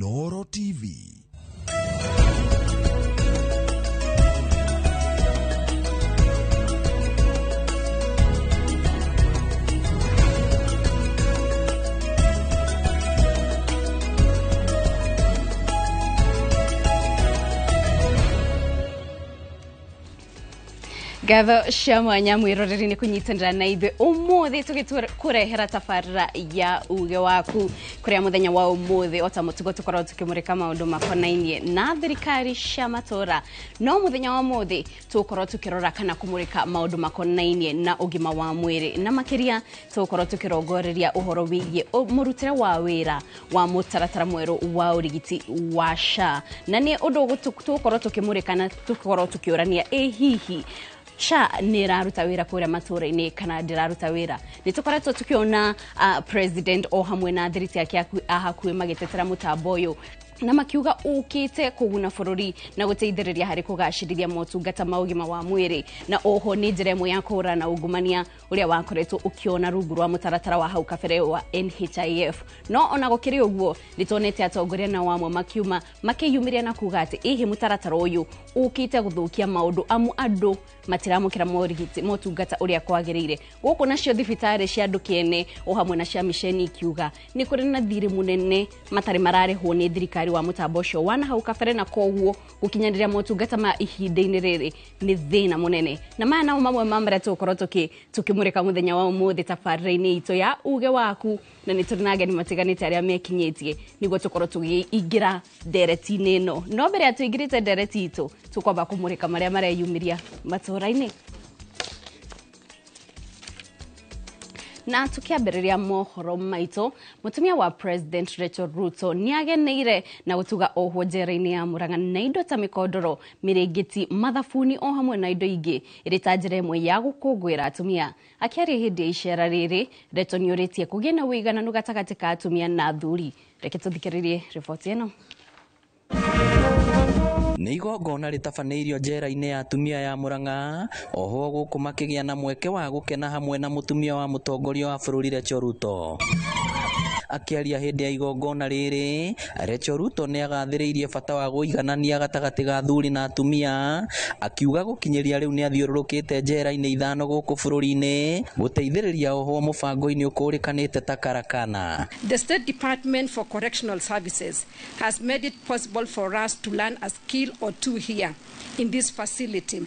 Inooro TV. Ngatho cia mwanya mwiroreri nĩ kũnyitanĩra na ithuĩ ũmũthĩ tũgĩkũrehera tabarĩra ya uge waku kũrĩa mũthenya wa ũmũthĩ ota mũtugo tũkorwo tũkĩmũrĩka maũndũ makonainie na thirikari cia matũra. No mũthenya wa ũmũthĩ tũgũkorwo tũkĩrora kana kũmũrĩka maũndũ makonainie na ũgima wa mwĩrĩ, na makĩria tũgũkorwo tũkĩrongoreria ũhoro wĩgiĩ mũrutĩre wa wĩra wa mũtaratara mwerũ wa ũrigiti wa SHA, na nĩ ũndũ tũgũkorwo tũkĩmũrĩka na tũkorwo tũkĩũrania ĩ hihi SHA nĩ ĩraruta wĩra kũrĩa matũra-inĩ kana ndĩraruta wĩra. Nĩ tũkoretwo tũkĩona president o hamwe na thiriti yake a hakuhĩ magĩtetera mũtambo ũyũ na makiuga ũkĩte kũguna bũrũri na gũteithĩrĩria harĩ kũgacĩrithia motungata ma ũgima wa mwĩrĩ, na oho nĩ njĩra ĩmwe ya kũhũrana na ungumania ũrĩa wakoretwo ũkĩona rungu rwa mũtaratara wa hau kabere wa NHIF. No ona gũkĩrĩ ũguo nĩ tuonete atongoria nao amwe makiuma makĩyumĩria na kuga atĩ ĩhĩ mũtaratara ũyũ ũkĩte gũthũkia maũndũ amu andũ matiramũkĩra morigiti motungata ũrĩa kwagĩrĩire. Gũkũ nacio thibitarĩ cia andũ kĩene o hamwe na cia miceni ikiuga nĩ kũrĩ na thirĩ mũnene matarĩ mararĩhwo nĩ thirikari wa mũtambo ũcio wa na hau kabere, na koguo gũkinyanĩria motungata ma ihinda-inĩ rĩrĩ nĩ thĩna mũnene. Na maya namo mamwe ma marĩa tũgũkorwo tũkĩmũrĩka mũthenya wa ũmũthĩ tabarĩra-inĩ itũ ya uge waku, na nĩ tũrĩ na ageni matiganĩte arĩa mekinyĩtie nĩguo tũkorwo tũgĩingĩra ndereti-inĩ ĩno. No mbere ya tũingĩrĩte ndereti itũ tũkwamba kũmũrĩka marĩa mareyumĩria matũra-inĩ. Na tukiambĩrĩria mohoro maitũ, mũtumia wa President Rachel Ruto nĩageneire na gũtuga ohwo njera-inĩ ya Murang'a na indo ta mĩkondoro, mĩrĩngĩti, mathabuni o hamwe na indo ingĩ ĩrĩ ta njĩra ĩmwe ya gũkũngũĩra atumia. Akĩaria hĩndĩ ya icera rĩrĩ, Rachel nĩorĩtie kũgĩe na ũigananu gatagatĩ ka atumia na athuri. Reke tũthikĩrĩrie riboti ĩno. Nĩ igongona rĩtabanĩirio njera-inĩ ya atumia ya Murang'a, ohwo gũkũ makĩgĩa na mweke wa gũkena hamwe na mũtumia wa mũtongoria wa bũrũri Rachel Ruto. Akĩaria hĩndĩ ya igongona rĩrĩ, Rachel Ruto nĩ agathĩrĩirie bata wa gũiganania gatagatĩ ga athuri na atumia, akiuga gũkinyĩria rĩu nĩ athiũrũrũkĩte njera-inĩ 5 gũkũ bũrũri-inĩ gũteithĩrĩria ohwo mũbango-inĩ ũkũrĩkanĩte ta karakana. The State Department for Correctional Services has made it possible for us to learn a skill or two here in this facility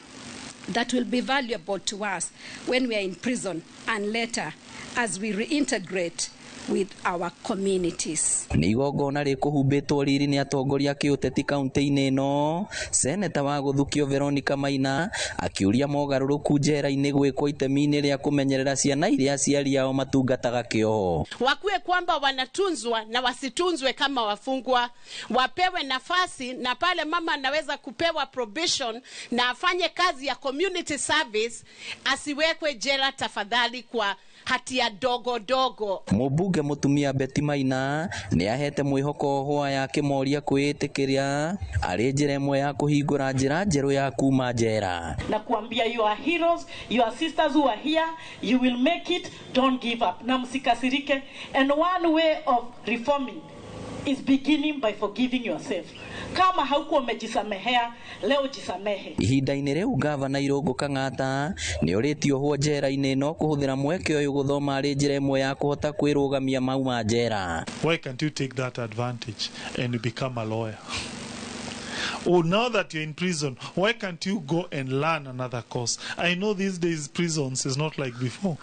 that will be valuable to us when we are in prison and later as we reintegrate with our communities. Nĩ igongona rĩkũhumbĩtwo riri nĩ atongoria kĩũteti kaunti-inĩ ĩno. Seneta wa gũthukio Veronica Maina akiũria mogarũrũku njera-inĩ gwĩkwo itemi-inĩ rĩa kũmenyerera ciana iria aciari ao matungataga kĩoho. Wakuwe kwamba wanatunzwa na wasitunzwe kama wafungwa, wapewe nafasi na pale mama anaweza kupewa probation na afanye kazi ya community service, asiwekwe jela tafadhali kwa hatia dogo dogo. Mũmbunge mũtumia Betty Maina nĩ ahete mwĩhoko ohwo aya akĩmoria kwĩĩtĩkĩria arĩ njĩra ĩmwe ya kũhingũra njĩra njerũ ya kuma njera. Na kuambia you are heroes, your sisters who are here, you will make it, don't give up. Na msikasirike. And one way of reforming is beginning by forgiving yourself. Kama haukuwa umejisamehea, leo jisamehe. Ihinda-inĩ rĩu gavana Irũngũ Kang'ata nĩ orĩtie ohwo njera-inĩ ĩno kũhũthĩra mweke ũyũ gũthoma arĩ njĩra ĩmwe ya kũhota kwĩrũgamia mauma njera. Why can't you take that advantage and become a lawyer? Oh, now that you're in prison, why can't you go and learn another course? I know these days prisons is not like before.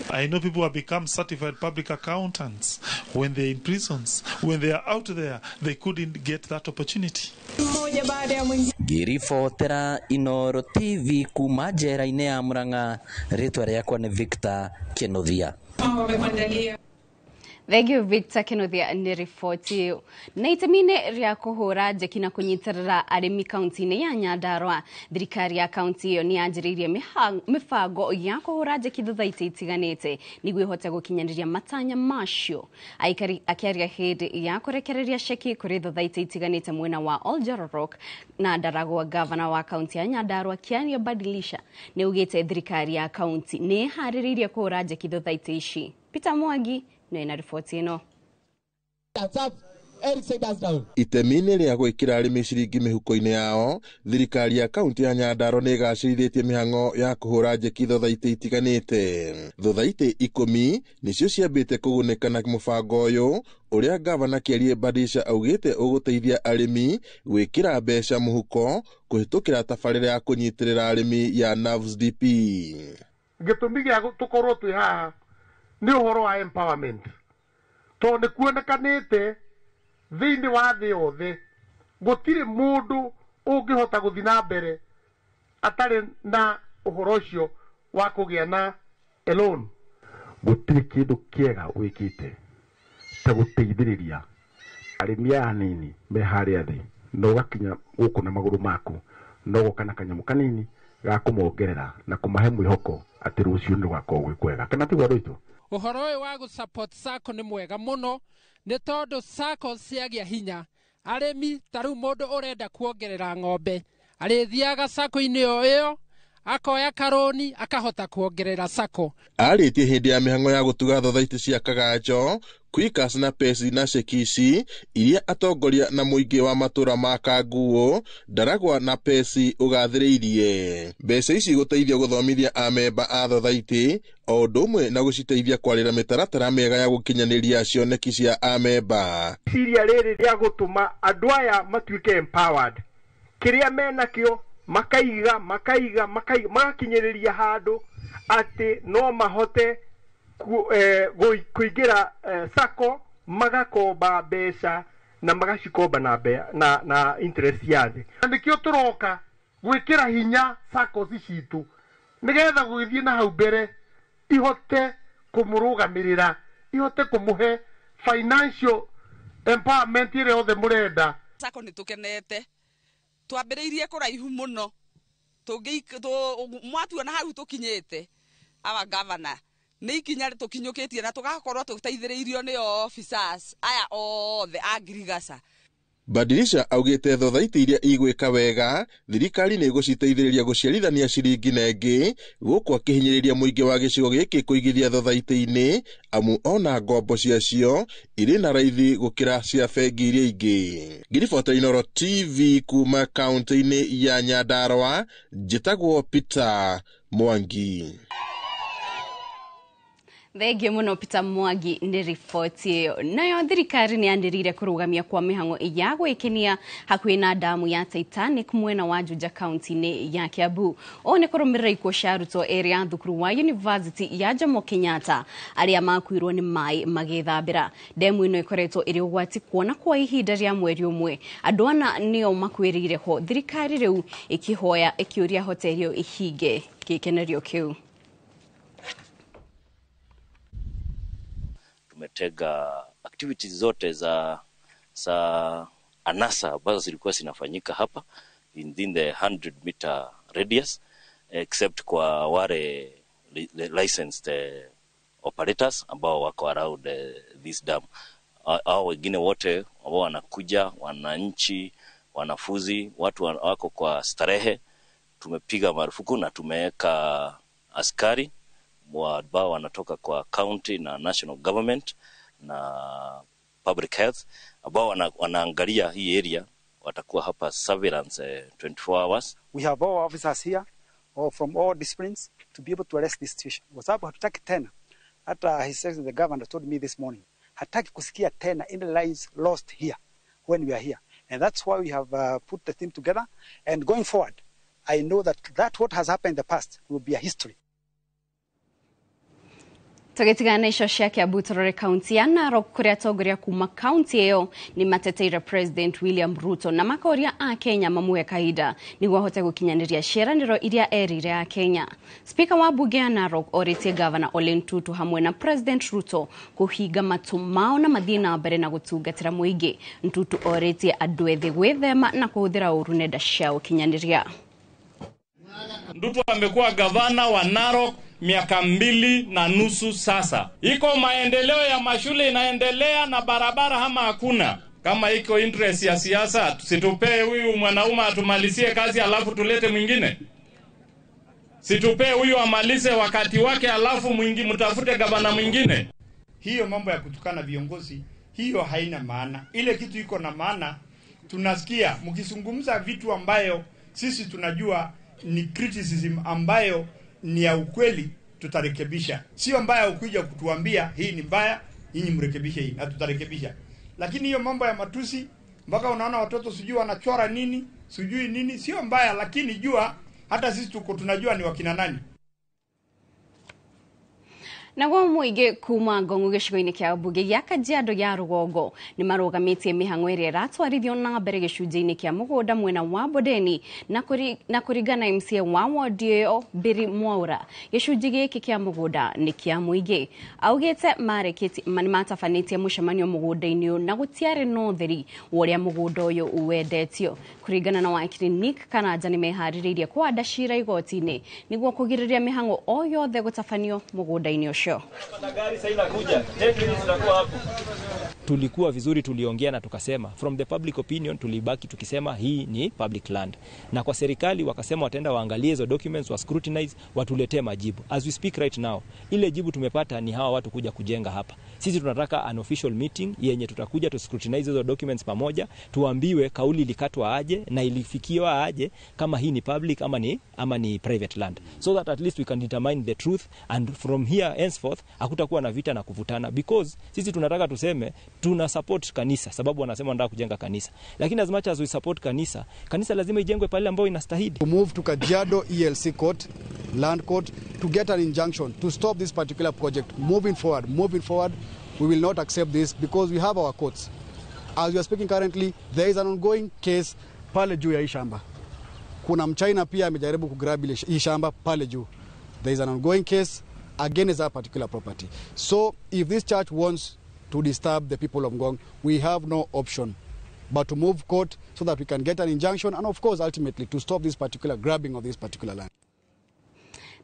I know people have become certified public accountants when they're in prisons. When they are out there, they couldn't get that opportunity. Ngĩribotera Inooro TV kuma njera-inĩ ya Murang'a, rĩtwa rĩakwa nĩ Victor Kinuthia. Thank you Victor Kinuthia nĩ riboti ĩyo. Na itemi-inĩ rĩa kũhũra njeki na kũnyitĩrĩra arĩmi kaunti-inĩ ya Nyandarua, thirikari ya kaunti ĩyo nĩ yanjĩrĩirie mĩbango ya kũhũra njeki thutha-inĩ itiganĩte nĩguo ĩhote gũkinyanĩria matanya macio. Aikari akĩaria hĩndĩ ya kũrekereria ceki kũrĩ thutha-inĩ itiganĩte mwena wa Oljororok na Ndaragwa, gavana wa kaunti ya Nyandarua Kiaria Badilisha nĩ augĩte thirikari ya kaunti nĩ ĩharĩrĩirie kũhũra njeki thutha-inĩ ici. Peter Mwangi na riboti ĩno. Eric, say dance down. Itemi-inĩ rĩa gwĩkĩra arĩmi ciringi mĩhuko-inĩ yao, thirikari ya kaunti ya Nyandarua nĩ ĩgacĩrithĩtie mĩhang'o ya kũhũra njeki thothaitĩ itiganĩte. Thothaitĩ 10 nĩcio ciambĩte kũgunĩka na mũbango ũyũ ũrĩa gavana Kĩarie Badilisha augĩte ũgũteithia arĩmi gwĩkĩra mbeca mũhuko kũhĩtũkĩra tabarĩra ya kũnyitĩrĩra arĩmi ya NAVS DP. Gĩtũmi gĩa tũkorwo twĩ haha nĩ ũhoro wa empowerment, tondũ nĩ kuonekanĩte thĩinĩ wa thĩ yothe gũtirĩ mũndũ ũngĩhota gũthiĩ na mbere atarĩ na ũhoro ũcio wa kũgĩa na a loan. Gũtirĩ kĩndũ kĩega wĩkĩte ta gũteithĩrĩria arĩmi aya anini me harĩa thĩ, na ũgakinya gũkũ na magũrũ maku, na ũgoka na kanyamũ kanini ga kũmongerera na kũmahe mwĩhoko atĩ rũciũ nĩ rũgakorwo gwĩ kwega. Kana tiguo andũ aitũ? Ũhoro ũyũ wa gũ support SACCO nĩ mwega mũno, nĩ tondũ SACCO ciagĩa hinya arĩmi, ta rĩu mũndũ ũrenda kuongerera ng'ombe arĩthiaga SACCO-inĩ o ĩyo akoya karũni akahota kuongerera SACCO. Arĩtie hĩndĩ ya mĩhang'o ya gũtuga thothaitĩ cia Kaganjo, Quickers na Pesi na Shekishi iria atongoria na mũingĩ wa matũra ma Kanguo, Ndaragwa na Pesi ũgathĩrĩirie. Mbeca ici gũteithia gũthomithia amemba a thothaitĩ o ũndũ ũmwe na gũciteithia kwarĩra mĩtaratara mĩega ya gũkinyanĩria cioneki cia amemba. Ciria rĩrĩ rĩa gũtũma andũ aya matuĩke empowered, kĩrĩa menakĩo makaiga makaiga makaiga magakinyĩrĩria handũ atĩ no mahote kũingĩra SACCO, magakomba mbeca na magacikomba na interest ya thĩ. Na nĩkĩo tũroka gwĩkĩra hinya SACCOs citũ nĩgetha gũgĩthiĩ na hau mbere ihote kũmũrũgamĩrĩra, ihote kũmũhe financial empowerment ĩrĩa yothe mũrenda. SACCO nĩ tũkenete, twambĩrĩirie kũraihu mũno, mwatuona hau tũkinyĩte our governor nĩ ikinya tũkinyũkĩtie na tũgakorwo tũteithĩrĩirio nĩ officers aya othe a Ngirigaca. Badilisha augĩte thothaitĩ iria igwĩka wega thirikari nĩ ĩgũciteithĩrĩria gũciarithania ciringi na ĩngĩ, gũkũ akĩhinyĩrĩria mũingĩ wa gĩcigo gĩkĩ kũigithia thothaitĩ-inĩ amu ona ngombo ciacio irĩ na raithi gũkĩra cia bengi iria ingĩ. Ngiribota Inooro TV kuma kaunti-inĩ ya Nyandarua, njĩtagwo Peter Mwangi. Thengiũ mũno Peter Mwangi nĩ riboti ĩyo. Nayo thirikari nĩ yanĩrĩire kũrũgamia kwa mĩhang'o ya gwĩkenia hakuhĩ na damu ya Titanic mwena wa Juja kaunti-inĩ ya Kiambu. Ũũ nĩ kũrũmĩrĩra ikuũ cia arutwo erĩ a thukuru wa University ya Jomo Kenyatta arĩa makuirwo nĩ maĩ magĩthambĩra. Demu ĩno ĩkoretwo ĩrĩ ũgwati kuona kwa ihinda rĩa mweri ũmwe andũ ana nĩo makuĩrĩire ho. Thirikari rĩu ĩkĩhoya ĩkĩũria hoteli ĩyo ĩhinge gĩkenerio kĩu. Tumetega activities zote za anasa ambazo zilikuwa zinafanyika hapa within the 100 meter radius, except kwa wale licensed operators ambao wako around this dam. Hao wengine wote ambao wanakuja, wananchi, wanafunzi, watu wako kwa starehe, tumepiga marufuku na tumeweka askari ambao wanatoka kwa county na national government na public health ambao wanaangalia hii area, watakuwa hapa surveillance 24 hours. We have all officers here or from all disciplines to be able to arrest this situation. Kwa sababu hatutaki tena, hata His Excellency the governor told me this morning, hataki kusikia tena any lives lost here when we are here. And that's why we have put the team together, and going forward I know that what has happened in the past will be a history. Tũgĩtigana na icio cia Kiambu tũrore kaunti ya Narok kũrĩa atongoria kuma kaunti ĩyo nĩ mateteire President William Ruto na makoria a Kenya mamũhe kahinda nĩguo ahote gũkinyanĩria ciĩranĩro iria erĩire a Kenya. Speaker wa bunge ya Narok orĩtie Governor Ole Ntutu hamwe na President Ruto kũhinga matũ mao na mathiĩ na mbere na gũtungatĩra mũingĩ. Ntutu orĩtie andũ ethĩ gwĩthema na kũhũthĩra ũru nenda cia ũkinyanĩria. Ntutu amekuwa gavana wa Narok miaka 2.5 sasa. Iko maendeleo ya mashule inaendelea na barabara ama hakuna? Kama iko interest ya siasa, situpee huyu mwanaume atumalizie kazi alafu tulete mwingine. Situpee huyu amalize wakati wake alafu mwingi mtafute gavana mwingine. Hiyo mambo ya kutukana viongozi Hiyo haina maana. Ile kitu iko na maana, tunasikia mkizungumza vitu ambayo sisi tunajua ni criticism ambayo ni ya ukweli, tutarekebisha. Sio mbaya ukuja kutuambia hii ni mbaya, nyinyi mrekebishe hii na tutarekebisha. Lakini hiyo mambo ya matusi mpaka unaona watoto sijui wanachora nini, sijui nini, sio mbaya, lakini jua hata sisi tuko tunajua ni wakina nani. Naguo mũingĩ kuma Ngong'u gĩcigo-inĩ kĩa mbunge gĩa Kajiado ya rũgongo nĩ marũgamĩtie mĩhang'o ĩrĩa ĩratwarithio na mbere gĩcunjĩ-inĩ kĩa mũgũnda mwena wa Bondeni na kũringana MCA wa wodi ĩyo Biri Mwaura, gĩcunjĩ gĩkĩ kĩa mũgũnda nĩ kĩa mũingĩ. Augĩte nĩ matabanĩtie mũcemanio mũgũnda-inĩ ũyũ na gũtiarĩ na ũtheri wa ũrĩa mũgũnda ũyũ wendetio. Kũringana na wakiri Nick Karanja nĩ meharĩrĩirie kũhanda cira igoti-inĩ nĩguo kũgirĩrĩria mĩhang'o o yothe gũtabanio mũgũnda-inĩ ũcio. Tulikuwa vizuri, tuliongea na tukasema from the public opinion, tulibaki tukisema hii ni public land, na kwa serikali wakasema wataenda waangalie hizo documents, wa scrutinize, watuletee majibu. As we speak right now, ile jibu tumepata ni hawa watu kuja kujenga hapa. Sisi tunataka an official meeting yenye tutakuja tu scrutinize hizo documents pamoja, tuambiwe kauli ilikatwa aje na ilifikiwa aje, kama hii ni public ama ni private land, so that at least we can determine the truth, and from here henceforth hakutakuwa na vita na kuvutana, because sisi tunataka tuseme tuna support kanisa, sababu wanasema wanataka kujenga kanisa, lakini as much as we support kanisa, kanisa lazima ijengwe pale ambapo inastahili. To move to Kajiado ELC court, land court, to get an injunction to stop this particular project moving forward. We will not accept this because we have our courts. As we are speaking currently, there is an ongoing case pale juu ya hii shamba. Kuna mchina pia amejaribu kugrab hii shamba pale juu. There is an ongoing case against that particular property. So if this church wants to disturb the people of Ngong, we have no option but to move court so that we can get an injunction and of course ultimately to stop this particular grabbing of this particular land.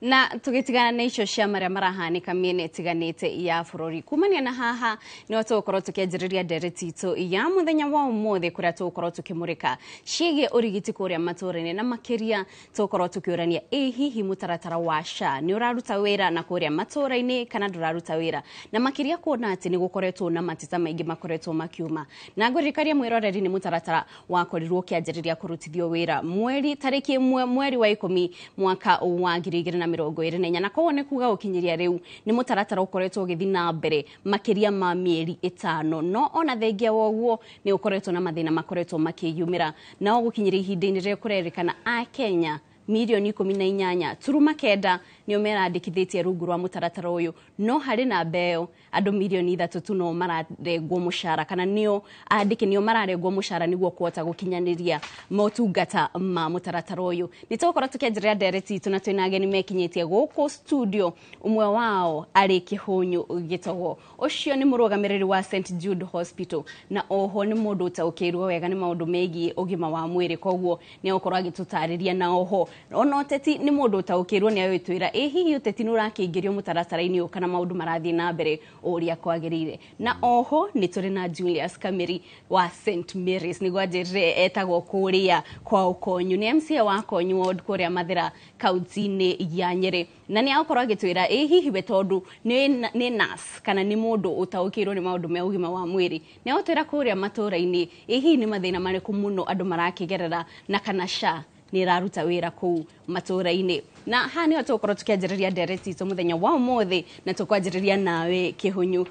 Na tugitigana na icio cia maria marahanika miena itiganite ya bururi kumania na haha ni tugukorwo tukianjiriria ndereti itu ya muthenya wa umuthi kuria tugukorwo tukimurika ciĩgiĩ ũrigiti kuria matũra-inĩ na makiria tugukorwo tukiurania ĩ hihi mũtaratara wa SHA nĩ ũraruta wĩra na kuria matũra-inĩ kana ndũraruta wĩra, na makiria kuona atĩ nĩ gũkoretwo na mateta maingĩ makoretwo makiuma. Na ngũririkania mwĩroreri nĩ mũtaratara wakorirwo ũkĩanjĩrĩria kũrutithio wĩra mweri tarĩki 1 mweri wa 10 mwaka wa 2024, na koguo nĩ kuga gũkinyĩria rĩu nĩ mũtaratara ũkoretwo ũgĩthiĩ na mbere makĩria ma mĩeri 5, no ona thengia wa ũguo nĩ ũkoretwo na mathĩna makoretwo makĩyumĩra. Nao gũkinyĩria ihinda-inĩ rĩrĩa kũrerĩkana a Kenya milioni 18.9 nĩo merandĩkithĩtie rungu rwa mũtaratara ũyũ, no harĩ na mbeo andũ milioni 3 tu no mararengwo mũcara kana nĩo andĩki nĩo mararengwo mũcara nĩguo kũhota gũkinyanĩria motungata ma mũtaratara ũyũ. Nĩ tũgũkorwo tũkĩanjĩrĩria ndereti itũ na twĩna ageni mekinyĩtie gũkũ studio, ũmwe wao arĩ Kĩhũnyũ Gĩtogo, ũcio nĩ mũrũgamĩrĩri wa St Jude Hospital na oho nĩ mũndũ ũtaũkĩirwo wega nĩ maũndũ megiĩ ũgima wa mwĩrĩ, koguo nĩ egũkorwo agĩtũtarĩria. Na oho ona ũteti nĩ mũndũ ũtaũkĩirwo nĩ agĩtwĩra ĩ hihi ũteti nĩ ũrakĩingĩrio mũtaratara-inĩ ũyũ kana maũndũ marathiĩ na mbere ũrĩa kwagĩrĩire. Na oho nĩ tũrĩ na Julius Kameri wa St Mary's, nĩguo anjĩrire etagwo kũrĩa kwa Ũkonyu, nĩ MCA wa Konyu ward kũrĩa Mathĩra kaunti-inĩ ya Nyĩrĩ, na nĩ agũkorwo agĩtwĩra ĩ hihi we tondũ nĩ nurse kana nĩ mũndũ ũtaũkĩirwo nĩ maũndũ me ũgima wa mwĩrĩ, nĩ agũtwĩra kũrĩa matũra-inĩ ĩ hihi nĩ mathĩna marĩkũ mũno andũ marakĩgerera na kana SHA nĩ ĩraruta wĩra kũu matũra-inĩ. Na haha nĩho tũgũkorwo tũkĩanjĩrĩria ndereti itũ mũthenya wa ũmũthĩ, na tũkwanjĩrĩria nawe Kĩhũnyũ,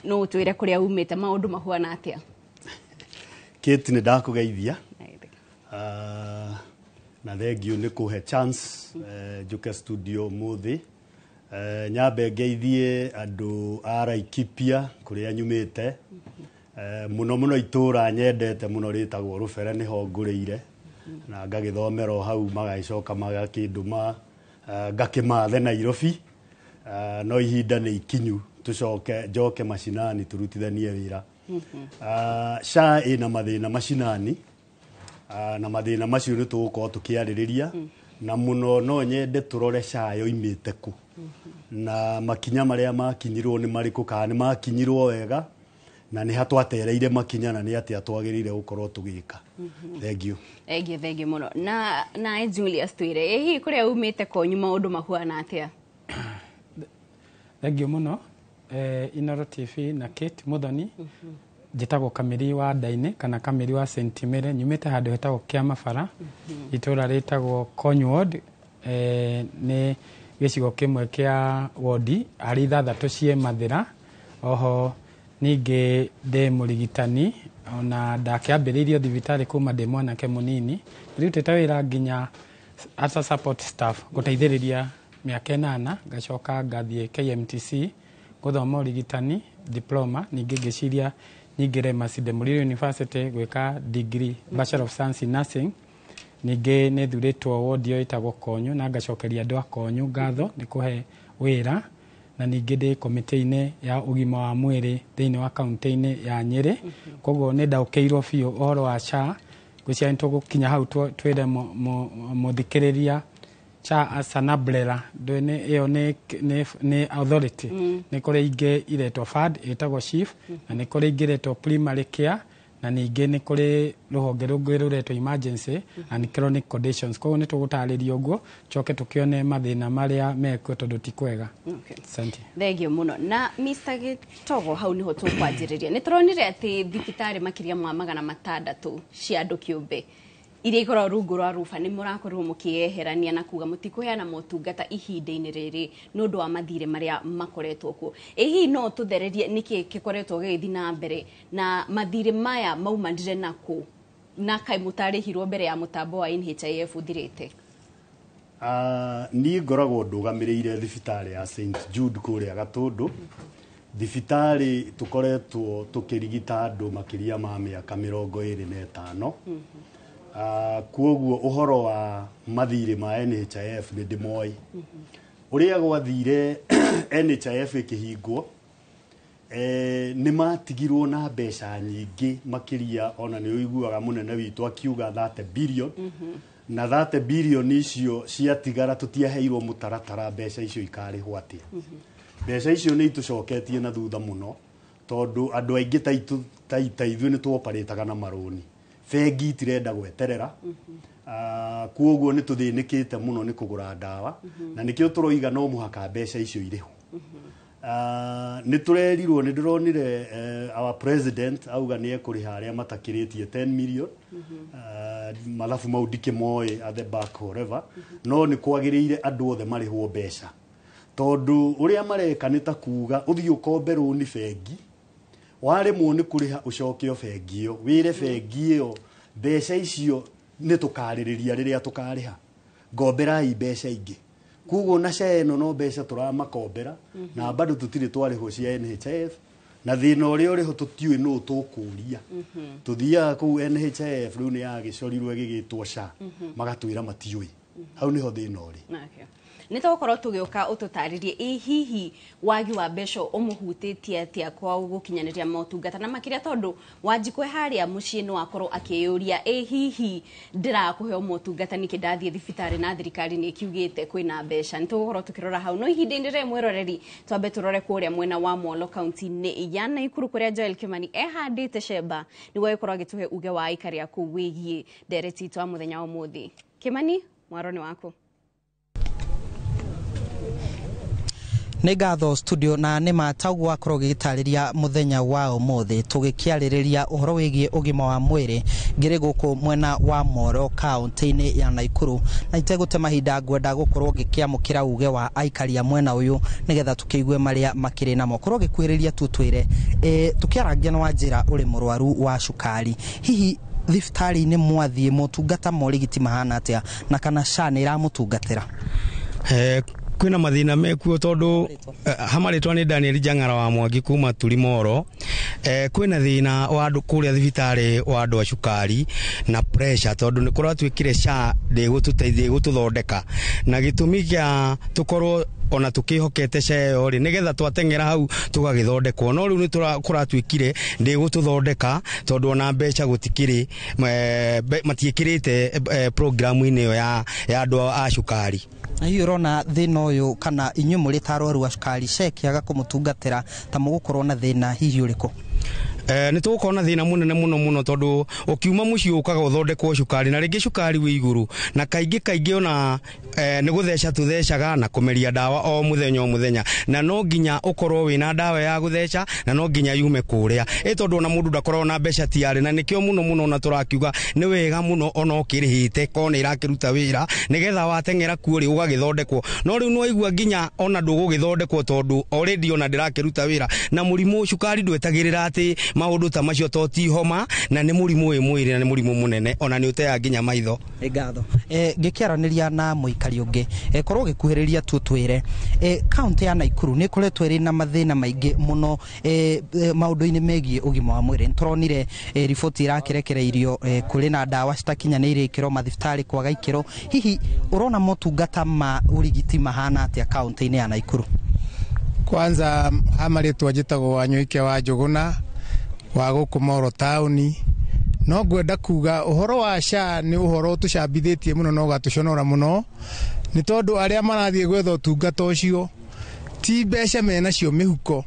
no ũtwĩre kũrĩa umĩte maũndũ mahuana atĩa? Kate, nĩ ndakũgeithia na thengiũ nĩ kũhe chance njũke studio ũmũthĩ. Nyambe ngeithie andũ a Laikipia kũrĩa nyumĩte, mũno mũno itũra nyendete mũno rĩtagwo Rũbere, nĩho ngũrĩire na ngagĩthomera o hau, magagĩcoka magakĩndũma ngakĩmathe Nairobi, no ihinda nĩ ikinyu tũcoke njoke macinani tũrutithanie wĩra. SHA ĩna mathĩna macinani, na mathĩna macio nĩ tũgũkorwo tũkĩarĩrĩria, na mũno no nyende tũrore SHA yoimĩte kũ na makinya marĩa makinyirwo nĩ marĩkũ, kana nĩ makinyirwo wega na nĩ ha twatereire makinya na nĩ atĩa twagĩrĩire gũkorwo tũgĩka. Thank you. Thank you mũno. Na Julius twĩre ĩ hihi kũrĩa umĩte Konyu maũndũ mahuana atĩa? Thank you mũno Inoro TV na Kate Muthoni. Njĩtagwo Kamĩri wa Ndainĩ kana Kamĩri wa St. Mary, nyumĩte handũ hetagwo Kĩamabara, itũra rĩtagwo Kony Ward, nĩ gĩcigo kĩmwe kĩa wondi harĩ ithathatũ ciĩ Mathĩra. Oho ningĩ ndĩ mũrigitani, ona ndakĩambĩrĩirie thibitarĩ kuma ndĩ mwanake mũnini. Ndĩrutĩte wĩra nginya as a support staff gũteithĩrĩria mĩaka 8, ngacoka ngathiĩ KMTC gũthoma ũrigitani diploma, ningĩ ngĩciria nyingĩre Masinde Muliro University gwĩka degree, Bachelor of Science in Nursing. Ningĩ nĩ thurĩtwo wodi ĩyo ĩtagwo Konyo, na ngacokeria andũ a Konyo ngatho nĩ kũhe wĩra, na ningĩ ndĩ komĩtĩ-inĩ ya ũgima wa mwĩrĩ thĩinĩ wa kaunti-inĩ ya Nyĩrĩ. Koguo nĩ ndaũkĩirwo biũ ũhoro wa SHA. Ngwĩciria nĩ tũgũkinya hau twĩre mũthikĩrĩria SHA as an umbrella ĩyo nĩ authority. Nĩ kũrĩ ingĩ iretwo fund ĩtagwo SHIF, na nĩ kũrĩ ingĩ iretwo primary care, na ningĩ nĩ kũrĩ rũhonge rũngĩ rũretwo emergency and chronic conditions. Koguo nĩ tũgũtarĩria ũguo, coke tũkĩone mathĩna marĩa mekuo tondũ ti kwega. Asante. Thengio mũno. Na Mr. Gĩtogo, hau nĩho tũkwanjĩrĩria. Nĩ tũronire atĩ thibitarĩ makĩria ma 600 cia andũ kĩũmbe iria ikoragwo rungu rwa ruba nĩ mũrakorirwo mũkĩyeherania na kuga mũtikũheana motungata ihinda-inĩ rĩrĩ nĩ ũndũ wa mathirĩ marĩa makoretwo kuo. Ĩ hihi no tũthererie nĩkĩ gĩkoretwo gĩgĩthiĩ na mbere, na mathirĩ maya maumanire nakũ, na kaĩ mũtarĩhirwo mbere ya mũtambo wa NHIF ũthirĩte? Niĩ ngoragwo ndũgamĩrĩire thibitarĩ ya St Jude kũrĩa Gatũndũ. Thibitarĩ tũkoretwo tũkĩrigita andũ makĩria ma mĩaka 25. Kuoguo ũhoro wa mathirĩ ma NHIF nĩ ndĩmoĩ. Ũrĩa gwathire NHIF ĩkĩhingwo, nĩ matigirwo na mbeca nyingĩ makĩria, ona nĩ ũiguaga mũnene witũ akiuga 30 billion, na 30 billion icio ciatigara tũtiaheirwo mũtaratara mbeca icio ikarĩhwo atĩa. Mbeca icio nĩ itũcoketie na thutha mũno, tondũ andũ aingĩ ta ithuĩ nĩ twoparĩtaga na marũni, bengi itirenda gweterera. Kuoguo nĩ tũthĩnĩkĩte mũno nĩ kũgũra ndawa, na nĩkĩo tũroiga no mũhaka mbeca icio irĩhwo. Nĩ tũrerirwo, nĩ ndĩronire our president auga nĩ ekũrĩha arĩa matakĩrĩtie 10 million. Mathabu mau ndikĩmoĩ at the back, whatever, no nĩ kwagĩrĩire andũ othe marĩhwo mbeca, tondũ ũrĩa mareka nĩ ta kuga ũthiĩ ũkombe rũni bengi, waremwo nĩ kũrĩha ũcoke o bengi ĩyo wĩre bengi ĩyo mbeca icio nĩ tũkarĩrĩria rĩrĩa tũkarĩha, ngomberai mbeca ingĩ. Koguo na SHA ĩno no mbeca tũramakombera, na bado tũtirĩ twarĩhwo cia NHIF, na thĩna ũrĩa ũrĩho tũtiũĩ nũ tũkũria. Tũthiaga kũu NHIF rĩu nĩ yagĩcorirwo ĩgĩgĩtwo SHA, magatwĩra matiũĩ. Hau nĩho thĩna ũrĩ. Nĩ tũgũkorwo tũgĩũka ũtũtarĩrie ĩ hihi wagi wa mbeca ũmũhutĩtie atĩa kwa gũkinyanĩria motungata, na makĩria tondũ Wanjikũ harĩa mũciĩ no akorwo akĩyũria ĩ hihi ndĩrakũheo motungata nĩkĩ ndathiĩ thibitarĩ na thirikari nĩ ĩkiugĩte kwĩna mbeca. Nĩ tũgũkorwo tũkĩrora hau, no ihinda-inĩ rĩrĩ mwĩroreri twambe tũrore kũrĩa mwena wa Molo kaunti-inĩ ya Naikuru kũrĩa Joel Kimani ehandĩte cemba nĩguo agĩkorwo agĩtũhe uge wa aikari a kũu wĩgiĩ ndereti itũ ya mũthenya wa ũmũthĩ. Kimani, mwaro nĩ waku. Nĩ ngatho studio, na nĩ ma taguo wakorwo gĩgĩtarĩria mũthenya wa ũmũthĩ tũgĩkĩarĩrĩria ũhoro wĩgiĩ ũgima wa mwĩrĩ ngĩrĩ gũkũ mwena wa Moro kaunti-inĩ ya Naikuru, na itegũte mahinda ngwenda gũkorwo ngĩkĩamũkĩra uge wa aikari a mwena ũyũ nĩgetha tũkĩigue marĩa makĩrĩ namo. Korwo gĩkuhĩrĩria tu twĩre, tũkĩarangia na Wanjĩra ũrĩ mũrwaru wa cukari, hihi thibitarĩ-inĩ mwathiĩ motungata ma ũrigiti mahana atĩa, na kana SHA nĩ ĩramũtungatĩra? Kwĩna mathĩna mekuo tondũ hamarĩtwa nĩ Daniel Jang'ara wa Mwangi kuma Turimoro. Kwĩna thĩna wa andũ kũrĩa thibitarĩ wa andũ a cukari na pressure, tondũ nĩ kũratuĩkire SHA ndĩgũtũteithia gũtũthondeka, na gĩtũmi kĩa tũkorwo ona tũkĩhokete SHA ĩyo rĩ, nĩgetha twateng'era hau tũgagĩthondekwo, no rĩu nĩ kũratuĩkire ndĩgũtũthondeka tondũ ona mbeca gũtikĩrĩ, matiĩkĩrĩte programu-inĩ ĩyo ya andũ a cukari. Na hihi ũrona thĩna ũyũ kana inyuĩ mũrĩ ta arwaru a cukari SHA ĩkĩaga kũmũtungatĩra ta mũgũkorwo na thĩna hihi ũrĩkũ? Nĩ tũgũkorwo na thĩna mũnene mũno mũno, tondũ ũkiuma mũciĩ ũkaga ũthondekwo cukari, na rĩngĩ cukari wĩ igũrũ, na kaingĩ kaingĩ ona nĩ gũtheca tũthecaga na kũmeria ndawa o mũthenya o mũthenya, na no nginya ũkorwo wĩna ndawa ya gũtheca, na no nginya yume kũrĩa ĩ, tondũ ona mũndũ ndakoragwo na mbeca tiarĩ. Na nĩkĩo mũno mũno ona tũrakiuga nĩ wega mũno ona ũkĩrĩhĩte korwo nĩ ĩrakĩruta wĩra, nĩgetha wateng'era kuo rĩ, ũgagĩthondekwo. No rĩu nĩwaigua nginya ona ndũgũgĩthondekwo, tondũ already ona ndĩrakĩruta wĩra, na mũrimũ cukari ndwetagĩrĩra atĩ maũndũ ta macio, to ti homa, na nĩ mũrimũ wĩ mwĩrĩ, na nĩ mũrimũ mũnene, ona nĩ ũteaga nginya maitho. Nĩ ngatho. Ngĩkĩaranĩria na mũikari ũngĩ, korwo ũgĩkuhĩrĩria tu twĩre, kaunti ya Naikuru nĩ ĩkoretwo ĩrĩ na mathĩna maingĩ mũno maũndũ-inĩ megiĩ ũgima wa mwĩrĩ. Nĩ tũronire riboti ĩrakĩrekereirio, kũrĩ na ndawa citakinyanĩire ikĩro, mathibitarĩ kwaga ikĩro. Hihi ũrona motungata ma ũrigiti mahana atĩa kaunti-inĩ ya Naikuru? Kwanza ha marĩtwa njĩtagwo Wanyũike wa Njũgũna wa gũkũ Moro taũni. No ngwenda kuga ũhoro wa SHA nĩ ũhoro ũtũcambithĩtie mũno na ũgatũconora mũno, nĩ tondũ arĩa marathiĩ gwetha ũtungata ũcio ti mbeca menacio mĩhuko,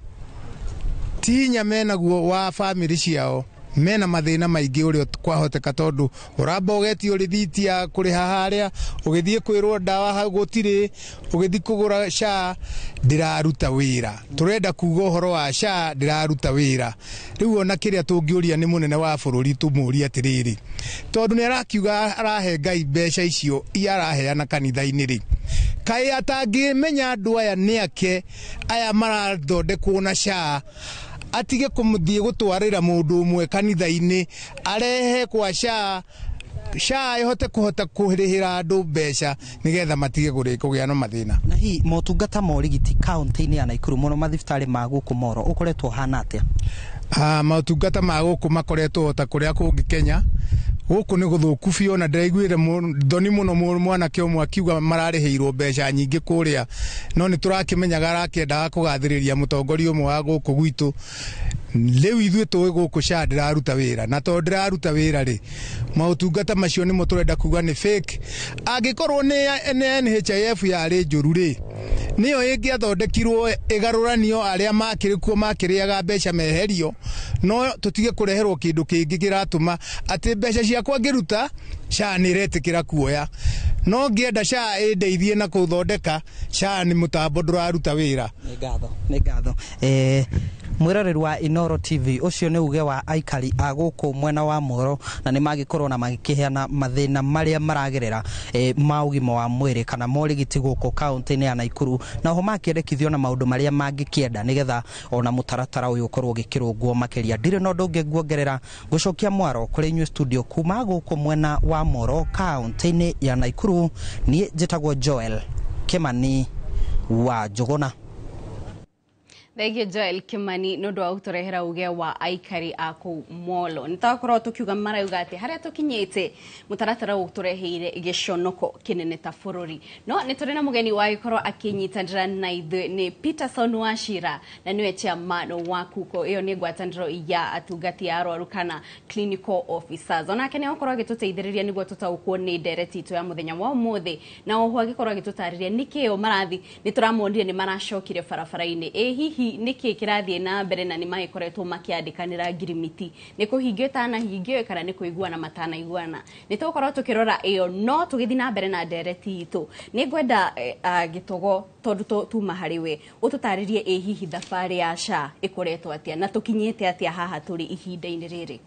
ti hinya menaguo wa bamĩrĩ ciao, mena mathĩna maingĩ ũrĩa kwahoteka, tondũ ũramba ũgetio rĩthiti ya kũrĩha harĩa, ũgĩthiĩ kwĩrwo ndawa hau gũtirĩ, ũgĩthiĩ kũgũra SHA ndĩraruta wĩra. Tũrenda kuga ũhoro wa SHA ndĩraruta wĩra. Rĩu ona kĩrĩa tũngĩũria nĩ mũnene wa bũrũri, tũmũrie atĩrĩrĩ, tondũ nĩ arakiuga arahe Ngai mbeca icio araheana kanitha-inĩ rĩ, kaĩ atangĩmenya andũ aya nĩ ake aya marathondekwo na SHA, atige kũmũthiĩ gũtwarĩra mũndũ ũmwe kanitha-inĩ, arehe kwa SHA, SHA ĩhote kũhota kũrĩhĩra andũ mbeca nĩgetha matige kũgĩa na mathĩna. Na hihi motungata ma ũrigiti kaunti-inĩ ya Naikuru, mũno mathibitarĩ ma gũkũ Moro, ũkoretwo ũhana atĩa? Motungata ma gũkũ makoretwo ta kũrĩa kũngĩ Kenya. Gũkũ nĩ gũthũku biũ, na ndĩraiguire thoni mũno mwanake ũmwe akiuga mararĩhĩirwo mbeca nyingĩ kũrĩa, no nĩ tũrakĩmenyaga arakĩendaga kũgathĩrĩria mũtongoria ũmwe wa gũkũ gwitũ. Rĩu ithuĩ tũĩ gũkũ SHA ndĩraruta wĩra, na tondũ ndĩraruta wĩra rĩ, maũtungata macio nĩmo tũrenda kuga nĩ fake. Angĩkorwo nĩ NHIF yarĩ njũru rĩ, nĩyo ĩngĩathondekirwo ĩgarũranio, arĩa makĩrĩ kuo makĩrĩaga mbeca meherio, no tũtige kũreherwo kĩndũ kĩngĩ kĩratũma atĩ mbeca ciakwa ngĩruta SHA nĩ ĩretĩkĩra kuoya. No ngĩenda SHA ĩndeithie na kũthondeka SHA nĩ mũtambo ndũraruta wĩra. Nĩ ngatho, nĩ ngatho. Mwĩroreri wa Inoro TV, ũcio nĩ uge wa aikari a gũkũ mwena wa Moro, na nĩ magĩkorwo na magĩkĩheana mathĩna marĩa maragerera ma ũgima wa mwĩrĩ kana morigiti gũkũ kaunti-inĩ ya Naikuru, na oho makĩendekithio na maũndũ marĩa mangĩkĩenda nĩgetha ona mũtaratara ũyũ ũkorwo ũgĩkĩrũngwo makĩria. Ndirĩ na ũndũ ũngĩ nguongerera, ngũcokia mwaro kũrĩ inyuĩ studio kuma gũkũ mwena wa Moro kaunti-inĩ ya Naikuru. Niĩ njĩtagwo Joel Kimani wa Njũgũna. Thengiũ Joel Kimani nĩ ũndũ wa gũtũrehera uge wa aikari a kũu Molo. Nĩ twakorwo tũkiuga marauga atĩ harĩa tũkinyĩte mũtaratara ũyũ ũtũreheire gĩconoko kĩnene ta bũrũri. No nĩ tũrĩ na mũgeni wagĩkorwo akĩnyitanĩra na ithuĩ, nĩ Peterson Wachira, na nĩwe chairman wa KUKO. Ĩyo nĩ ngwatanĩro ya atungati a arwaru kana clinical officers. Onake nĩ agũkorwo agĩtũteithĩrĩria nĩguo tũtaũkwo nĩ ndereti itũ ya mũthenya wa ũmũthĩ, na oho agĩkorwo agĩtũtarĩria nĩkĩo marathi nĩ tũramonire nĩ maracokire barabara-inĩ. Ĩ hihi nĩkĩ kĩrathiĩ na mbere, na nĩ magĩkoretwo makĩandĩkanĩra ngirimiti, nĩ kũhingio ĩtanahingio kana nĩ kũiguana matanaiguana? Nĩ tũgũkorwo tũkĩrora ĩyo, no tũgĩthiĩ na mbere na ndereti itũ, nĩ ngwenda Gĩtogo, tondũ tuma harĩ we, ũtũtarĩrie ĩ hihi thabarĩ ya SHA ĩkoretwo atĩa na tũkinyĩte atĩa haha tũrĩ ihinda-inĩ rĩrĩ?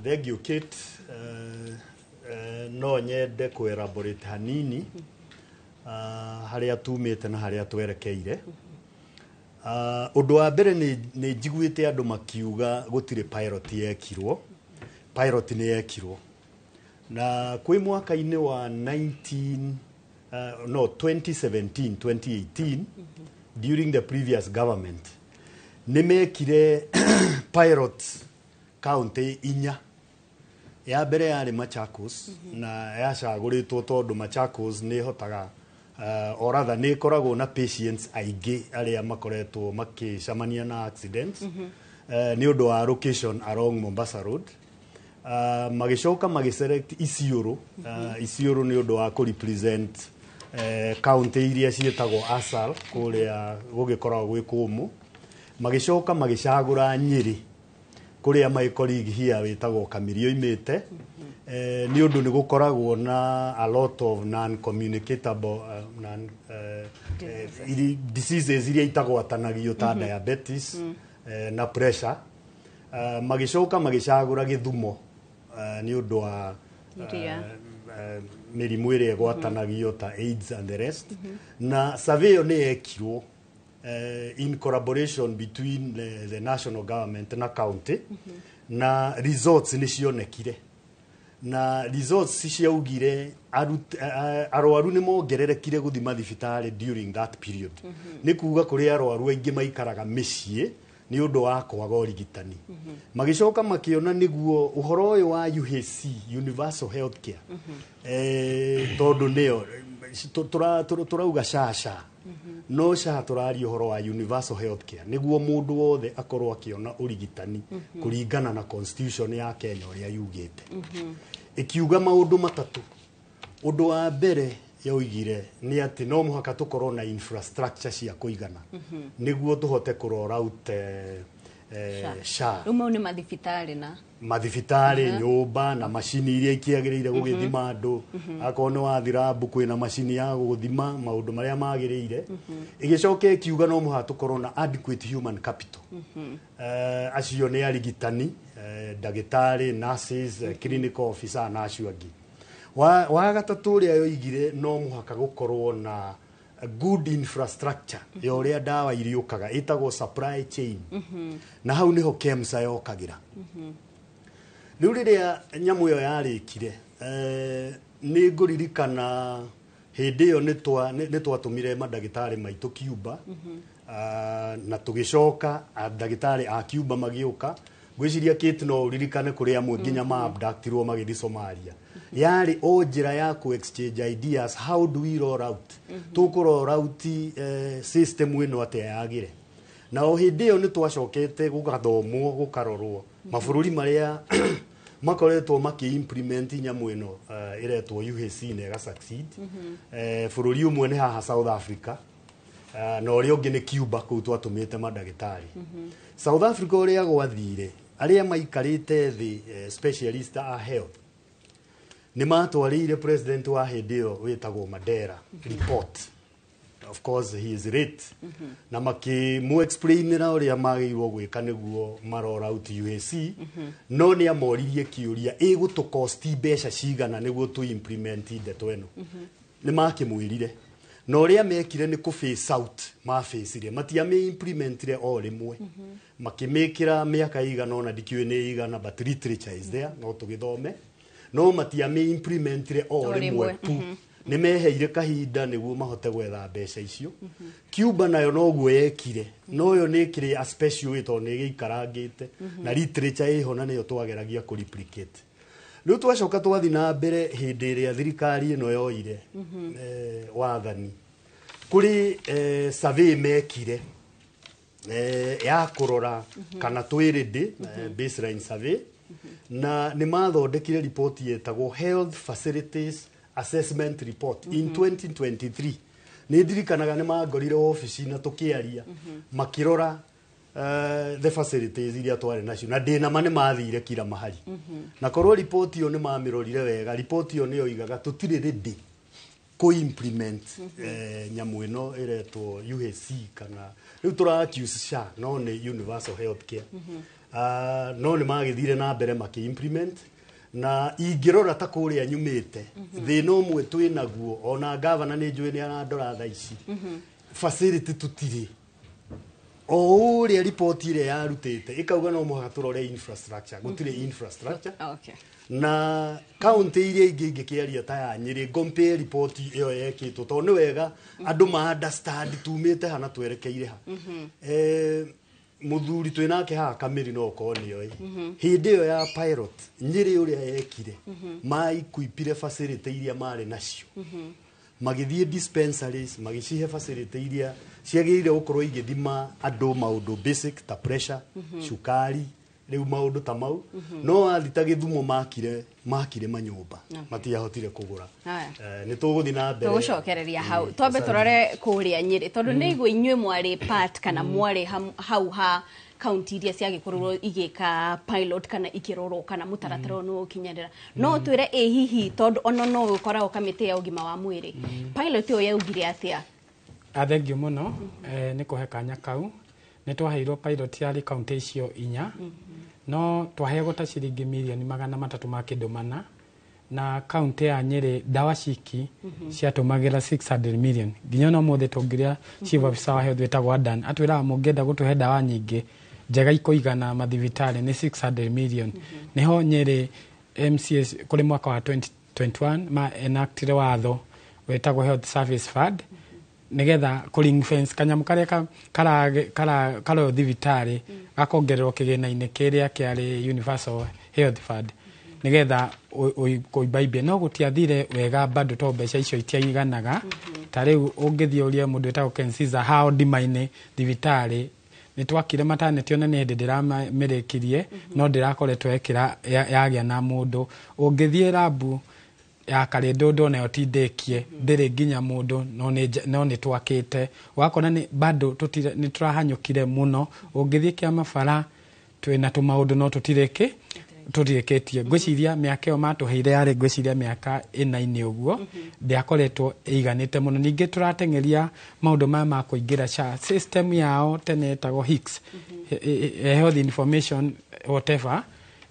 Thank you, Kate. No nyende kũ elaborate hanini harĩa tumĩte na harĩa twerekeire. Ũndũ wa mbere, nĩ njiguĩte andũ makiuga gũtirĩ pilot yekirwo. Pilot nĩ yekirwo na kwĩ mwaka-inĩ wa 19 no 2017 2018, during the previous government, nĩ mekire pilot county inya. Ya mbere yarĩ Machakos, na yacagũrĩtwo tondũ Machakos nĩ ĩhotaga, or rather nĩ ĩkoragwo na patients aingĩ arĩa makoretwo makĩcemania na accidents, nĩ ũndũ wa location along Mombasa Road. Magĩcoka magĩselect Isiolo, Isiolo nĩ ũndũ wa kũ-represent county iria ciĩtagwo ASAL, kũrĩa gũgĩkoragwo gwĩ kũmũ. Magĩcoka magĩcagũra Nyĩrĩ kũrĩa my colleague here wĩtagwo Kamiri oimĩte, nĩ ũndũ nĩ gũkoragwo na a lot of non communicatable non diseases iria itagwatanagio ta diabetes na pressure. Magĩcoka magĩcagũra Gĩthumo nĩ ũndũ wa Iria. Mĩrimũ ĩrĩa ĩgwatanagio ta AIDS and the rest. Na survey ĩyo nĩ yekirwo in collaboration between the national government na county, na results nĩ cionekire, na results ciaugire arwaru nĩ mongererekire gũthiĩ mathibitarĩ during that period. Nĩ kuga kũrĩ arwaru aingĩ maikaraga mĩciĩ nĩ ũndũ wa kwaga ũrigitani. Magĩcoka makĩona nĩguo ũhoro ũyũ wa UHC, universal health care, tondũ nĩyo tũrauga SHA SHA, no SHA tũraria ũhoro wa universal health care nĩguo mũndũ wothe akorwo akĩona ũrigitani kũringana na constitution ya Kenya ũrĩa yugĩte. Ĩkiuga maũndũ matatũ. Ũndũ wa mbere yoigire nĩ atĩ no mũhaka tũkorwo na infrastructure cia kũigana nĩguo tũhote kũ roll out SHA. Rĩu mau nĩ mathibitarĩ na Mathibitarĩ, nyũmba na macini iria ikĩagĩrĩire gũgĩthima andũ. Akorwo nĩ wathi lab, kwĩna macini ya gũthima maũndũ marĩa magĩrĩire. Ĩgĩcoka ĩkiuga no mũhaka tũkorwo na adequate human capital. Acio nĩ arigitani, ndagĩtarĩ, nurses, clinical officer na acio angĩ. Wa gatatũ ũrĩa yoigire, no mũhaka gũkorwo na good infrastructure ya ũrĩa ndawa iriũkaga, ĩtagwo supply chain, na hau nĩho KEMSA yokagĩra. Rĩu rĩrĩa nyamũ ĩyo yarĩkire, nĩ ngũririkana hĩndĩ ĩyo nĩ twatũmire mandagĩtarĩ maitũ Cuba. Na tũgĩcoka ndagĩtarĩ a Cuba magĩũka. Ngwĩciria Kate no ũririkane kũrĩ amwe nginya ma abductirwo magĩthiĩ Somalia. Yarĩ o njĩra ya ku exchange ideas, how do we roll out, tũkũ roll out system ĩno atĩa yagĩre. Na o hĩndĩ ĩyo nĩ twacokete gũgathomwo, gũkarorwo mabũrũri marĩa makoretwo makĩ implement nyamũ ĩno ĩretwo UHC na ĩga succeed. Bũrũri ũmwe nĩ haha South Africa, na ũrĩa ũngĩ nĩ Cuba, kũu twatũmĩte mandagĩtarĩ. South Africa ũrĩa gwathire, arĩa maikarĩte thĩ, specialist a health, nĩ matwarĩire president wa hĩndĩ ĩyo wĩtagwo Mandela report. Of course he is late. Na makĩmũ explainĩra ũrĩa magĩrĩirwo gwĩka nĩguo ma roll out UHC. No nĩ amoririe kĩũria, ĩgũtũ mbeca cigana nĩguo tũ implement ndeto ĩno? Nĩ makĩmwĩrire, na ũrĩa mekire nĩ kũ phase out mabĩcire, matiamĩ implementire o rĩmwe, makĩmĩkĩra mĩaka igana ũna, ndikĩũĩ nĩ igana, but literature is there, no tũgĩthome, no matiamĩ implementire o O rĩmwe rĩmwe, pu. Nĩ meheire kahinda nĩguo mahote gwetha mbeca icio. Cuba nayo noguo yekire, no yo nĩ ĩkĩrĩ a special way tondũ nĩ ĩgĩikarangĩte na literature ĩho, na nĩyo twageragia kũ replicate. Rĩu twacoka twathi na mbere, hĩndĩ ĩrĩa thirikari ĩno yoire wathani, kũrĩ survey mekire ya kũrora kana twĩ ready, baseline survey, na nĩ mathondekire riboti yetagwo Health Facilities Assessment Report in 2023. Nĩ ndirikanaga nĩ mangorire obici na tũkĩaria, makĩrora the facilities iria twarĩ nacio, na ndĩna ma nĩ mathire kila mahali. Na korwo riboti ĩyo nĩ mamĩrorire wega, riboti ĩyo nĩyo igaga tũtirĩ ready kũ implement nyamũ ĩno ĩretwo UHC, kana rĩu tũra accuse SHA, no nĩ universal health care. No nĩ magĩthire na mbere makĩ implement, na ingĩrora ta kũrĩa nyumĩte, thĩna ũmwe twĩ naguo, ona gavana nĩ njũĩ nĩ arandora thaa ici, facility tũtirĩ. O ũrĩa riboti ĩrĩa yarutĩte ĩkauga no mũhaka tũrore infrastructure, gũtirĩ infrastructure. Na kaunti iria ingĩ ingĩkĩaria ta ya Nyĩrĩ, compare riboti ĩyo yekĩtwo, tondũ nĩ wega andũ ma understand tumĩte ha na twerekeire ha. Mũthuri twĩ nake haha Kamĩri no ũkorwo nĩoĩ hĩndĩ ĩyo ya pilot Nyĩrĩ ũrĩa yekire, maikuipire facility iria marĩ nacio, magĩthiĩ dispensaries, magĩcihe facility iria ciagĩrĩire gũkorwo igĩthima andũ maũndũ basic ta pressure, cukari. Rĩu maũndũ ta mau no wathi ta Gĩthumo makire manyũmba matiahotire kũgũra. Nĩ tũgũthiĩ na mbere. Tũgũcokereria hau. Twambe tũrore kũrĩa Nyĩrĩ, tondũ nĩ igũ inyuĩ mwarĩ part kana mwarĩ hau ha kaunti iria ciagĩkorirwo igĩka pilot kana ikĩrorwo kana mũtaratara ũyũ nĩ ũkinyanĩra. No twĩre ĩ hihi, tondũ ona no ũkoragwo kamĩtĩ ya ũgima wa mwĩrĩ, pilot ĩyo yaugire atĩa? Thengiũ mũno nĩ kũhe kanya kau. Nĩ twaheirwo pilot yarĩ kaunti icio 4, no twaheagwo ta ciringi mirioni 300 ma kĩndũ mana, na kaunti ya Nyĩrĩ ndawa ciki ciatũmagĩra 600 million. Nginya ona ũmũthĩ tũngĩrĩa chief officer wa health wĩtagwo Adan atwĩraga mũngĩenda gũtũhe ndawa nyingĩ njega ikũigana mathibitarĩ nĩ 600 million. Nĩho Nyĩrĩ MCS kũrĩ mwaka wa 2021 ma enactire watho wĩtagwo Health Service Fund, nigetha kũ ring fence kanyamũ karĩa karoywo thibitarĩ gakongererwo kĩgĩna-inĩ kĩrĩa kĩarĩ Universal Health Fund, nigetha kũimbaimbia. No gũtiathire wega bado, tondũ mbeca icio itiaiganaga. Ta rĩu ũngĩthiĩ ũrie mũndũ wĩtagwo Ken Caesar hao ndima-inĩ thibitarĩ nĩ twakire maternity, ona nĩ hĩndĩ ndĩramĩrĩkirie, no ndĩrakoretwo ĩkĩra yagĩa na mũndũ. Ũngĩthiĩ rabu ya Karĩndũndũ, nayo ti ndĩkie, ndĩrĩ nginya mũndũ, no nĩ twakĩte. Ũgakora nĩ bado nĩ tũrahanyũkire mũno. Ũngĩthiĩ Kĩamabara twĩna tũmaũndũ, no tũtirĩkĩ tũtirĩkĩtie. Ngwĩciria mĩaka ĩyo matũheire yarĩ, ngwĩciria mĩaka ĩna-inĩ ũguo, ndĩakoretwo ĩiganĩte mũno. Ningĩ tũrateng'eria maũndũ maya ma kũingĩra SHA system yao, tene ĩtagwo HICS, health information whatever.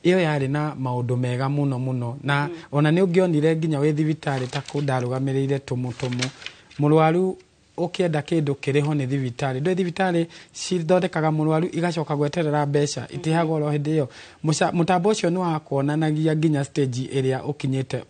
Ĩyo yarĩ na maũndũ mega mũno mũno, na ona nĩ ũngĩonire nginya wĩ thibitarĩ ta kũ ndarũgamĩrĩire tũmũ mũrwaru ũkĩenda kĩndũ kĩrĩho nĩ thibitarĩ. Ndũĩ thibitarĩ cithondekaga mũrwaru igacoka gweterera mbeca itihagwo oro hĩndĩ ĩyo. Mũtambo ũcio nĩ wa kuonanagia nginya stage ĩrĩa ũkinyĩte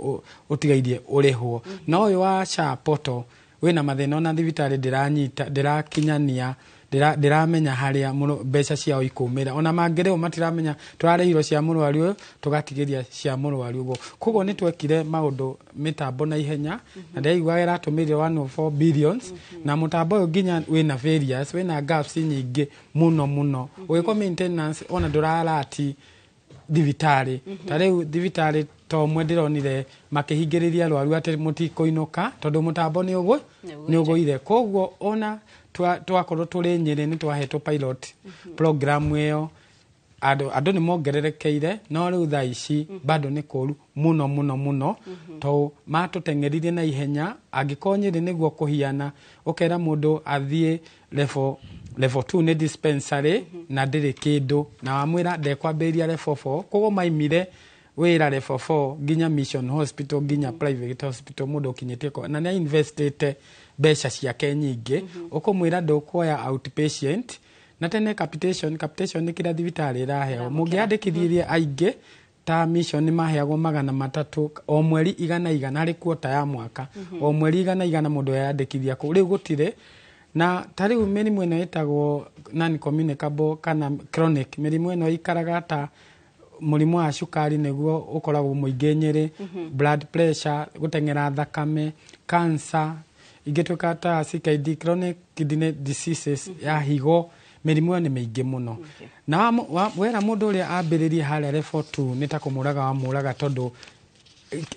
ũtigairie ũrĩhwo. No ũyũ wa SHA portal wĩna mathĩna, ona thibitarĩ ndĩranyita, ndĩrakinyania, ndĩramenya harĩa mbeca ciao ikumĩra. Ona mangĩrĩhwo matiramenya tũrarĩhirwo cia mũrwaru ũyũ, tũgatigĩria cia mũrwaru ũguo. Koguo nĩ twekire maũndũ mĩtambo na ihenya, na ndĩraiguaga ĩratũmĩrire 104 billions, na mũtambo ũyũ nginya wĩna failures, wĩna gaps nyingĩ mũno mũno. Ũgĩkwo maintenance ona ndũrarati thibitarĩ. Ta rĩu thibitarĩ ta ũmwe ndĩronire makĩhingĩrĩria arwaru atĩ mũtikũinũka tondũ mũtambo nĩ ũgũire. Koguo ona twakorwo tũrĩ Nyĩrĩ nĩ twahetwo pilot program ĩyo, andũ nĩ mongererekeire, no rĩu thaa ici bado nĩ kũru mũno mũno mũno, tondũ matũteng'eririe na ihenya. Angĩkorwo Nyĩrĩ nĩguo kũhiana, ũkera mũndũ athiĩ level 2 nĩ dispensary na ndĩrĩ kĩndũ, na wamwĩra ndekwambĩrĩria level 4. Koguo maimire wĩra level 4 nginya Mission Hospital, nginya private hospital, mũndũ ũkinyĩtie na nĩ investĩte mbeca ciake nyingĩ, ũkũmwĩra ndũkuoya outpatient. Na tene capitation nĩ kĩrĩa thibitarĩ ĩraheo. Mũngĩandĩkithirie aingĩ ta Mission nĩ maheagwo 300 o mweri, igana igana harĩ kuota ya mwaka, o mweri igana igana mũndũ eyandĩkithia kũu. Rĩu gũtirĩ. Na ta rĩu mĩrimũ ĩno ĩtagwo non communicable kana chronic, mĩrimũ ĩno ĩikaraga ta mũrimũ wa cukari nĩguo ũkoragwo mũingĩ Nyĩrĩ, blood pressure, gũteng'era thakame, cancer ingĩtuĩka ta CKD, chronic kidney diseases, ya higo, mĩrimũ ĩyo nĩ mĩingĩ mũno. Na wera mũndũ ũrĩa ambĩrĩrie harĩa level 2 nĩ ta kũmũraga wamũraga, tondũ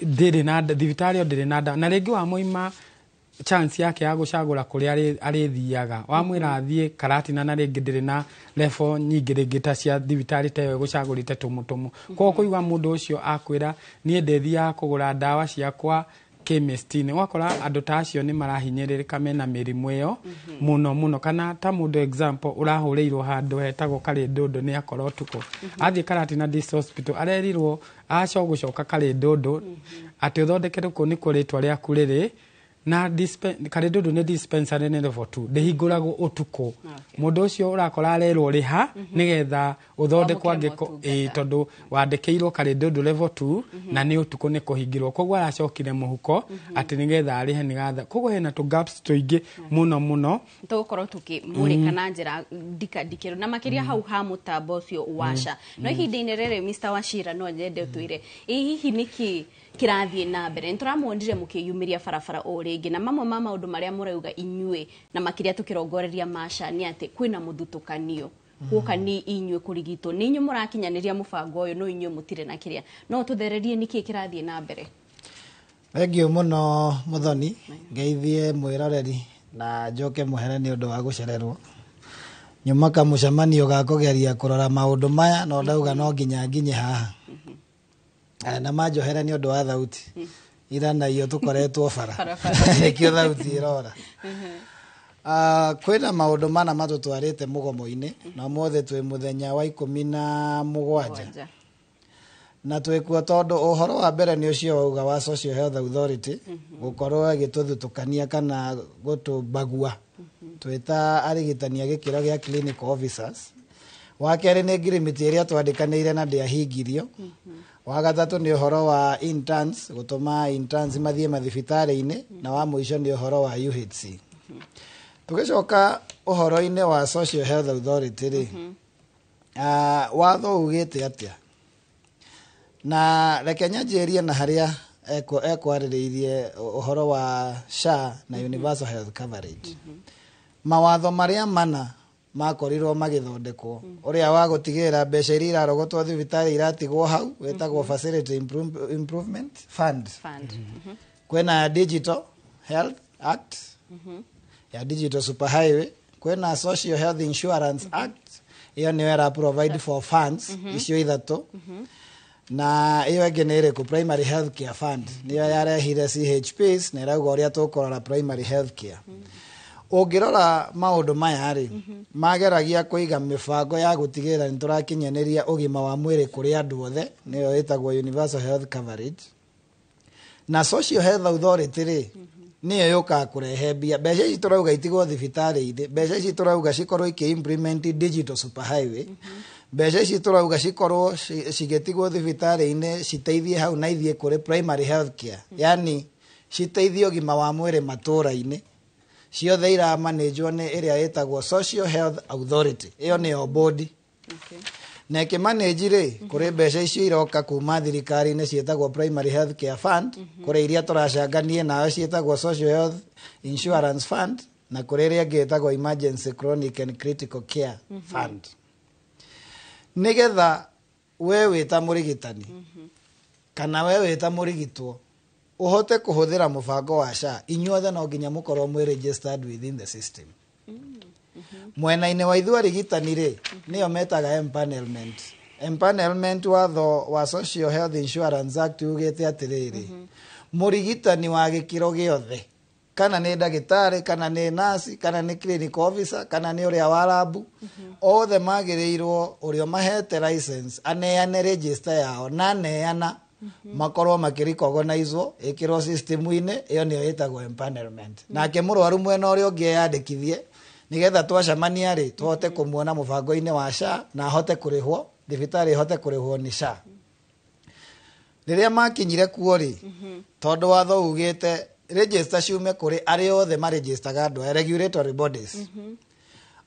ndĩrĩ na thibitarĩ ĩyo ndĩrĩ na ndawa, na rĩngĩ wamũima chance yake ya gũcagũra kũrĩa arĩthiaga. Wamwĩra athiĩ Karatina na rĩngĩ ndĩrĩ na level nyingĩ rĩngĩ ta cia thibitarĩ ta ĩyo ĩgũcagũrĩte tũmũ. Koguo kũigua mũndũ ũcio akwĩra niĩ ndĩthiaga kũgũra ndawa ciakwa chemist-inĩ, ũgakora andũ ta acio nĩ marahinyĩrĩrĩka mena mĩrimũ ĩyo mũno mũno. Kana ta mũndũ, example, ũrahũrĩirwo handũ hetagwo Karĩndũndũ nĩ akora ũtukũ, athiĩ Karatina District Hospital arerirwo aco gũcoka Karĩndũndũ atĩ ũthondekerwo kũu nĩkuo rĩtwa rĩaku rĩrĩ na Karĩndũndũ nĩ dispensary nĩ level 2, ndĩhingũragwo ũtukũ. Mũndũ ũcio ũrakora arerwo rĩha nĩgetha ũthondekwo. Wamũkĩre. Angĩko ĩĩ, tondũ wandĩkĩirwo Karĩndũndũ level 2 na nĩ ũtukũ nĩ kũhingĩrwo, koguo aracokire mũhuko atĩ nĩgetha arĩhe nĩgetha. Koguo hena tũ gaps tũingĩ mũno mũno. Tũgũkorwo tũkĩmũrĩka na njĩra ndikandikĩru na makĩria hau ha mũtambo ũcio wa SHA. No ihinda-inĩ rĩrĩ, Mr. Wachira, no nyende ũtwĩre ĩ hihi nĩkĩ kĩrathiĩ na mbere. Nĩ tũramuonire mũkĩyumĩria barabara o rĩngĩ, na mamwe ma maũndũ marĩa mũrauga inyuĩ na makĩria tũkĩrongoreria ma SHA nĩ atĩ kwĩna mũthutũkanio. Guoka nĩ inyuĩ kũrigitwo, nĩ inyuĩ mũrakinyanĩria mũbango ũyũ, no inyuĩ mũtirĩ na kĩrĩa. No tũthererie nĩkĩ kĩrathiĩ na mbere? Thengiũ mũno Mũthoni, ngeithie mwĩroreri na njoke mũhere nĩ ũndũ wa gũcererwo. Nyuma kamũcemanio ga kũgeria kũrora maũndũ maya, no ndauga no nginya nginye haha. Na manjohere nĩ ũndũ wa thauti. Ira na iyo tũkoretwo bara. Nĩkĩo thauti ĩrora. Kwĩna maũndũ mana matũtwarĩte mũgomo-inĩ, na ũmũthĩ twĩ mũthenya wa 17. Na twĩkuo tondũ ũhoro wa mbere nĩ ũcio wauga wa Social Health Authority gũkorwo ĩgĩtũthutũkania kana gũtũbagua twĩta arigitani a gĩkĩro gĩa clinical officers. Wa kerĩ nĩ ngirimiti ĩrĩa twandĩkanĩire na ndĩahingirio. Wa gatatũ nĩ ũhoro wa interns, gũtũma interns mathiĩ mathibitarĩ-inĩ, na wa mũico nĩ ũhoro wa UHC. Tũgĩcoka ũhoro-inĩ wa Social Health Authority rĩ, watho ugĩte atĩa? Na reke nyanjĩrie na harĩa ekwarĩrĩirie ũhoro wa SHA na Universal Health Coverage. Mawatho marĩa mana makorirwo magĩthondekwo, ũrĩa wa gũtigĩrĩra mbeca iria irarogotwo thibitarĩ iratigwo hau, wĩtagwo Facility Improvement Fund. Kwĩna Digital Health Act ya Digital Superhighway, kwĩna Social Health Insurance Act, ĩyo nĩyo ĩra provide for funds icio ithatũ. Na ĩyo ĩngĩ nĩ ĩrĩkũ? Primary Health Care Fund nĩyo yarehire CHPs na ĩrauga ũrĩa tũkũrora primary health care. Ũngĩrora maũndũ maya rĩ, mageragia kũiga mĩbango ya gũtigĩrĩra nĩ tũrakinyanĩria ũgima wa mwĩrĩ kũrĩ andũ othe, nĩyo ĩtagwo Universal Health Coverage. Na Social Health Authority rĩ, nĩyo yũkaga kũrehe mbia. Mbeca ici tũrauga itigwo thibitarĩ-inĩ, mbeca ici tũrauga cikorwo ikĩ-implement digital superhighway, mbeca ici tũrauga cikorwo cigĩtigwo thibitarĩ-inĩ citeithie hau na ithiĩ kũrĩ primary health care, yani citeithie ũgima wa mwĩrĩ matũra-inĩ. Ciothe iramanĩjwo nĩ ĩrĩa ĩtagwo Social Health Authority, ĩyo nĩyo board. Na ĩkĩmanĩji rĩ, kũrĩ mbeca icio iroka kuma thirikari-inĩ ciĩtagwo Primary Health Care Fund, kũrĩ iria tũracanganie nayo ciĩtagwo Social Health Insurance Fund, na kũrĩ ĩrĩa ĩngĩ ĩtagwo Emergency Chronic and Critical Care Fund. Nĩgetha we wĩ ta mũrigitani kana we wĩ ta mũrigitwo ũhote kũhũthĩra mũbango wa SHA, inyuothe no nginya mũkorwo mwĩ registered within the system. Mwena-inĩ wa ithuĩ arigitani rĩ, nĩyo metaga empanelment. Empanelment watho wa Social Health Insurance Act ugĩte atĩrĩrĩ, mũrigitani wa gĩkĩro gĩothe, kana nĩ ndagĩtarĩ, kana nĩ nurse, kana nĩ clinical officer, kana nĩ ũrĩa wa rabu, othe magĩrĩirwo ũrĩa ũmahete license aneane register yao, na aneana makorwo makĩrecognizwo ĩkĩrwo system-inĩ ĩyo nĩyo ĩtagwo empanelment. Nake mũrwaru mwena ũrĩa ũngĩ eyandĩkithie, nĩgetha twacemania rĩ tũhote kũmuona mũbango-inĩ wa SHA na ahote kũrĩhwo, thibitarĩ ĩhote kũrĩhwo nĩ SHA. Rĩrĩa makinyire kuo rĩ, tondũ watho ugĩte register ciume kũrĩ arĩa othe maregistaga andũ aya, regulatory bodies,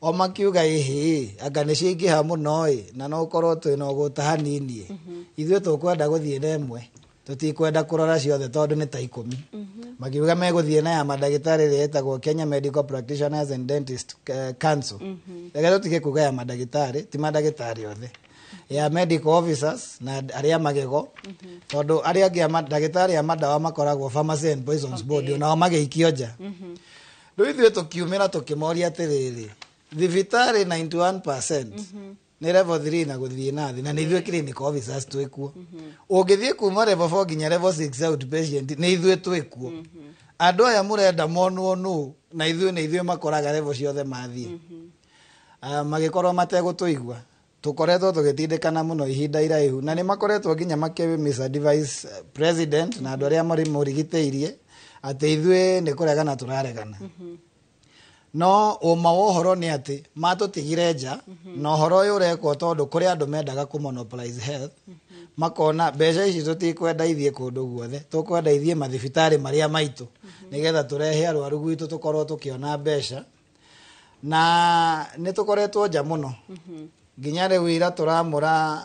o makiuga ĩhĩ, anga nĩ ciaingĩha mũno ĩ, na no ũkorwo twĩna ũgũta hanini ĩ, ithuĩ tũkwenda gũthiĩ na ĩmwe, tũtikwenda kũrora ciothe tondũ nĩ ta 10. Makiuga megũthiĩ na ya mandagĩtarĩ ĩrĩa ĩtagwo Kenya Medical Practitioners and Dentist Council. Reke tũtige kuga ya mandagĩtarĩ, ti mandagĩtarĩ othe, ya medical officers na arĩa magego, tondũ arĩa angĩ a ndagĩtarĩ a madawa makoragwo Pharmacy and Poisons Board, onao magĩikio nja. Rĩu ithuĩ tũkiumĩra tũkĩmoria atĩrĩrĩ, thibitarĩ 91% nĩ level 3 na gũthiĩ na thĩ, na nĩ ithuĩ clinical officers twĩkuo. Ũngĩthiĩ kuma level 4 nginya level 6 outpatient, nĩ ithuĩ twĩkuo. Andũ aya mũrenda monwo nũ, na ithuĩ nĩ ithuĩ makoraga level ciothe mathiĩ. Magĩkorwo mategũtũigua. Tũkoretwo tũgĩtindĩkana mũno ihinda iraihu, na nĩ makoretwo nginya makĩ misadvise president na andũ arĩa mũrigitĩirie atĩ ithuĩ nĩ kũregana tũraregana. No ũma wa ũhoro nĩ atĩ matũtigire nja, na ũhoro ũyũ ũrekwo tondũ kũrĩ andũ mendaga kũ monopolize health, makona mbeca ici tũtikwenda ithiĩ kũndũ guothe, tũkwenda ithiĩ mathibitarĩ marĩa maitũ, nĩgetha tũrehe arwaru gwitũ tũkorwo tũkĩona mbeca. Na nĩ tũkoretwo nja mũno nginya rĩu ira tũramũra,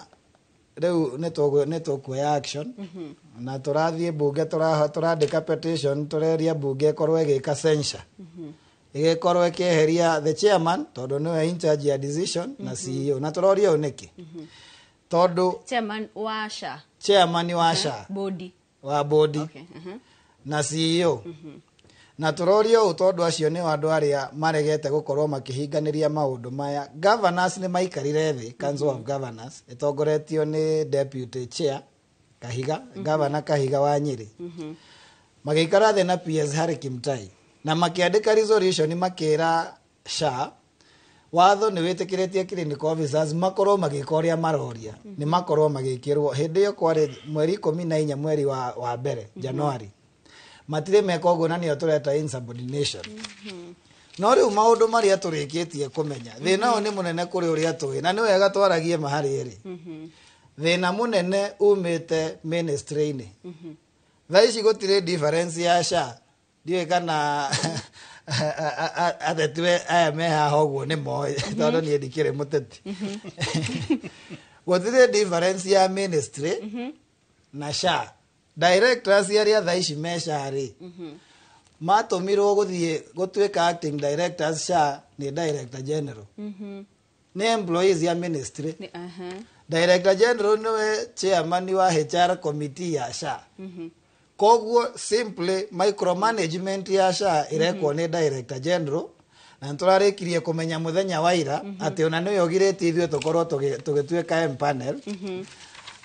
rĩu nĩ tũkuoya action, na tũrathiĩ mbunge, tũrandĩka petition, tũreria mbunge ĩkorwo ĩgĩka censure Ĩgĩkorwo ĩkĩeheria the chairman tondũ nĩwe in charge ya decision na CEO. Na tũroria ũũ nĩkĩ? Tondũ Chairman wa SHA. Chairman wa SHA. Bodi. Wa bodi. Okay. Na CEO. Na tũroria ũũ tondũ acio nĩo andũ arĩa maregete gũkorwo makĩhinganĩria maũndũ maya. Governors nĩ maikarire thĩ, Council of Governors ĩtongoretio nĩ deputy chair Kahiga, Governor Kahiga wa Nyĩrĩ. Magĩikara thĩ na PS Harry Kimtai na makĩandĩka resolution makĩra SHA watho nĩ wĩtĩkĩrĩtie clinical officers makorwo magĩka ũrĩa maroria, nĩ makorwo magĩkĩrwo. Hĩndĩ ĩyo kwarĩ mweri 14 mweri wa mbere, January. Matirĩ meka ũguo na nĩyo tũreta insubordination. No rĩu maũndũ marĩa tũrĩkĩtie kũmenya, thĩna ũyũ nĩ mũnene kũrĩ ũrĩa tũĩ, na nĩ wega twaragie ma harĩ ĩrĩ. Thĩna mũnene umĩte ministry-inĩ. Thaa ici gũtirĩ difference ya SHA. Ndiũĩ kana ateti aya me haha ũguo nĩ moĩ, tondũ niĩ ndikĩrĩ mũteti. Gũtirĩ difference ya ministry na SHA. Directors arĩa thaa ici me SHA rĩ, matũmirwo gũthiĩ gũtuĩka acting directors SHA nĩ director general. Nĩ employees ya ministry. Director general nĩwe chairman wa HR committee ya SHA. Koguo simply micromanagement ya SHA ĩrekwo nĩ director general, na nĩtũrarĩkirie kũmenya mũthenya wa ira atĩ ona nĩwe ũgirĩtie ithuĩ tũkorwo tũgĩtuĩka empanel.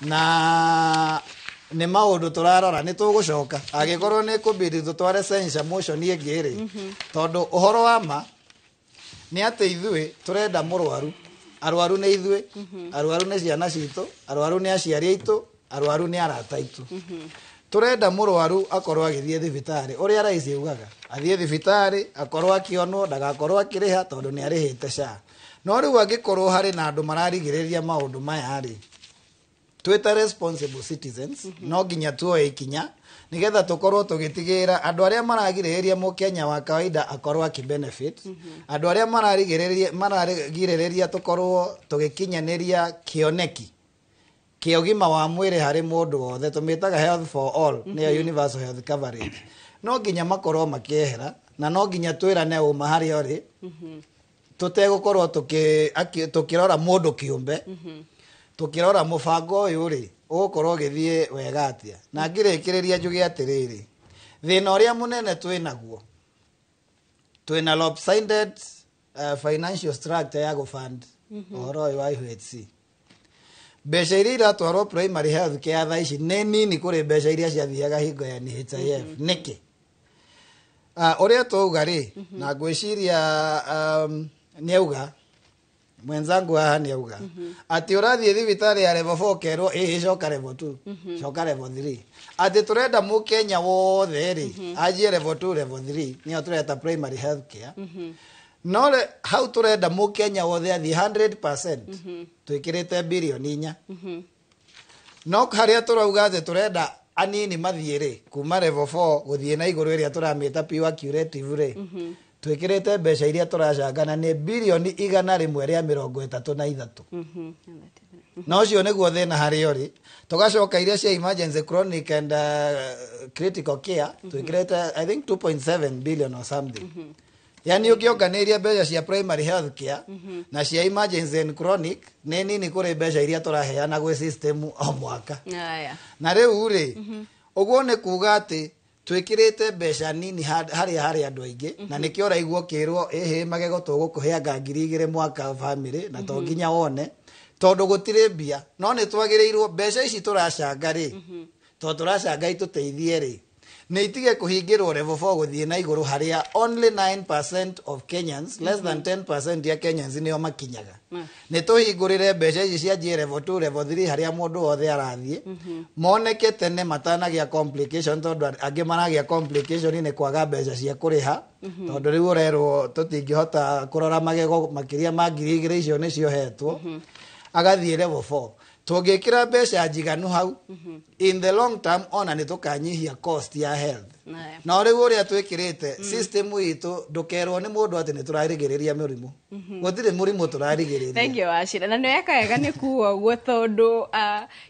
Na nĩ maũndũ tũrarora, nĩ tũgũcoka angĩkorwo nĩ kũbidi tũtware censure motion ĩngĩ rĩ, tondũ ũhoro wa ma nĩ atĩ ithuĩ tũrenda mũrwaru, arwaru nĩ ithuĩ, arwaru nĩ ciana citũ, arwaru nĩ aciari aitũ, arwaru nĩ arata aitũ. Tũrenda mũrwaru akorwo agĩthiĩ thibitarĩ ũrĩa rais augaga, athiĩ thibitarĩ akorwo akĩonwo, ndagakorwo akĩrĩha tondũ nĩ arĩhĩte SHA. No rĩu angĩkorwo harĩ na andũ mararigĩrĩria maũndũ maya rĩ, twĩta responsible citizens no nginya tuoe ikinya nigetha tũkorwo tũgĩtigĩrĩra andũ arĩa maragirĩrĩria mũkenya wa kawaida akorwo akĩ-benefit, andũ arĩa maragirĩrĩria tũkorwo tũgĩkinyanĩria kĩoneki kĩa ũgima wa mwĩrĩ harĩ mũndũ wothe, tũmĩtaga health for all, nĩyo universal health coverage, no nginya makorwo makĩehera, na no nginya twĩrane ũma harĩa ũrĩ, tũtegũkorwo tũkĩrora mũndũ kĩũmbe, tũkĩrora mũbango ũyũ rĩ ũgũkorwo ũgĩthiĩ wega atĩa. Na ngĩrĩkĩrĩria njuge atĩrĩrĩ, thĩna ũrĩa mũnene twĩnaguo, twĩna lopsided financial structure ya gũfund ũhoro ũyũ wa UHC. Mbeca iria iratwarwo primary health care thaa ici nĩ nini kũrĩ mbeca iria ciathiaga hingo ya NHIF. Nĩkĩ? Ũrĩa twauga rĩ, na ngwĩciria nĩauga mwenzangu haha nĩauga atĩ ũrathiĩ thibitarĩ ya level 4 ũkerwo ĩhĩ coka level 2, coka level 3, atĩ tũrenda mũkenya wothe rĩ anjie level 2, level 3, nĩyo tũreta primary health care. No hau tũrenda mũkenya wothe athiĩ 100%, twĩkĩrĩte birioni 4. No harĩa tũrauga atĩ tũrenda anini mathiĩ rĩ, kuma level 4 gũthiĩ na igũrũ ĩrĩa tũramĩta pure curative rĩ, twĩkĩrĩte mbeca iria tũracangana nĩ birioni 133. Na ũcio nĩguo thĩna harĩa ũrĩ. Tũgacoka iria cia emergency, chronic and critical care, twĩkĩrĩte I think 2.7 billion or something. Yani ũngĩonganĩria mbeca cia primary health care na cia emergency and chronic nĩ nini kũrĩ mbeca iria tũraheana gwĩ system o mwaka. Na rĩu rĩ, ũguo nĩ kuga atĩ twĩkĩrĩte mbeca nini harĩa harĩ andũ aingĩ, na nĩkĩo ũraigua ũkĩrwo ĩhĩ magego tũgũkũheanga 2000 mwaka family, na to nginya wone tondũ gũtirĩ mbia. No nĩ twagĩrĩirwo mbeca ici tũracanga rĩ, tondũ tũracanga itũteithie rĩ, nĩ itige kũhingĩrwo level 4 gũthiĩ na igũrũ harĩa only 9% of Kenyans, less than 10% ya Kenyans nĩo makinyaga. Nĩ tũhingũrĩre mbeca ici cianjie level 2, level 3 harĩa mũndũ wothe arathiĩ, moneke tene matanagĩa complication, tondũ angĩ maragĩa complication nĩ kwaga mbeca cia kũrĩha, tondũ rĩu ũrerwo tũtingĩhota kũrora magego makĩria ma 2000 icio nĩcio hetwo, agathiĩ level 4. Tũngĩkĩra mbeca njiganu hau in the long term ona nĩ tũkanyihia cost ya health. No rĩu ũrĩa twĩkĩrĩte system itũ, ndũkerwo nĩ mũndũ atĩ nĩ tũrarigĩrĩria mĩrimũ. Gũtirĩ mũrimũ tũrarigĩrĩria. Thank you Wachira. Na nĩ weka wega nĩ kuga ũguo tondũ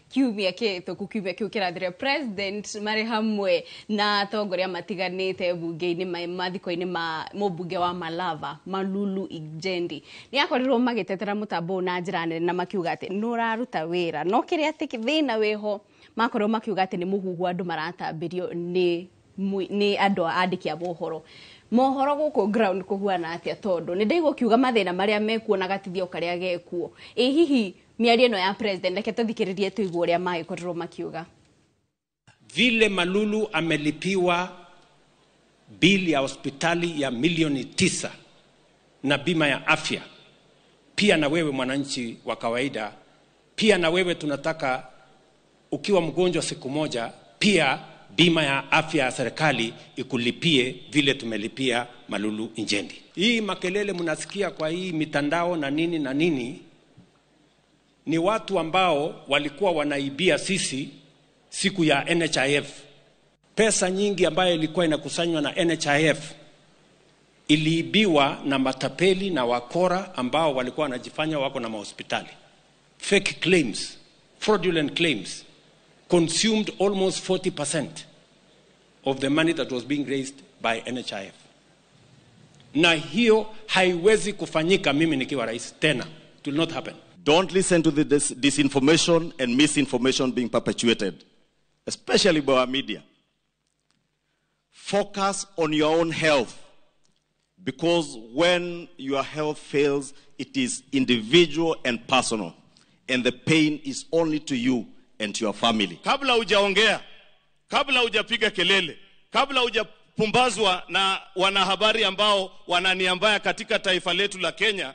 kiumia kĩhĩtũku, kiumia kĩu kĩrathire, president marĩ hamwe na atongoria matiganĩte mbunge-inĩ mathiko-inĩ ma mũmbunge wa Malava Malulu Injendi nĩ akorirwo magĩtetera mũtambo ũyũ na njĩra nene na makiuga atĩ nĩ ũraruta wĩra, no kĩrĩa atĩ thĩna wĩho makorirwo makiuga atĩ nĩ mũhuhu andũ maratambĩrio nĩ andũ andĩki a mohoro. Mohoro gũkũ ground kũhuana atĩa tondũ nĩ ndaigua ũkiuga mathĩna marĩa mekuo na gatithio karĩa gekuo. Ĩ hihi mĩario ĩno ya president, reke tũthikĩrĩrie tũigue ũrĩa magĩkorirwo makiuga. Vile Malulu amelipiwa bili ya hospitali ya milioni 9 na bima ya afya, pia na wewe mwananchi wa kawaida, pia na wewe tunataka ukiwa mgonjwa siku moja, pia bima ya afya ya serikali ikulipie vile tumelipia Malulu Injendi. Hii makelele mnasikia kwa hii mitandao na nini na nini, ni watu ambao walikuwa wanaibia sisi siku ya NHIF. Pesa nyingi ambayo ilikuwa inakusanywa na NHIF iliibiwa na matapeli na wakora ambao walikuwa wanajifanya wako na mahospitali. Fake claims, fraudulent claims consumed almost 40% of the money that was being raised by NHIF. Na hiyo haiwezi kufanyika mimi nikiwa rais tena. It will not happen. Don't listen to the disinformation and misinformation being perpetuated, especially by our media. Focus on your own health, because when your health fails, it is individual and personal, and the pain is only to you and to your family. Kabla hujaongea, kabla hujapiga kelele, kabla hujapumbazwa na wanahabari ambao wana nia mbaya katika taifa letu la Kenya,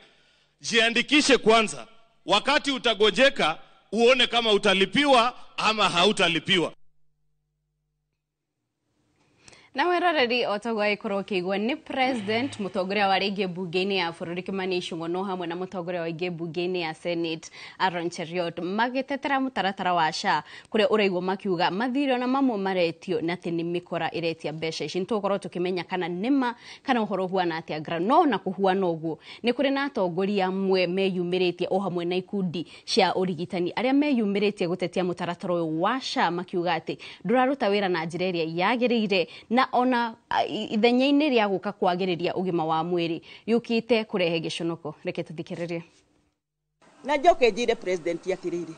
jiandikishe kwanza. Wakati utagonjeka, uone kama utalipiwa ama hautalipiwa. Na weroreri o taguo agĩkorwo ũkĩigua nĩ president, mũtongoria wa rĩngĩ mbunge-inĩ ya bũrũri Kimani Ichung'wa no hamwe na mũtongoria wa ingĩ mbunge-inĩ ya Senate Aaron Cheruiyot magĩtetera mũtaratara wa SHA kũrĩa ũraigua makiuga mathirĩ ona mamwe maretio na atĩ nĩ mĩkora ĩretia mbeca ici. Nĩtũgũkorwo tũkĩmenya kana nĩma kana ũhoro ũhuana atĩa ground. No ona kũhuana ũguo nĩ kũrĩ na atongoria amwe meyumĩrĩtie o hamwe na ikundi cia ũrigitani arĩa meyumĩrĩtie gũtetia mũtaratara ũyũ wa SHA makiuga atĩ ndũraruta wĩra na njĩra ĩrĩa yagĩrĩire na ona ithenya-inĩ rĩa gũka kwagĩrĩria ũgima wa mwĩrĩ yũkĩte kũrehe gĩconoko. Reke tũthikĩrĩrie. Na njoke njĩre president atĩrĩrĩ,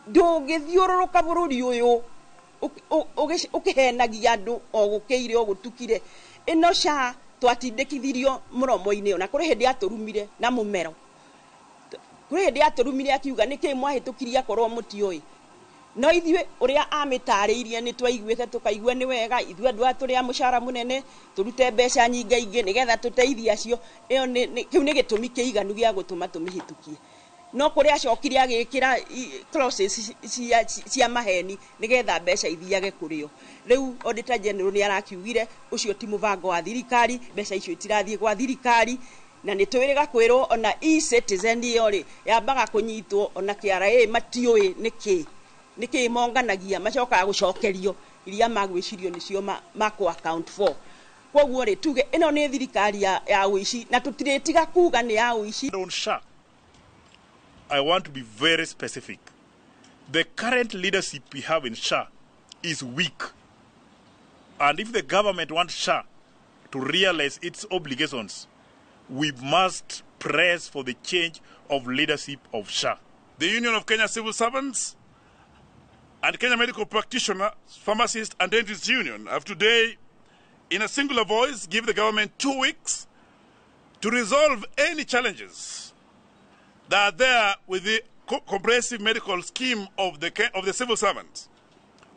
ndũngĩthiũrũrũka bũrũri ũyũ ũkĩhenagia andũ o gũkĩire o gũtukire. Ĩno SHA twatindĩkithirio mũromo-inĩ, ona kũrĩ hĩndĩ atũrumire na mũmero, kũrĩ hĩndĩ atũrumire akiuga nĩkĩ mwahĩtũkirie akorwo mũtiũĩ. No ithuĩ ũrĩa amĩtarĩirie nĩ twaiguĩte tũkaigua nĩ wega, ithuĩ andũ aya tũrĩ a mũcara mũnene tũrute mbeca nyingaingĩ nĩgetha tũteithie acio. Ĩyo kĩu nĩ gĩtũmi kĩiganu gĩa gũtũma tũmĩhĩtũkie. No kũrĩa acokire agĩkĩra clauses cia maheni nĩgetha mbeca ithiage kũrĩo. Rĩu Auditor General nĩ arakiugire ũcio ti mũbango wa thirikari, mbeca icio itirathiĩ gwa thirikari. Na nĩ twĩrĩga kwĩrwo ona e-citizen ĩyo rĩ yambaga kũnyitwo ona KRA matiũĩ nĩkĩ nĩkĩ monganagia, macokaga gũcokerio iria magwĩcirio nĩcio makũ account for. Koguo rĩ tuge ĩno nĩ thirikari ya ũici na tũtirĩtiga kuga nĩ ya ũici. On SHA, I want to be very specific. The current leadership we have in SHA is weak. And if the government wants SHA to realize its obligations, we must press for the change of leadership of SHA. The Union of Kenya Civil Servants and Kenya Medical Practitioners, Pharmacists and Dentists Union have today, in a singular voice, give the government 2 weeks to resolve any challenges that are there with the comprehensive medical scheme of the civil servants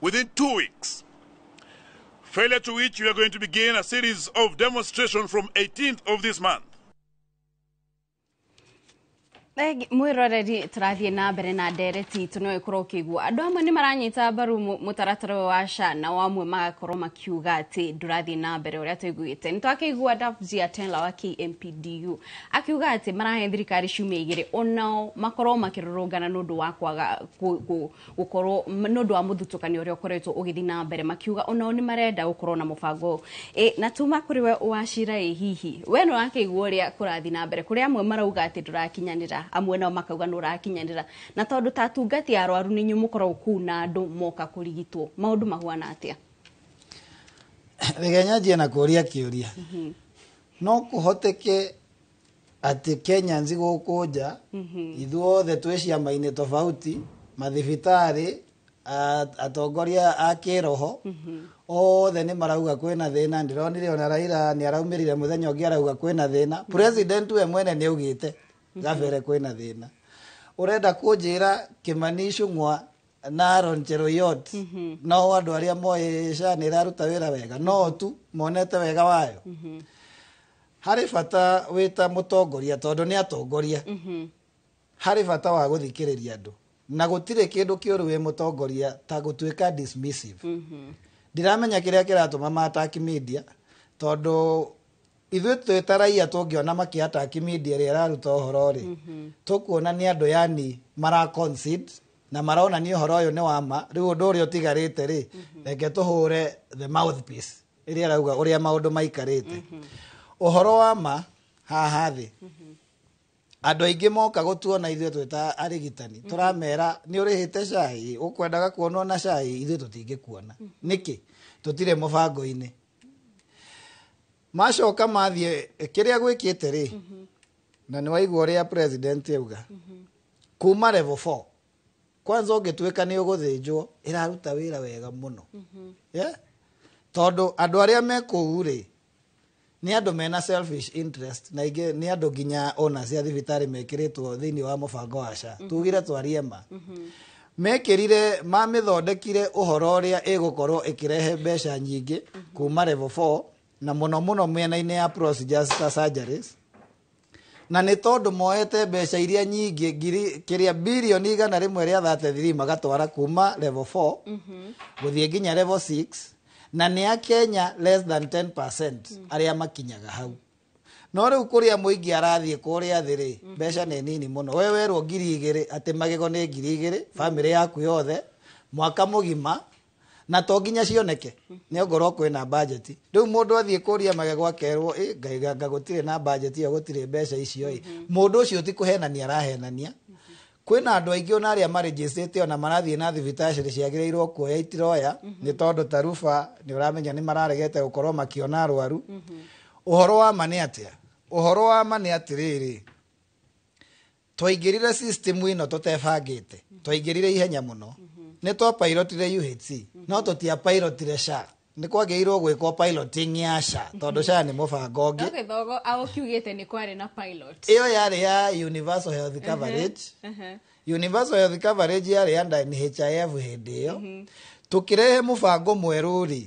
within 2 weeks. Failure to which we are going to begin a series of demonstrations from 18th of this month. Mwiroreri, tũrathiĩ na mbere na ndereti itũ. No ĩkorwo ũkĩigua andũ amwe nĩ maranyita mbaru mũtaratara ũyũ wa SHA, nao amwe magakorwo makiuga atĩ ndũrathiĩ na mbere ũrĩa tũiguĩte. Nĩ twakĩigua Davji Atela wa KMPDU akiuga atĩ marahe thirikari ciumia 2 onao makorwo makĩrũrũngana nĩ ũndũ wa kwaga gũkorwo nĩ ũndũ wa mũthutũkanio ũrĩa ũkoretwo ũgĩthiĩ na mbere, makiuga onao nĩ marenda gũkorwo na mũbango. Na tuma kũrĩ we Wachira, ĩ hihi we nĩ wakĩigua ũrĩa kũrathiĩ na mbere, kũrĩ amwe marauga atĩ ndũrakinyanĩra, amwe nao makauga nĩ ũrakinyanĩra, na tondũ ta atungati a arwaru nĩ inyuĩ mũkoragwo kũu na andũ moka kũrigitwo, maũndũ mahuana atĩa? Reke nyanjie na kũria kĩũria, no kũhoteke atĩ Kenyans gũkũ nja ithuothe twĩ ciama-inĩ tofauti, mathibitarĩ, atongoria a kĩroho othe nĩ marauga kwĩna thĩna? Ndĩronire ona Raila nĩ araumĩrire mũthenya ũngĩ arauga kwĩna thĩna. President we mwene nĩ augĩte gabere kwĩna thĩna. Ũrenda kũnjĩra Kimani Ichung'wa na Aaron Cheruiyot no andũ arĩa moĩ SHA nĩ ĩraruta wĩra wega, no tu monete wega wayo? Harĩ bata wĩ ta mũtongoria, tondũ nĩ atongoria, harĩ bata wa gũthikĩrĩria andũ, na gũtirĩ kĩndũ kĩũru wĩ mũtongoria ta gũtuĩka dismissive. Ndiramenya kĩrĩa kĩratũma ma-attack media, tondũ ithuĩ twĩ ta raia tũngĩona makĩ-attack media ĩrĩa ĩraruta ũhoro rĩ, tũkuona nĩ andũ yani mara concede na maronania ũhoro ũyũ nĩ wa ma. Rĩu ũndũ ũrĩa ũtigarĩte rĩ, reke tũhũre the mouthpiece ĩrĩa ĩrauga ũrĩa maũndũ maikarĩte. Ũhoro wa ma haha thĩ, andũ aingĩ moka gũtuona ithuĩ twĩ ta arigitani, tũramera nĩ ũrĩhĩte SHA, ũkwendaga kuonwo na SHA, ithuĩ tũtingĩkuona. Nĩkĩ? Tũtirĩ mũbango-inĩ. Macoka mathiĩ kĩrĩa gwĩkĩte rĩ, na nĩ waigua ũrĩa president auga kuma level 4 kwanza ũngĩtuĩka nĩ ũgũthĩnjwo, ĩraruta wĩra wega mũno, yeah? Tondũ andũ arĩa me kũu rĩ, nĩ andũ mena selfish interest, na ingĩ nĩ andũ nginya owners a thibitarĩ mekĩrĩtwo thĩinĩ wa mũbango wa SHA. Tugire twarie ma, mekĩrire mamĩthondekire ũhoro ũrĩa ĩgũkorwo ĩkĩrehe mbeca nyingĩ kuma level 4, na mũno mũno mĩena-inĩ ya procedures ta surgeries, na nĩ tondũ moete mbeca iria nyingĩ ngiri kĩrĩa birioni 133 magatwara kuma level 4 gũthiĩ nginya level 6, na nĩ a Kenya less than 10% arĩa makinyaga hau. No rĩu kũrĩa mũingĩ arathiĩ kũrĩa thĩ rĩ, mbeca nĩ nini mũno. We werwo 2000, atĩ magego nĩ 2000 bamĩrĩ yaku yothe mwaka mũgima, na to nginya cioneke nĩ ongorwo kwĩna budget. Rĩu mũndũ athiĩ kũria magego akerwo ĩ ngai anga gũtirĩ na budget ĩyo, gũtirĩ mbeca icio. Ĩ mũndũ ũcio ti kũhenania arahenania? Kwĩna andũ aingĩ ona arĩa marĩnjĩcĩte ona marathiĩ na thibitarĩ ciagĩrĩirwo kuoya itiroya, nĩ tondũ ta ruba nĩ ũramenya nĩ mararegete gũkorwo makĩona arwaru. Ũhoro wa ma nĩ atĩa? Ũhoro wa ma nĩ atĩrĩrĩ, twaingĩrire system ĩno tũtebangĩte, twaingĩrire ihenya mũno. Nĩ twapilotire UHC, no tũtiapilotire SHA. Nĩ kwagĩrĩirwo gwĩkwo piloting ya SHA, tondũ SHA nĩ mũbango ũngĩ. No gĩthogo ũkiugĩte nĩ kwarĩ na pilot. Ĩyo yarĩ ya universal health coverage. Universal health coverage yarĩ under NHIF hĩndĩ ĩyo. Tũkĩrehe mũbango mwerũ rĩ,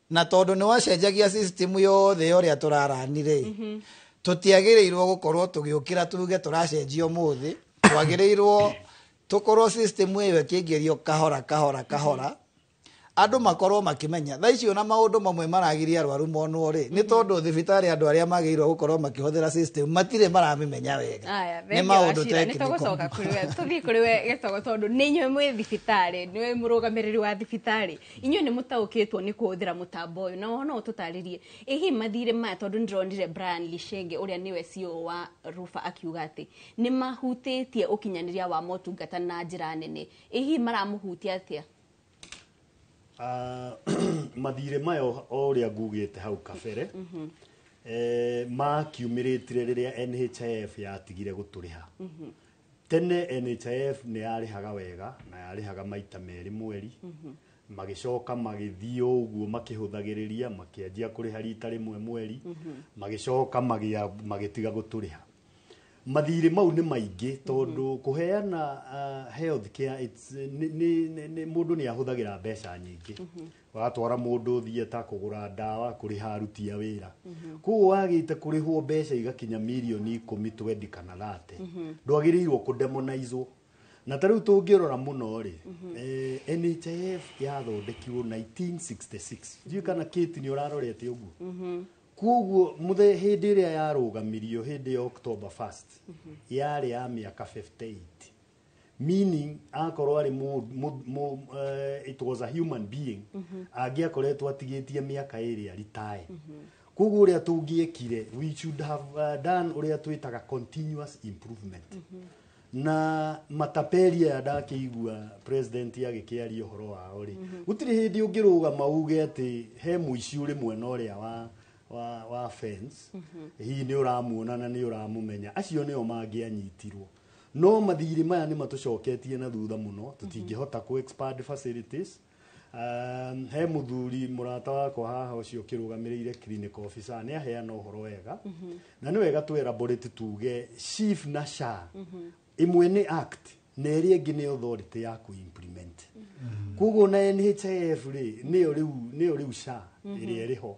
na tondũ nĩ wacenjagia system yothe ya ũrĩa tũrarani rĩ, tũtiagĩrĩirwo gũkorwo tũgĩũkĩra tuge tũracenjia ũmũthĩ. Twagĩrĩirwo tũkorwo system ĩyo ĩkĩingĩrio kahora kahora kahora, andũ makorwo makĩmenya. Thaa ici ona maũndũ mamwe maragiria arwaru monwo rĩ, nĩ tondũ thibitarĩ andũ arĩa magĩrĩirwo gũkorwo makĩhũthĩra system matirĩ maramĩmenya wega. Aya, nĩ thengiũ maũndũ Wachira, nĩ technical. tũgũcoka kũrĩ we, tũthiĩ kũrĩ we Gĩtogo, tondũ nĩ inyuĩ mwĩ thibitarĩ, nĩwe mũrũgamĩrĩri wa thibitarĩ, inyuĩ nĩ mũtaũkĩtwo nĩ kũhũthĩra mũtambo ũyũ, na no ũtũtarĩrie ĩ hihi mathirĩ maya, tondũ nĩ ndĩronire Brian Lishenge ũrĩa nĩwe CEO wa Rufa akiuga atĩ nĩ mahutĩtie ũkinyanĩria wa motungata na njĩra nene. Ĩ hihi maramũhutia atĩa? Mathirĩ mayo, o ũrĩa ngugĩte hau kabere, makiumĩrĩtire rĩrĩa NHIF yatigire gũtũrĩha. Tene NHIF nĩ yarĩhaga wega na yarĩhaga maita merĩ mweri. Magĩcoka magĩthiĩ ũguo makĩhũthagĩrĩria, makĩanjia kũrĩha rita rĩmwe mweri, magĩcoka magĩtiga gũtũrĩha. Mathirĩ mau nĩ maingĩ tondũ kũheana health care nĩ mũndũ nĩ ahũthagĩra mbeca nyingĩ. Watwara mũndũ theatre, kũgũra ndawa, kũrĩha aruti a wĩra. Koguo wagĩte kũrĩhwo mbeca igakinya mirioni 10, 20 kana 30, ndwagĩrĩirwo kũdemonizwo. Na ta rĩu tũngĩrora mũno rĩ, NHIF yathondekirwo 1966. Ndiũĩ kana Kate nĩ ũrarorete ũguo. Koguo mũthe hĩndĩ ĩrĩa yarũgamirio hĩndĩ ya October 1st yarĩ ya mĩaka 58, meaning akorwo arĩ it was a human being angĩakoretwo atigĩtie mĩaka ĩrĩ aritae. Koguo ũrĩa tũngĩekire, we should have done ũrĩa twĩtaga continuous improvement. Na matapeli aya ndakĩigua president agĩkĩaria ũhoro wao rĩ, gũtirĩ hĩndĩ ũngĩrũgama uge atĩ he mũici ũrĩ mwena ũrĩa wa fence, hihi nĩ ũramuona na nĩ ũramũmenya, acio nĩo mangĩanyitirwo. No mathirĩ maya nĩ matũcoketie na thutha mũno, tũtingĩhota kũ expand facilities. He mũthuri mũrata wakwa haha ũcio ũkĩrũgamĩrĩire clinic officer nĩ aheana ũhoro wega, na nĩ wega tũ elaborate tuge SHIF na SHA, ĩmwe nĩ act na ĩrĩa ĩngĩ nĩ authority ya kũ implement. Koguo na NHIF rĩ, nĩyo rĩu SHA ĩrĩa ĩrĩ ho.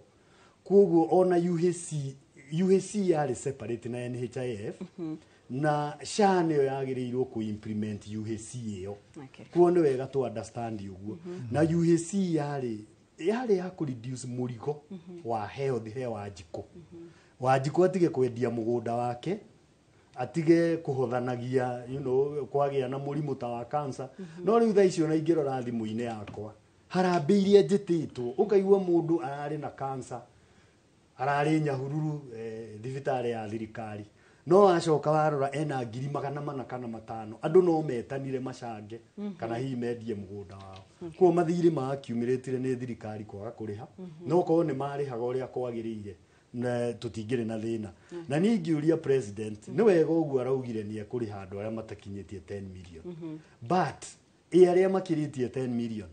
Koguo ona UHC yarĩ separate na NHIF, na SHA nĩyo yagĩrĩirwo kũ implement UHC ĩyo. Koguo nĩ wega tũ understand ũguo. Na UHC yarĩ ya kũ reduce mũrigo wa health he Wanjikũ. Wanjikũ atige kwendia mũgũnda wake, atige kũhothanagia kwagĩa na mũrimũ ta wa cancer. No rĩu thaa ici ona ingĩrora thimũ-inĩ yakwa, harambĩ iria njĩtĩtwo, ũkaigua mũndũ ararĩ na cancer, ararĩ Nyahururu, thibitarĩ ya thirikari, no acoka warora ena 400,000 kana 500. Andũ no metanire macange kana hihi mendie mũgũnda wao. Koguo mathirĩ ma accumulate nĩ thirikari kwaga kũrĩha. No korwo nĩ marĩhaga ũrĩa kwagĩrĩire na tũtingĩrĩ na thĩna. Na niĩ ingĩũria president, nĩ wega ũguo araugire nĩ ekũrĩha andũ arĩa matakinyĩtie 10 million, but ĩ arĩa makĩrĩtie 10 million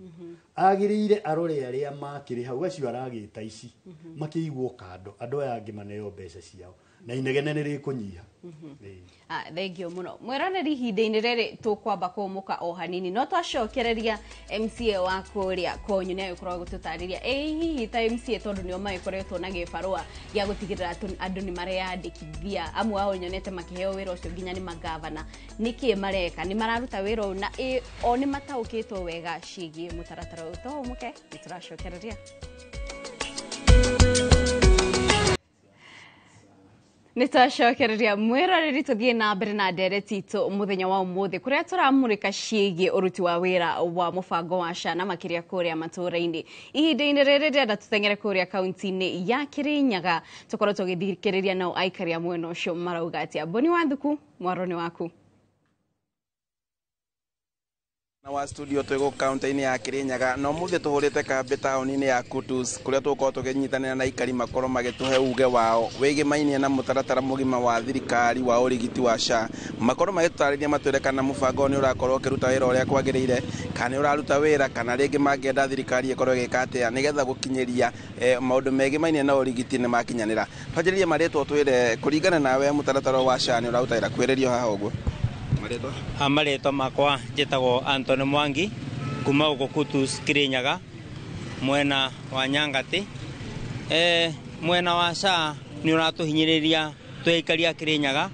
agĩrĩire arore arĩa makĩrĩ hau, acio aragĩta ici makĩigwo kando, andũ aya angĩ maneo mbeca ciao na inegene nĩ rĩkũnyiha. Ĩĩ. Ah, thengio muno mwĩroreri. Ihinda-inĩ rĩrĩ tũkwamba kũmũka o hanini, no twacokereria MCA wa kũrĩa Konyu nĩ agĩkorwo agĩtũtarĩria ĩ hihi ta MCA, tondũ nĩo magĩkoretwo na gĩbarũa gĩa gũtigĩrĩra atĩ andũ nĩ mareyandĩkithia. Amwe ao nyonete makĩheo wĩra ũcio nginya nĩ magavana. Nĩkĩ mareka? Nĩ mararuta wĩra ũyũ na ĩ o nĩ mataũkĩtwo wega ciĩgiĩ mũtaratara ũyũ? Tũhũmũke, nĩ tũracokereria. Nĩ twacokereria mwĩroreri, tũthiĩ na mbere na ndereti itũ mũthenya wa ũmũthĩ kũrĩa tũramũrĩka ciĩgiĩ ũruti wa wĩra wa mũbango wa SHA na makĩria kũrĩa matũũra-inĩ. Ihinda-inĩ rĩrĩ ndĩrenda tũteng'ere kũrĩa kaunti-inĩ ya Kĩrĩnyaga, tũkorwo tũgĩthikĩrĩria nao aikari a mwena ũcio marauga atĩa. Boni wa Thuku, mwaro nĩ waku. Na wa studio, twĩ kaunti-inĩ ya Kirinyaga na ũmũthĩ tũhũrĩte kambĩ taũni-inĩ ya Kutus kũrĩa tũgũkorwo tũkĩnyitanĩra na aikari makorwo magĩtũhe uge wao wĩgĩmainie na mũtaratara mũgima wa thirikari wa ũrigiti wa SHA, makorwo magĩtũtarĩria matwĩre kana mũbango nĩ ũrakorwo ũkĩruta wĩra ũrĩa kwagĩrĩire, kana nĩ ũraruta wĩra, kana rĩngĩ mangĩenda thirikari ĩkorwo ĩgĩka atĩa nĩgetha gũkinyĩria maũndũ megĩmainie na ũrigiti nĩ makinyanĩra. Twanjĩrĩrie marĩtwa, twĩre kũringana nawe mũtaratara wa SHA nĩ ũraruta wĩra kwĩrĩrio haha ũguo. Marĩtwa? Marĩtwa makwa njĩtagwo Anthony Mwangi kuma gũkũ Kutus Kirinyaga mwena wa Nyangati. Mwena wa SHA nĩ ũratũhinyĩrĩria twĩ aikari a Kirinyaga,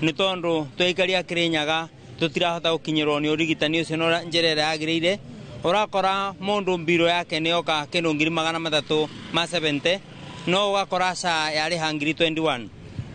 nĩ tondũ twĩ aikari a Kirinyaga tũtirahota gũkinyĩrwo nĩ ũrigitani ũcio na njĩra ĩrĩa yagĩrĩire. Ũrakora mũndũ mbiro yake nĩ yoka kĩndũ 370,000, no ũgakora SHA yarĩha 21,000.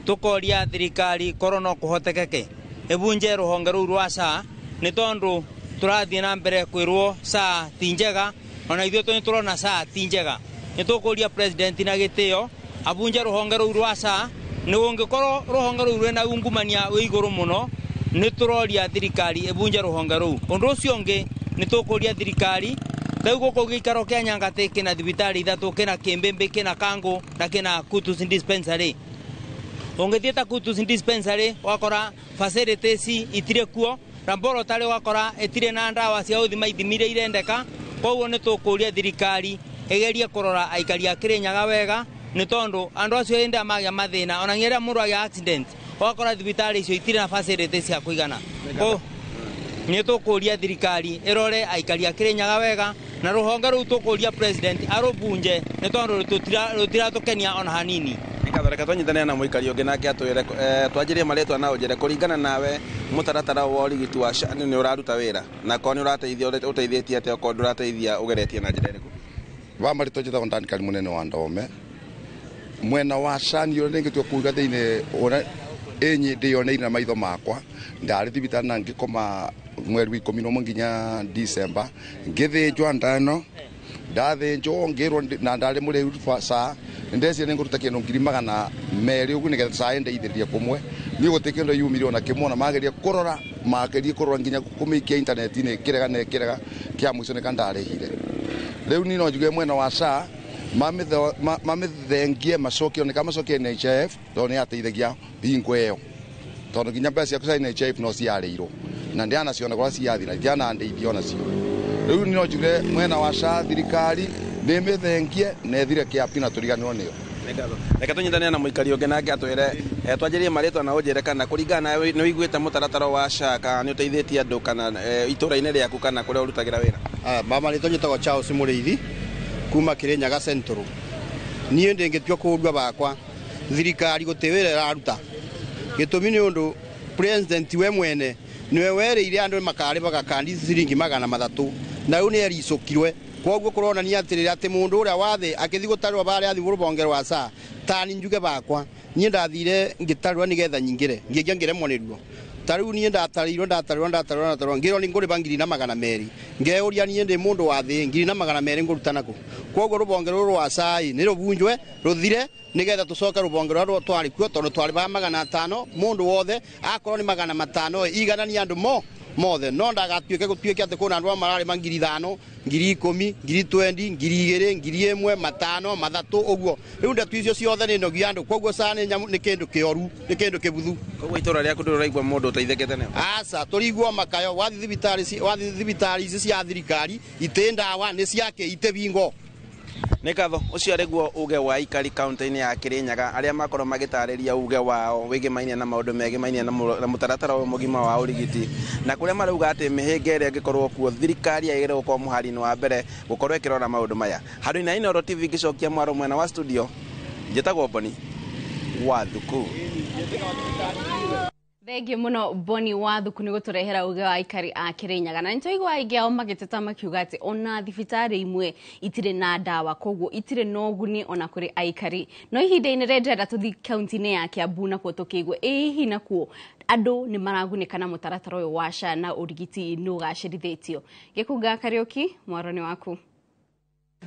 Tũkoria thirikari korwo no kũhotekeke ĩbunje rũhonge rũu rwa SHA, nĩ tondũ tũrathiĩ na mbere kwĩrwo SHA ti njega, ona ithuĩ nĩ tũrona SHA ti njega. Nĩ tũkũria president na gĩtĩo abunje rũhonge rũu rwa SHA, nĩ ũngĩkorwo rũhonge rũu rwĩna ungumania wĩ igũrũ mũno. Nĩ tũroria thirikari ĩbunje rũhonge rũu. Ũndũ ũcio ũngĩ, nĩ tũkũria thirikari rĩu gũkũ gĩikaro kĩa Nyangatĩ kĩna thibitarĩ ithatũ: kĩna Kĩmbĩmbĩ, kĩna Kangũ na kĩna Kutus dispensary. Ũngĩthiĩ ta Kutus dispensary ũgakora facilities itirĩ kuo, laboratory ũgakora ĩtirĩ na ndawa cia gũthima ithimi iria irendeka. Koguo nĩ tũkũria thirikari ĩgerie kũrora aikari a Kĩrĩnyaga wega, nĩ tondũ andũ acio hĩndĩ ĩrĩa magĩa mathĩna, ona rĩrĩa mũndũ agĩa accident, Ũgakora thibitarĩ icio itirĩ na facilities cia kũigana. Nĩ tũkũria thirikari ĩrore aikari a Kirinyaga wega, na rũhonge rũu tũkũria president arũbunje nĩ tondũ rũtiratũkenia ona hanini. Nĩngatho, twanyitanĩra na mũikari ũngĩ nake atwĩre, twanjĩrie marĩtwa na ũnjĩre kũringana nawe mũtaratara wa ũrigiti wa SHA nĩ ũraruta wĩra, na korwo nĩ ũrateithia ũteithĩtie atĩa, okorwo ndũrateithia ũgeretie na njĩra ĩrĩkũ? Wa marĩtwa njĩtagwo Danikari Mũnene wa Ndome. Mwena wa SHA niĩ ũrĩa ingĩtua kuga thĩinĩ ũrĩa ĩnyi ndĩyoneire na maitho makwa, ndarĩ thibitarĩ na ngĩkoma mweri wa 11 nginya December, ngĩthĩnjwo ndano, ndathĩnjwo ngĩrwo na ndarĩ mũrĩhu SHA, ndeciria nĩ ngũruta kĩndũ 200,000 ũguo nĩgetha SHA ĩndeithĩrĩrie kũmwe. Niĩ gũtirĩ kĩndũ yumire ona kĩmwe, ona mageria kũrora nginya kũmĩikia intaneti-inĩ kĩrega na kĩrega kĩa mũico nĩ kandarĩhire. Rĩu niĩ no njuge mwena wa SHA mamĩthengie macokie, oneka macokie NHIF tondũ nĩ yateithagia hingo ĩyo, tondũ nginya mbeca ciaku cia NHIF no ciarĩirwo na ndianaciona kũrĩa ciathi na itianandeithia onacio. Rĩu niĩ no njuge mwena wa SHA thirikari nĩ ĩmĩthengie na ĩthire kĩapi na tũriganĩrwo nĩyo. Reke tũnyitanĩre na mũikari ũngĩ nake atwĩre, twanjĩrie marĩtwa na ũnjĩre kana kũringana nawe nĩ ũiguĩte mũtaratara wa SHA kana nĩ ũteithĩtie andũ kana itũra-inĩ rĩaku kana kũrĩa ũrutagĩra wĩra. Mama rĩtwa njĩtagwo Charles Mũrĩithi kuma Kirinyaga Central. Niĩ ndĩngĩtua kũũrua bakwa thirikari gũtĩ wĩra ĩraruta. Gĩtũmi nĩ ũndũ president we mwene nĩwe werĩire andũ makarĩbaga kandi ciringi 300 na rĩu nĩ ericũkirwe. Koguo kũronania atĩrĩrĩ atĩ mũndũ ũrĩa wa thĩ akĩthiĩ gũtarĩrwo barĩa athiĩ rũhonge rwa SHA tani njuge bakwa niĩ ndathire ngĩtarĩrwo nĩgetha nyingĩre ngĩingĩra ngĩremwo nĩruo. Ta rĩu niĩ ndatarĩirwo ngĩrwo nĩ ngũrĩba 200,000 ngeyũria niĩ ndĩ mũndũ wa thĩ 200,000 ngũruta nakũ. Koguo rũhonge rũrũ rwa SHA nĩ rũbunjwe rũthire nĩgetha tũcoke rũhonge rũrĩa twarĩ kuo tondũ twarĩbaga 500 mũndũ wothe akorwo nĩ 500 iganania andũ mothe no ndagatuĩke gũtuĩke atĩ kwĩna andũ amwe mararĩma 5,000 10,000 20,000 2,000 1,000 5 3 ũguo. Rĩu ndeto icio ciothe nĩ nogia andũ, koguo SHA nĩ nyamũ, nĩ kĩndũ kĩoru, nĩ kĩndũ kĩbuthu. Koguo itũra rĩaku ndũraigua mũndũ ũteithĩkĩte nĩo? Aca, tũrigua makayo wathiĩ thibitarĩ ici cia thirikari itĩ ndawa nĩ ciake itĩ bingo. Nĩ ngatho, ũcio arĩguo uge wa aikari kaunti-inĩ ya Kirinyaga arĩa makorwo magĩtarĩria uge wao wĩgĩmainie na maũndũ megĩmainie na mũtaratara ũyũ mũgima wa ũrigiti, na kũrĩa marauga atĩ mĩhĩnga ĩrĩa ĩngĩkorwo kuo thirikari yagĩrĩirwo gũkorwo mũhari-inĩ wa mbere gũkorwo ĩkĩrora maũndũ maya. Handũ-inĩ ha Inooro TV ngĩcokia mwaro mwena wa studio, njĩtagwo Boni wa Thuku. Thengiũ mũno Boni wa Thuku nĩ gũtũrehera uge wa aikari a Kirinyaga. Na nĩtwaigua aingĩ ao magĩteta makiuga atĩ ona thibitarĩ imwe itirĩ na ndawa, koguo itirĩ na ũguni ona kũrĩ aikari. No ihinda-inĩ rĩrĩ ndĩrenda tũthiĩ kaunti-inĩ ya Kiambu nakuo tũkĩigue ĩ hihi nakuo andũ nĩ maragunĩka na mũtaratara ũyũ wa SHA na ũrigiti nĩ ũgacĩrithĩtio. Gĩkũnga Kariũki, mwaro nĩ waku.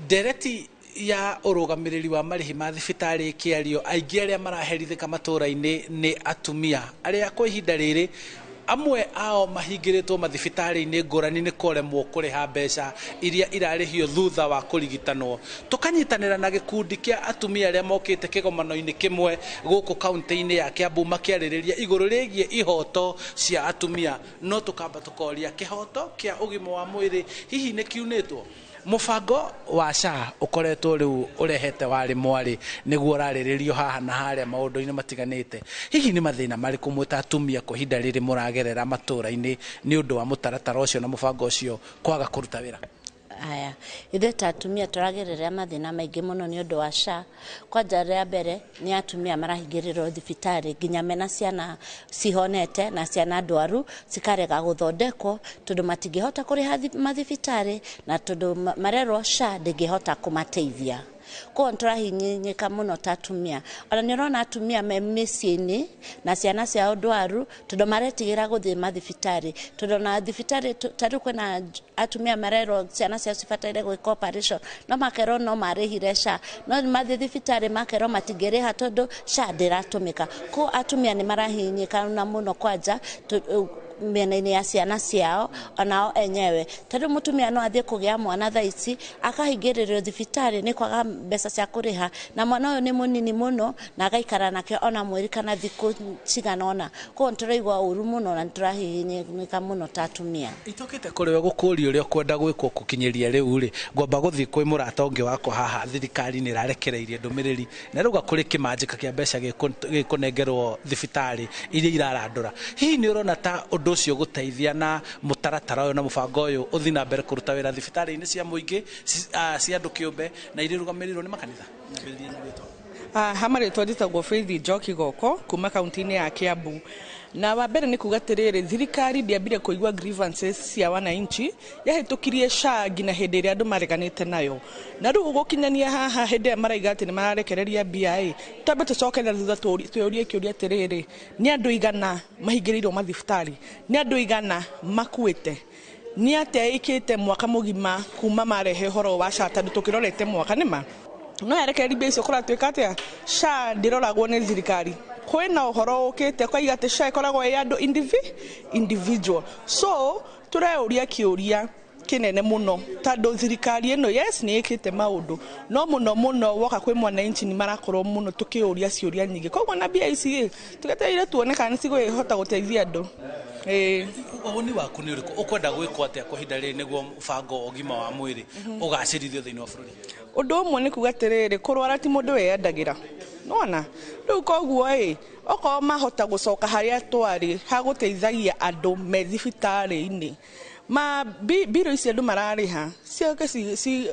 Ndereti ya ũrũgamĩrĩri wa marĩhi ma thibitarĩ ĩkĩario, aingĩ arĩa maraherithĩka matũra-inĩ nĩ atumia arĩa kwa ihinda rĩrĩ amwe ao mahingĩrĩtwo mathibitarĩ-inĩ ngũrani nĩ kũremwo kũrĩha mbeca iria irarĩhio thutha wa kũrigitanwo. Tũkanyitanĩra na gĩkundi kĩa atumia arĩa mokĩte kĩgomano-inĩ kĩmwe gũkũ kaunti-inĩ ya Kiambu makĩarĩrĩria igũrũ rĩgiĩ ihoto cia atumia, no tũkamba tũkoria kĩhoto kĩa ũgima wa mwĩrĩ hihi nĩ kiunĩtwo? Mũbango wa SHA ũkoretwo rĩu ũrehete warĩ mwarĩ nĩguo ũrarĩrĩrio haha na harĩa maũndũ-inĩ matiganĩte. Hihi nĩ mathĩna marĩkũ mwĩ ta atumia kwa ihinda rĩrĩ mũragerera matũra-inĩ nĩ ũndũ wa mũtaratara ũcio na mũbango ũcio kwaga kũruta wĩra? Aya, ithuĩ ta atumia tũragerera mathĩna maingĩ mũno nĩ ũndũ wa SHA. Kwanja rĩa mbere nĩ atumia marahingĩrĩrwo thibitarĩ nginya mena ciana cihonete na ciana ndwaru cikarega gũthondekwo tondũ matingĩhota kũrĩha mathibitarĩ na tondũ marerwo SHA ndĩngĩhota kũmateithia. Koguo nĩtũrahinyĩrĩka mũno ta atumia. Ona nĩ ũrona atumia me mĩciĩ-inĩ na ciana ciao ndwaru tondũ maretigĩra gũthiĩ mathibitarĩ, tondũ ona thibitarĩ ta rĩu kwĩna atumia marerwo ciana ciao cibataire gwĩka operation no makerwo no marĩhire SHA, no mathiĩ thibitarĩ makerwo matingĩrĩha tondũ SHA ndĩratũmĩka. Koguo atumia nĩ marahinyĩka na mũno kwanja mĩena-inĩ ya ciana ciao onao enyewe, tondũ mũtumia no athiĩ kũgĩa mwana thaa ici akahingĩrĩrio thibitarĩ nĩ kwaga mbeca cia kũrĩha, na mwana ũyũ nĩ mũnini mũno na agaikara nake ona mweri kana thikũ cigana ũna. Koguo nĩ tũraigua ũru mũno na nĩ tũrahihinyĩka mũno ta atumia. Itokĩte kũrĩ we gũkũria ũrĩa ũkwenda gwĩkwo gũkinyĩria rĩu rĩ, ngwamba gũthiĩ kwĩ mũrata ũngĩ wakwa haha. Thirikari nĩ ĩrarekereirie ndũmĩrĩri na rauga kũrĩ kĩmanjĩka kĩa mbeca gĩkũnengerwo thibitarĩ iria irarandũra. Hihi nĩ ũrona ta ũndũ ũcio gũteithia na mũtaratara ũyũ na mũbango ũyũ ũthiĩ na mbere kũruta wĩra thibitarĩ-inĩ cia mũingĩ, cia andũ kĩũmbe na iria irũgamĩrĩirwo nĩ makanitha? Nyambĩrĩrie na rĩtwa. Ha marĩtwa njĩtagwo Faith Njoki Goko kuma kaunti-inĩ ya Kiambu. Na wa mbere nĩ kuga atĩrĩrĩ, thirikari ndĩambire kũigua grievances cia wananchi, yahĩtũkirie SHA nginya hĩndĩ ĩrĩa andũ mareganĩte nayo. Na rĩu gũkinyania haha hĩndĩ ĩrĩa maraiga atĩ nĩ mararekereria mbia ĩ, twambe tũcoke na thutha twĩyũrie kĩũria atĩrĩrĩ, nĩ andũ igana mahingĩrĩirwo mathibitarĩ, nĩ andũ igana makuĩte, nĩ atĩa ĩkĩte mwaka mũgima kuma marehe ũhoro wa SHA, tondũ tũkĩrorete mwaka nĩma no yarekereria mbia icio kũratuĩka atĩa? SHA ndĩroragwo nĩ thirikari. Kwĩna ũhoro ũkĩte kwaiga atĩ SHA ĩkoragwo ĩ andũ individual. So tũreyũria kĩũria kĩnene mũno, tondũ thirikari ĩno yes nĩ ĩkĩte maũndũ, no mũno mũno woka kwĩ mwananchi nĩ marakorwo mũno tũkĩũria ciũria nyingĩ. Koguo na mbia ici ĩ, tũgetereire tuone kana nĩ cigũhota gũteithia andũ. Woni waku nĩ ũrĩkũ? Ũkwenda gwĩkwo atĩa kwa ihinda rĩrĩ nĩguo mũbango wa ũgima wa mwĩrĩ ũgacĩrithio thĩinĩ wa bũrũri? Ũndũ ũmwe nĩ kuga atĩrĩrĩ, kũrwara ti mũndũ wĩyendagĩra, nĩwona? Rĩu koguo ĩ, okorwo mahota gũcoka harĩa twarĩ ha gũteithagia andũ me thibitarĩ-inĩ, ma mbirũ ici andũ mararĩha ciũke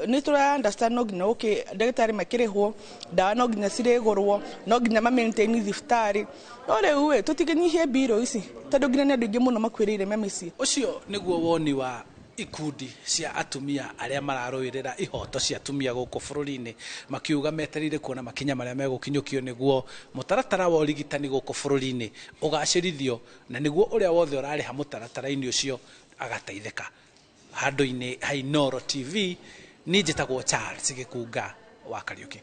nĩ tũra understand no nginya ũkĩ ndagĩtarĩ makĩrĩhwo, ndawa no nginya cirĩgũrwo, no nginya ma maintain thibitarĩ. No rĩu ĩ, tũtingĩnyihie mbirũ ici tondũ nginya nĩ andũ aingĩ mũno makuĩrĩire me mĩciĩ. Ũcio nĩguo woni wa ikundi cia atumia arĩa mararũĩrĩra ihoto cia atumia gũkũ bũrũri-inĩ, makiuga metereire kuona makinya marĩa megũkinyũkio nĩguo mũtaratara wa ũrigitani gũkũ bũrũri-inĩ ũgacĩrithio, na nĩguo ũrĩa wothe ũrarĩha mũtaratara-inĩ ũcio agateithĩka. Handũ-inĩ ha Inooro TV, niĩ njĩtagwo Charles Gĩkunga wa Kariũki.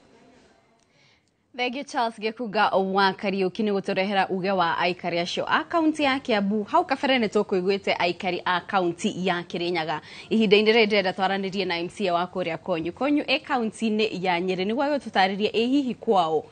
Thengiũ Charles Gĩkunga wa Kariũki nĩ gũtũrehera uge wa aikari acio a kaunti ya Kiambu. Hau kabere nĩ tũkũiguĩte aikari a kaunti ya Kirinyaga. Ihinda-inĩ rĩrĩ ndĩrenda twaranĩrie na MCA wa kũrĩa Konyu. Konyu ĩ kaunti-inĩ ya Nyĩrĩ nĩguo agĩtũtarĩrie ĩ hihi kwao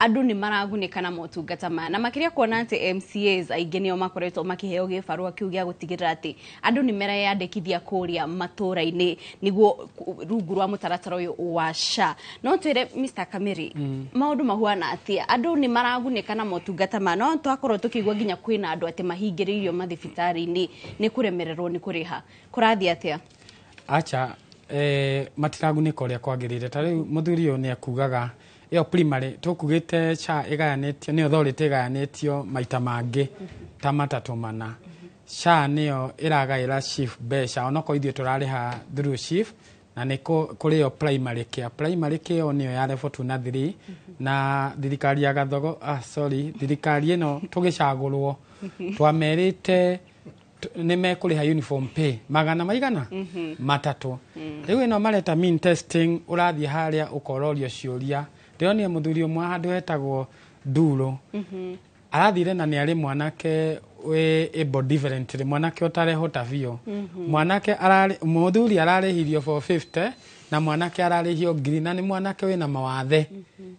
andũ nĩ maragunĩka na motungata maya, na makĩria kuona atĩ MCAs aingĩ nĩo makoretwo makĩheo gĩbarũa kĩu gĩa gũtigĩrĩra atĩ andũ nĩ mereyandĩkithia kũrĩa matũũra-inĩ nĩguo rungu rwa mũtaratara ũyũ wa SHA. No twĩre Mr. Kamiri, maũndũ mahuana atĩa? Andũ nĩ maragunĩka na motungata maya, no twakorwo tũkĩigua nginya kwĩna andũ atĩ mahingĩrĩirio mathibitarĩ-inĩ nĩ kũremererwo nĩ kũrĩha. Kũrathiĩ atĩa? Acha, matiragunĩka ũrĩa kwagĩrĩire. Ta rĩu mũthuri ũyũ nĩ akugaga ĩyo primary tũkugĩte SHA ĩgayanĩtio nĩ authority ĩgayanĩtio maita mangĩ ta matatũ mana. SHA nĩyo ĩragaĩra SHIF mbeca onokorwo ithuĩ tũrarĩha through SHIF, na nĩ kũrĩ yo primary care. Primary care ĩyo nĩyo ya level 2 na 3, na thirikari ya Gathogo, sorry, thirikari ĩno tũgĩcagũrwo twamerĩte nĩ mekũrĩha uniform pay magana maigana matatũ. Rĩu ĩno mareta mean testing, ũrathiĩ harĩa ũkororio ciũria. Ndĩronire mũthuri ũmwe handũ hetagwo Nduro, arathire na nĩ arĩ mwanake wĩ able differently, mwanake ũtarehota biũ. Mwanake ararĩ, mũthuri ararĩhirio 450 na mwanake ararĩhio 1000, na nĩ mwanake wĩna mawathe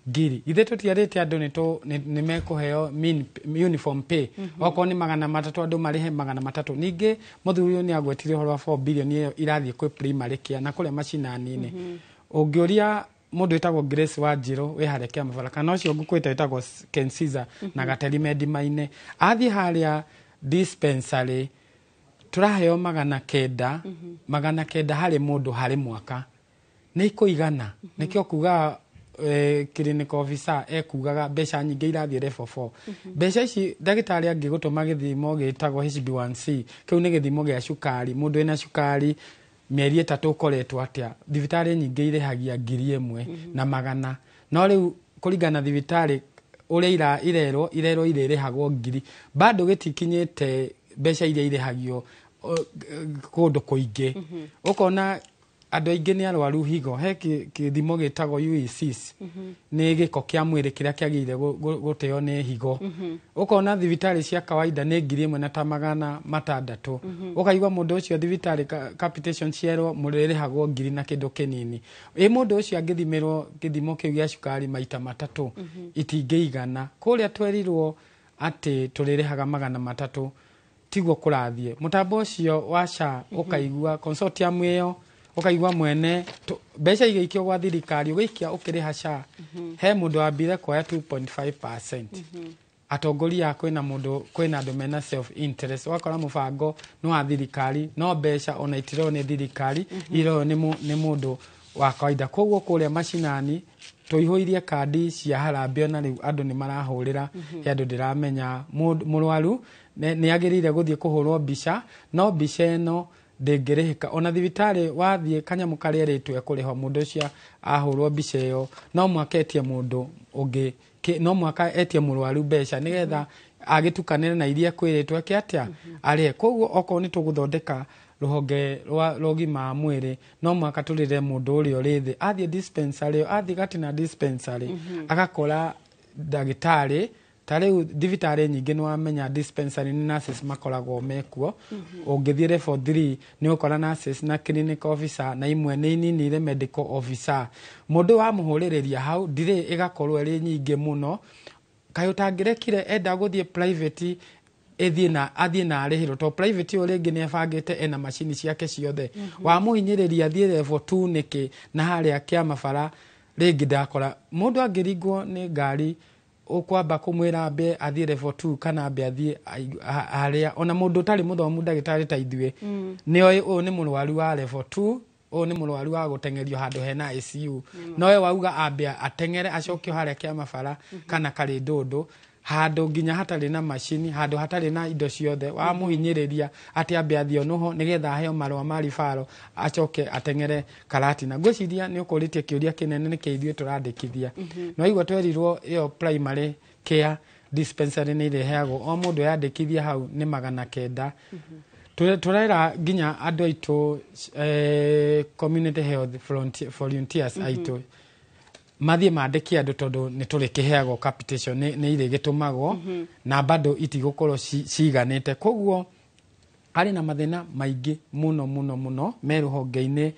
1000. Ithuĩ tũtiarĩte andũ nĩ mekũheo uniform pay. Okorwo nĩ 300 andũ marĩhe 300. Ningĩ mũthuri ũyũ nĩ agwetire ũhoro wa 4 billion ĩyo irathiĩ kwĩ primary care na kũrĩa macinani-inĩ. Ũngĩũria mũndũ wĩtagwo Grace Wanjirũ wĩ harĩa Kĩamabara, kana ũcio ngũkwĩta wĩtagwo Ken Caesar na Gateri Mendimaine, athiĩ harĩa dispensary tũraheo 900, 900 harĩ mũndũ harĩ mwaka. Nĩ ikũigana. Nĩkĩo kuga clinical officer ekugaga mbeca nyingĩ irathiĩ level 4. Mbeca ici ndagĩtarĩ angĩgũtũma gĩthimo gĩtagwo HbA1c, kĩu nĩ gĩthimo gĩa cukari, mũndũ wĩna cukari mĩeri 3 ũkoretwo atĩa, thibitarĩ nyingĩ irĩhagia 1000 na magana. No rĩu kũringana na thibitarĩ ũrĩa irerwo irĩrĩhagwo 1000, bado gĩtikinyĩte mbeca iria irĩhagio kũndũ kũingĩ. Ũkona Andũ aingĩ nĩ arwaru higo. He kĩthimo gĩtagwo UECs, nĩ gĩko kĩa mwĩrĩ kĩrĩa kĩagĩrĩire gũteo nĩ higo. Ũkona thibitarĩ cia kawaida nĩ 1,000 na ta 600. Ũkaigua mũndũ ũcio thibitarĩ capitation cierwo mũrĩrĩhagwo ngiri na kĩndũ kĩnini. Ĩ mũndũ ũcio angĩthimĩrwo gĩthimo kĩu gĩa cukari maita 3, itingĩigana. Kũrĩa twerirwo atĩ tũrĩrĩhaga 300, tiguo kũrathiĩ. Mũtambo ũcio wa SHA, ũkaigua consortium ĩyo, ũkaigua mwene mbeca igĩikio gwa thirikari, ũgĩikia ũkĩrĩha SHA, he mũndũ wambire kuoya 2.5%. Atongoria a kwĩna mũndũ, kwĩna andũ mena self interest. Ũgakora mũbango nĩ wa thirikari, no mbeca ona itireo nĩ thirikari, ireo nĩ mũndũ wa kawaida. Koguo kũrĩa macinani tũihũirie kandi cia harambee, ona rĩu andũ nĩ marahũrĩra. He andũ ndĩramenya mũrwaru nĩ agĩrĩire gũthiĩ kũhũrwo mbica, no mbica ĩno ndĩngĩrĩhĩka. Ona thibitarĩ wathiĩ, kanyamũ karĩa ĩrĩtwo ekũrĩhwo mũndũ ũcio ahũrwo mbica ĩyo, no mũhaka etie mũndũ ũngĩ, no mũhaka etie mũrwaru mbeca nĩgetha agĩtukanĩre na iria kwĩrĩtwo eke atĩa, arĩhe. Koguo okorwo nĩ tũgũthondeka rũhonge rwa ũgima wa mwĩrĩ, no mũhaka tũrĩre mũndũ ũrĩa ũrĩ thĩ. Athiĩ dispensary, athiĩ Gatina dispensary, agakora ndagĩtarĩ. Ta rĩu thibitarĩ nyingĩ nĩ wamenya dispensary nĩ nurses makoragwo mekuo. Ũngĩthiĩ level 3 nĩ ũkora nurses na clinical officer, na imwe nĩ ininire medical officer. Mũndũ wamũhũrĩrĩria hau ndirĩ ĩgakorwo ĩrĩ nyingĩ mũno. Kaĩ ũtangĩrekire enda gũthiĩ private, ĩthiĩ na athiĩ na arĩhĩrwo, to private ũyũ rĩngĩ nĩ ebangĩte ena macini ciake ciothe. Wamũhinyĩrĩria athiĩ level 2 nĩkĩ? Na harĩa kĩamabara rĩngĩ ndakora mũndũ angĩringwo nĩ ngari, ũkwamba kũmwĩra ambe athiĩ level 2 kana ambe athiĩ harĩa ona mũndũ ũtarĩ mũthomu ndagĩtarĩ ta ithuĩ nĩ oĩ ũyũ nĩ mũrwaru wa level 2, ũyũ nĩ mũrwaru wa gũteng'erio handũ hena ICU. No we wauga ambe ateng'ere acokio harĩa kĩamabara kana karĩ ndũndũ, handũ nginya hatarĩ na macini, handũ hatarĩ na indo ciothe. Wamũhinyĩrĩria atĩ ambe athiĩ onoho nĩgetha aheo marũa ma ribaro acoke ateng'ere Karatina. Ngwĩciria nĩ ũkũrĩtie kĩũria kĩnene, nĩkĩ ithuĩ tũrandĩkithia. No igua twerirwo ĩyo primary care dispensary nĩ ĩrĩheagwo o mũndũ yandĩkithia hau nĩ 900. Tũrera nginya andũ aitũ, community health volunteers aitũ mathiĩ mandĩke andũ, tondũ nĩ tũrĩkĩheagwo capitation, nĩ irĩgĩtũmagwo na bado itigũkorwo ciganĩte. Koguo harĩ na mathĩna maingĩ mũno mũno mũno me rũhonge-inĩ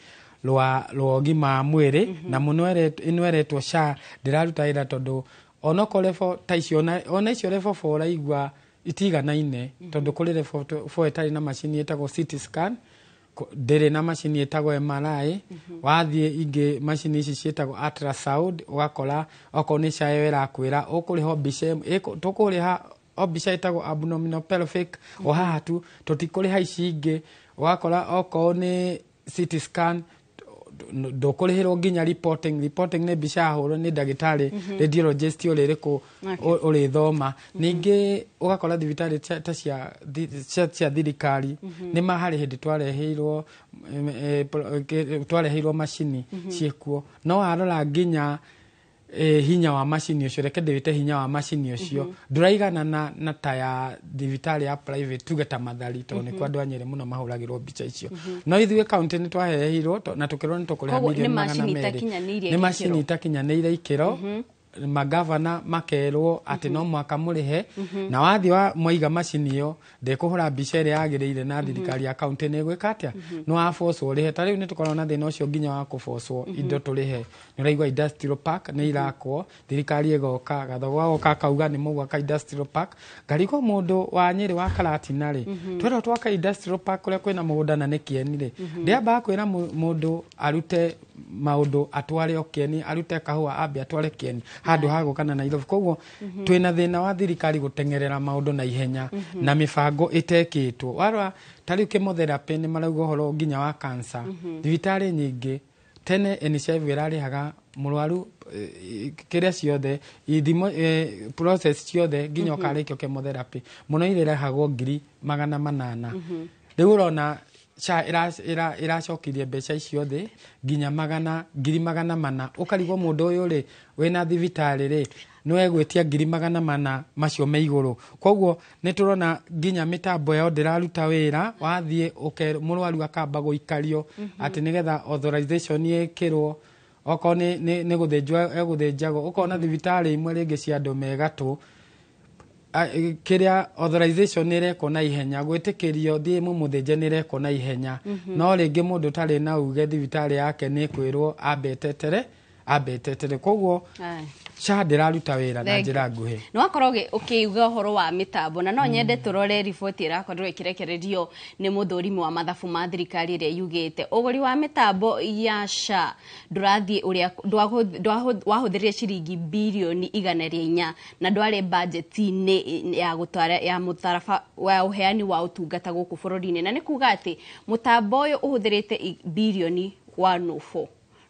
rwa ũgima wa mwĩrĩ, na mũno ĩno ĩretwo SHA ndĩraruta wĩra, tondũ onokorwo level ta icio, ona icio level 4 ũraigua itiganaine, tondũ kũrĩ level 4 ĩtarĩ na macini ĩtagwo CT scan, ndĩrĩ na macini ĩtagwo MRI. Wathiĩ ingĩ macini ici ciĩtagwo ultrasound, ũgakora okorwo nĩ SHA ĩyo ĩrakwĩra ũkũrĩha o mbica ĩmwe, tũkũrĩha o mbica ĩtagwo abdominal pelvic o haha tu, tũtikũrĩha ici ingĩ. Ũgakora okorwo nĩ CT scan ndũkũrĩhĩrwo nginya reporting. Reporting nĩ mbica yahũrwo nĩ ndagĩtarĩ radiologist ũrĩa ĩrĩkũ ũrĩthoma. Ningĩ ũgakora thibitarĩ ta cia thirikari nĩ ma harĩ hĩndĩ twareheirwo macini ciĩkuo, no warora nginya hinya wa macini ũcio, reke ndĩwĩte hinya wa macini ũcio, ndũraigana na ta ya thibitarĩ ya private, tuge ta Mathari, tondũ nĩkuo andũ a Nyĩrĩ mũno mahũragĩrwo mbica icio. No ithuĩ kaunti nĩ twaheirwo na tũkĩrwo nĩ tũkũrĩha Koguo nĩ mirioni magana macini merĩ. itakinyanĩirie Nĩ macini gĩkĩro. itakinyanĩire ikĩro. Magavana makerwo atĩ no mwaka mũrĩhe, na wathiĩ wa mwaiga macini ĩyo ndĩkũhũra mbica ĩrĩa yagĩrĩire, na thirikari ya kaunti nĩ ĩgwĩka atĩa? Nĩ wabocwo ũrĩhe. Ta rĩu nĩ tũkoragwo na thĩna ũcio nginya wa kũbocwo indo tũrĩhe. Nĩ ũraigua industrial park nĩ irakwo, thirikari ĩgoka gathogo agoka akauga nĩ mũgwaka industrial park. Ngarigwo mũndũ wa Nyĩrĩ wa Karatina rĩ, twerwo twaka industrial park kũrĩa kwĩna mũgũnda na nĩ kĩeni rĩ, ndĩambaga kwĩra mũndũ arute maũndũ atware o kĩeni, arute kahũa ambe atware kĩeni handũ ha gũka na Nairobi. Koguo twĩna thĩna wa thirikari gũteng'erera maũndũ na ihenya na mĩbango ĩtekĩtwo. Warora ta rĩu chemotherapy nĩ marauga ũhoro nginya wa cancer. Thibitarĩ nyingĩ tene NHIF ĩrarĩhaga mũrwaru kĩrĩa ciothe ithimo, process ciothe nginya ũkarĩkio chemotherapy, mũno irĩrehagwo 800,000. Rĩu ũrona SHA ĩracokirie mbeca icio thĩ nginya 400,000. Ũkarigwo mũndũ ũyũ rĩ wĩna thibitarĩ rĩ Nĩ wegwĩtia 400,000 macio me igũrũ. Koguo nĩ tũrona nginya mĩtambo yao ndĩraruta wĩra. Wathiĩ mũrwaru akamba gũikario atĩ nĩgetha authorization ĩkĩrwo, okorwo nĩ gũthĩnjwo egũthĩnjagwo. Ũkona thibitarĩ imwe rĩngĩ cia andũ me gatũ, kĩrĩa authorization nĩ ĩrekwo na ihenya, gwĩtĩkĩrio thiĩ mũmũthĩnje nĩ ĩrekwo na ihenya, no rĩngĩ mũndũ ũtarĩ na uge thibitarĩ yake nĩ kwĩrwo ambe etetere. Koguo SHA ndĩraruta wĩra na Thank you. njĩra nguhĩ. Nĩ wakorwo ũkĩuga ũhoro wa mĩtambo, na no nyende tũrore riboti ĩrakorirwo ĩkĩrekererio nĩ mũthũrimi wa mathabu ma thirikari, ĩrĩa yugĩte ũgũri wa mĩtambo ya SHA ndũrathiĩ ũrĩa wahũthĩrire ciringi 104,000,000,000 na ndwarĩ bajeti-inĩ ya gũtwara ya mũtaraba wa ũheani wa ũtungata gũkũ bũrũri-inĩ, na nĩ kuga atĩ mũtambo ũyũ ũhũthĩrĩte birioni 104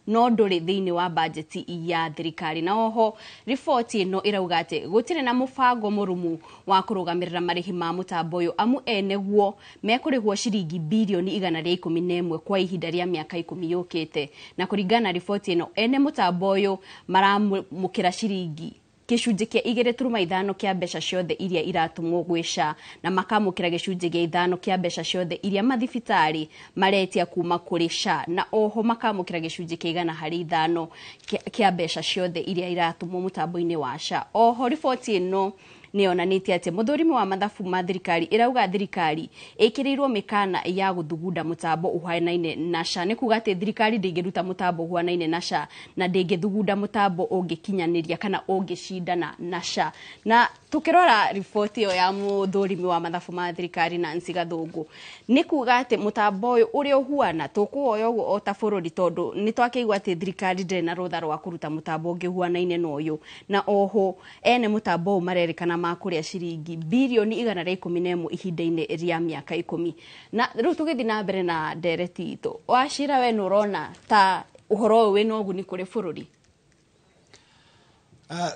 no ndũrĩ thĩinĩ wa bajeti ya thirikari. Na oho riboti ĩno ĩrauga atĩ gũtirĩ na mũbango mũrũmu wa kũrũgamĩrĩra marĩhi ma mũtambo ũyũ, amu eneguo mekũrĩhwo ciringi 111,000,000,000 kwa ihinda rĩa mĩaka 10 yũkĩte. Na kũringana na riboti ĩno, ene mũtambo ũyũ maramũkĩra ciringi gĩcunjĩ kĩa 2.5 kĩa mbeca ciothe iria iratũmwo gwĩ SHA, na makamũkĩra gĩcunjĩ gĩa 5 kĩa mbeca ciothe iria mathibitarĩ maretia kuma kũrĩ SHA, na oho makamũkĩra gĩcunjĩ kĩa 100 harĩ 5 kĩa mbeca ciothe iria iratũmwo mũtambo-inĩ wa SHA. Oho riboti ĩno nĩ yonanĩtie atĩ mũthũrimi wa mathabu ma thirikari ĩrauga thirikari ĩkĩrĩirwo mĩkana ya gũthugunda mũtambo ũhanaine na SHA. Nĩ kuga atĩ thirikari ndĩngĩruta mũtambo ũhanaine na SHA na ndĩngĩthugunda mũtambo ũngĩkinyanĩria kana ũngĩcindana na SHA. Na tũkĩrora riboti ĩyo ya mũthũrimi wa mathabu ma thirikari Nancy Gathũngũ, nĩ kuga atĩ mũtambo ũyũ ũrĩa ũhuana tũkũwoya ũguo o ta bũrũri, tondũ nĩ twakĩigua atĩ thirikari ndĩrĩ na rũtha rwa kũruta mũtambo ũngĩ ũhuanaine na ũyũ. Na oho ene mũtambo ũyũ marerĩkana makũrĩa ciringi 111,000,000,000 ihinda-inĩ rĩa mĩaka 10. Na rĩu tũgĩthiĩ na mbere na ndereti itũ, Wachira, we nĩ ũrona ta ũhoro ũyũ wĩna ũguni kũrĩ bũrũri?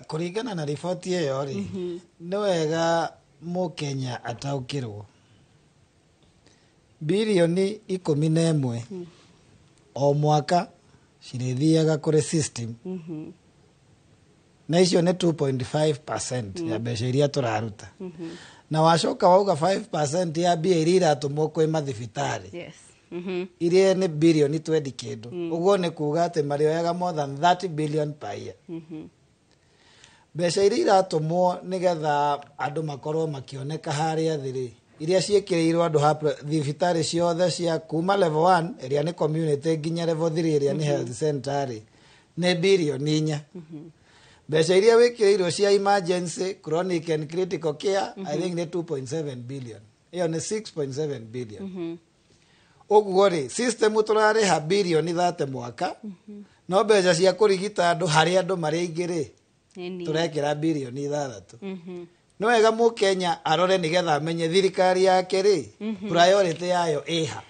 Kũringana na riboti ĩyo rĩ, nĩ wega mũkenya ataũkĩrwo 11,000,000,000 o mwaka cirĩthiaga kũrĩ system, na icio nĩ 2.5% ya mbeca iria tũraruta, na wacoka wauga 5% ya mbia iria iratũmwo kwĩ mathibitarĩ, iria nĩ birioni 20 kĩndũ. Ũguo nĩ kuga atĩ marĩoyaga more than 30 billion per year. Mbeca iria iratũmwo nĩgetha andũ makorwo makĩoneka harĩa thĩ rĩ, iria ciĩkĩrĩirwo andũ ha thibitarĩ ciothe cia kuma level 1 ĩrĩa nĩ community nginya level 3 ĩrĩa nĩ health center rĩ, nĩ 4,000,000,000. Mbeca iria wĩkĩrĩirwo cia emergency, chronic and critical care, I think nĩ 2.7 billion, ĩyo nĩ 6.7 billion. Ũguo rĩ, system tũrarĩha 30,000,000,000 mwaka, no mbeca cia kũrigita andũ harĩ andũ marĩ aingĩ rĩ, tũrekĩra 6,000,000,000. Nĩ wega mũkenya arore nĩgetha amenye thirikari yake rĩ, priority yayo ĩha.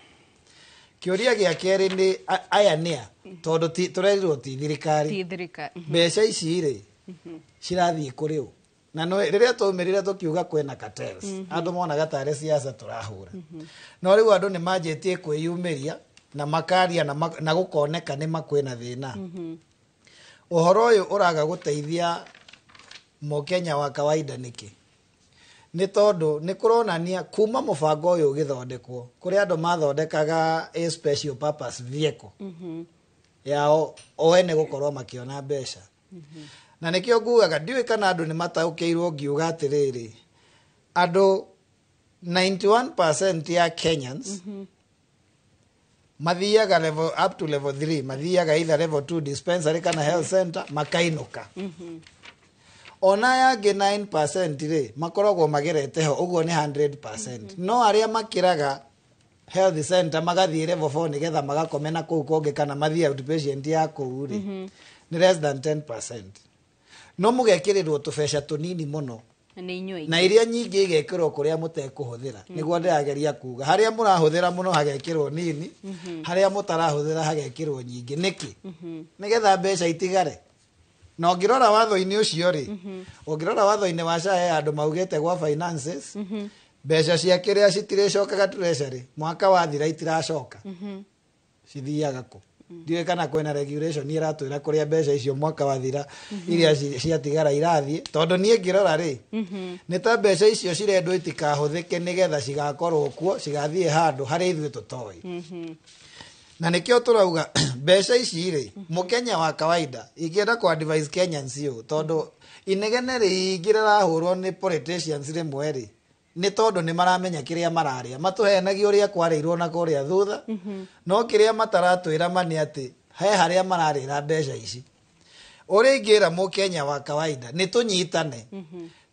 Kĩũria gĩa kerĩ nĩ aya nĩa, tondũ tũrerirwo ti thirikari. Ti thirikari. Mbeca ici rĩ, cirathiĩ kũrĩ ũ? Na no rĩrĩa twaumĩrire tũkiuga kwĩna cartels, andũ monaga tarĩ siasa tũrahũra, no rĩu andũ nĩ manjĩtie kwĩyumĩria na makaria na gũkoneka nĩ ma kwĩna thĩna. Ũhoro ũyũ ũraga gũteithia mũkenya wa kawaida nĩkĩ? Nĩ tondũ nĩ kũronania kuma mũbango ũyũ ũgĩthondekwo, kũrĩ andũ mathondekaga a special purpose vehicle yao o ene gũkorwo makĩona mbeca. Na nĩkĩo ngugaga ndiũĩ kana andũ nĩ mataũkĩirwo ngiuga atĩrĩrĩ, andũ 91% ya Kenyans mathiaga level up to level 3, mathiaga either level 2 dispensary kana health center makainũka. Ona aya angĩ 9% rĩ, makoragwo magerete ho, ũguo nĩ 100%. No arĩa makĩraga health center magathiĩ level 4 nĩgetha magakome na kũu kũngĩ kana mathiĩ outpatient ya kũu rĩ, nĩ less than 10%. No mũgekĩrĩrwo tũbeca tũnini mũno nĩ inyuĩ na iria nyingĩ igekĩrwo kũrĩa mũtekũhũthĩra. Nĩguo ndĩrageria kuga, harĩa mũrahũthĩra mũno hagekĩrwo nini, harĩa mũtarahũthĩra hagekĩrwo nyingĩ. Nĩkĩ? Nĩgetha mbeca itigare. Na ũngĩrora watho-inĩ ũcio rĩ, ũngĩrora watho-inĩ wa SHA, he andũ maugĩte gwa finances, mbeca cia kĩrĩa citirĩcokaga treasury mwaka wathira, itiracoka, cithiaga kũ? Ndiũĩ kana kwĩna regulation ĩratwĩra kũrĩa mbeca icio mwaka wathira iria ciatigara irathiĩ, tondũ niĩ ngĩrora rĩ, nĩ ta mbeca icio cirendwo itikahũthĩke nĩgetha cigakorwo kuo, cigathiĩ handũ harĩa ithuĩ tũtoĩ. Na nĩkĩo tũrauga mbeca ici rĩ, mũkenya wa kawaida, ingĩenda kũ advise Kenyans ũũ, tondũ inegene rĩingĩ rĩrahũrwo nĩ politicians rĩmwe rĩ, nĩ tondũ nĩ maramenya kĩrĩa mararĩa, matũheanagia ũrĩa kwarĩirwo na kũrĩa thutha, no kĩrĩa mataratwĩra ma nĩ atĩ he harĩa mararĩra mbeca ici. Ũrĩa ingĩra mũkenya wa kawaida nĩ tũnyitane,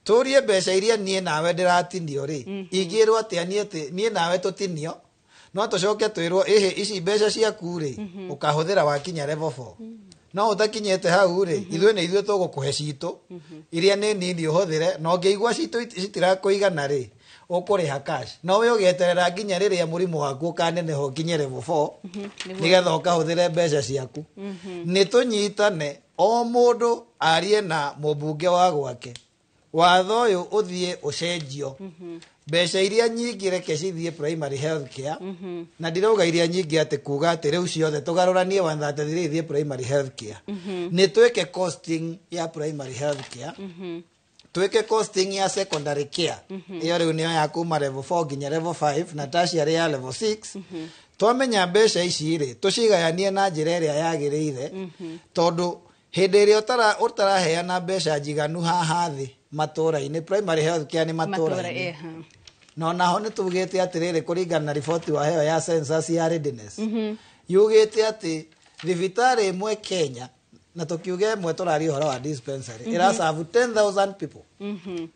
tũrie mbeca iria niĩ nawe ndĩratinio rĩ, ingĩrwo atĩa niĩ atĩ niĩ nawe tũtinio, no tũcoke twĩrwo ĩhĩ, ici mbeca ciaku rĩ, ũkahũthĩra wakinya level 4, no ũtakinyĩte hau rĩ, ithuĩ nĩ ithuĩ tũgũkũhe citũ iria nĩ nini ũhũthĩre, na ũngĩigua citũ citirakũigana rĩ, ũkũrĩha cash, no we ũgĩeterera nginya rĩrĩa mũrimũ waku ũkaneneha ũkinye level 4 nĩgetha ũkahũthĩre mbeca ciaku. Nĩ tũnyitane, o mũndũ arie na mũmbunge wa gwake, watho ũyũ ũthiĩ ũcenjio, mbeca iria nyingĩ reke cithiĩ primary health care. Na ndirauga iria nyingĩ atĩ kuga atĩ rĩu ciothe tũgarũranie 133 ithiĩ primary health care. Nĩ twĩke costing ya primary health care, twĩke costing ya secondary care, ĩyo rĩu nĩyo ya kuma level 4 nginya level 5 na tertiary ya level 6. Twamenya mbeca ici rĩ, tũcigayanie na njĩra ĩrĩa yagĩrĩire, tondũ hĩndĩ ĩrĩa ũtaraheana mbeca njiganu haha thĩ matũra-inĩ, primary health care nĩ matũra-inĩ, no naho nĩ tugĩte atĩrĩrĩ, kũringana na riboti waheo ya census ya readiness, yugĩte atĩ thibitarĩ ĩmwe Kenya, na tũkiuga ĩmwe tũraria ũhoro wa dispensary, ĩraserve 10,000 people.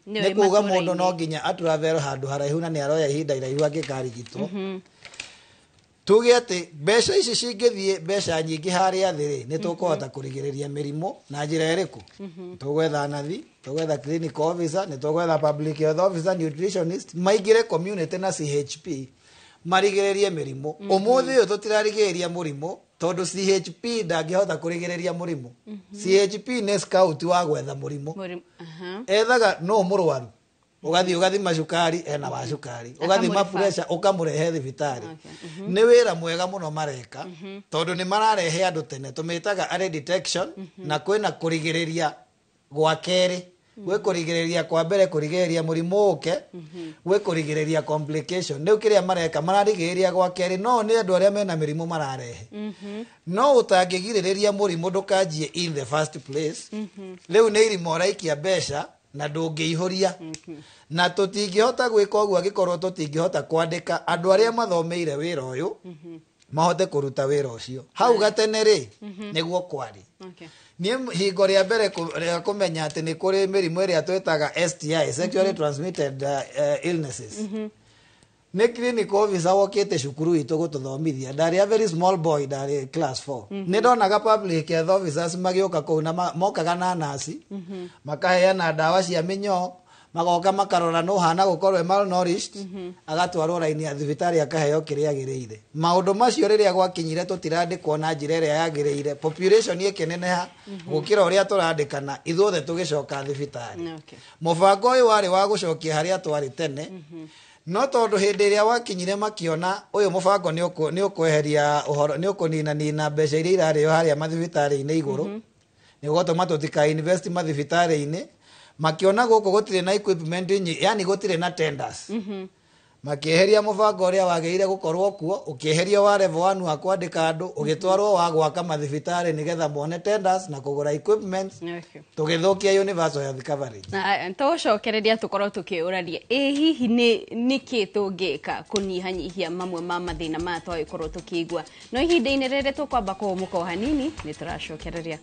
Nĩ kuga mũndũ no nginya atravel handũ haraihu na nĩ aroya ihinda iraihu angĩkarigitwo. Tuge atĩ mbeca ici cingĩthiĩ mbeca nyingĩ harĩa thĩ rĩ, nĩ tũkũhota kũrigĩrĩria mĩrimũ na njĩra ĩrĩkũ? Tũgwetha nathi, tũgwetha clinical officer, nĩ tũgwetha public health officer, nutritionist, maingĩre community na CHP marigĩrĩrie mĩrimũ. Ũmũthĩ ũyũ tũtirarigĩrĩria mũrimũ tondũ CHP ndangĩhota kũrigĩrĩria mũrimũ. CHP nĩ scout wa gwetha mũrimũ, ethaga no mũrwaru, ũgathiĩ ũgathima cukari, ena wa cukari, ũgathima pressure, ũkamũrehe thibitarĩ. Nĩ wĩra mwega mũno mareka, tondũ nĩ mararehe andũ tene, tũmĩtaga early detection. Na kwĩna kũrigĩrĩria gwa kerĩ, gwĩ kũrigĩrĩria kwa mbere, kũrigĩrĩria mũrimũ ũke, gwĩ kũrigĩrĩria complication. Rĩu kĩrĩa mareka, mararigĩrĩria gwa kerĩ, no nĩ andũ arĩa mena mĩrimũ mararehe. No ũtangĩgirĩrĩria mũrimũ ndũkanjie in the first place, rĩu nĩ irima ũraikia mbeca na ndũngĩihũria. Na tũtingĩhota gwĩka ũguo angĩkorwo tũtingĩhota kwandĩka andũ arĩa mathomeire wĩra ũyũ mahote kũruta wĩra ũcio. Hau gatene rĩ, nĩguo kwarĩ. Niĩ hingo rĩa mbere rĩa kũmenya atĩ nĩ kũrĩ mĩrimũ ĩrĩa twĩtaga STI, sexually transmitted illnesses, nĩ clinical officer wokĩte cukuru itũ gũtũthomithia. Ndarĩ a very small boy, ndarĩ class 4. Nĩ ndonaga public health officers magĩũka kũu, na mokaga na nasi, makaheana ndawa cia mĩnyoo, magoka makarora no hana gũkorwo e malnourished, agatwarwo raini ya thibitarĩ akaheo kĩrĩa agĩrĩire. Maũndũ macio rĩrĩa gwakinyire tũtirandĩkwo na njĩra ĩrĩa yagĩrĩire, population ĩkĩneneha gũkĩra ũrĩa tũrandĩkana, ithuothe tũgĩcoka thibitarĩ. Mũbango ũyũ warĩ wa gũcokia harĩa twarĩ tene, no tondũ hĩndĩ ĩrĩa wakinyire makĩona ũyũ mũbango nĩ ũkweheria ũhoro, nĩ ũkũninanina mbeca iria irarĩo harĩa mathibitarĩ-inĩ igũrũ, nĩ ũgũtũma tũtika invest mathibitarĩ-inĩ, makĩona gũkũ gũtirĩ na equipment nyingĩ, yani gũtirĩ na tenders, makĩeheria mũbango ũrĩa wagĩrĩire gũkorwo kuo, ũkĩeherio wa level 1 wa kwandĩka andũ, ũgĩtwarwo wa gwaka mathibitarĩ nĩgetha mone tenders na kũgũra equipment, tũgĩthũkia universal health coverage. Na tũcokereria tũkorwo tũkĩũrania, ĩ hihi nĩ nĩkĩ tũngĩka kũnyihanyihia mamwe ma mathĩna maya twagĩkorwo tũkĩigua? No ihinda-inĩ rĩrĩ tũkwamba kũhũmũka o hanini, nĩ tũracokereria.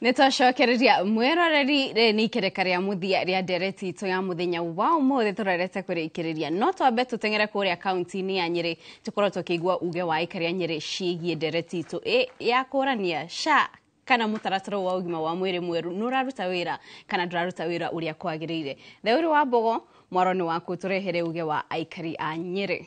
Nĩ twacokereria mwĩroreri, rĩrĩ nĩ ikereka rĩa mũthia rĩa ndereti itũ ya mũthenya wa ũmũthĩ tũrorete kũrĩkĩrĩria. No twambe tũteng'ere kũrĩa kaunti-inĩ ya Nyĩrĩ, tũkorwo tũkĩigua uge wa aikari a Nyĩrĩ ciĩgiĩ ndereti itũ ya kũrania SHA kana mũtaratara wa ũgima wa mwĩrĩ mwerũ nĩ ũraruta wĩra kana ndũraruta wĩra ũrĩa kwagĩrĩire. Theũri wa Mbogo, mwaro nĩ waku, tũrehere uge wa aikari a Nyĩrĩ.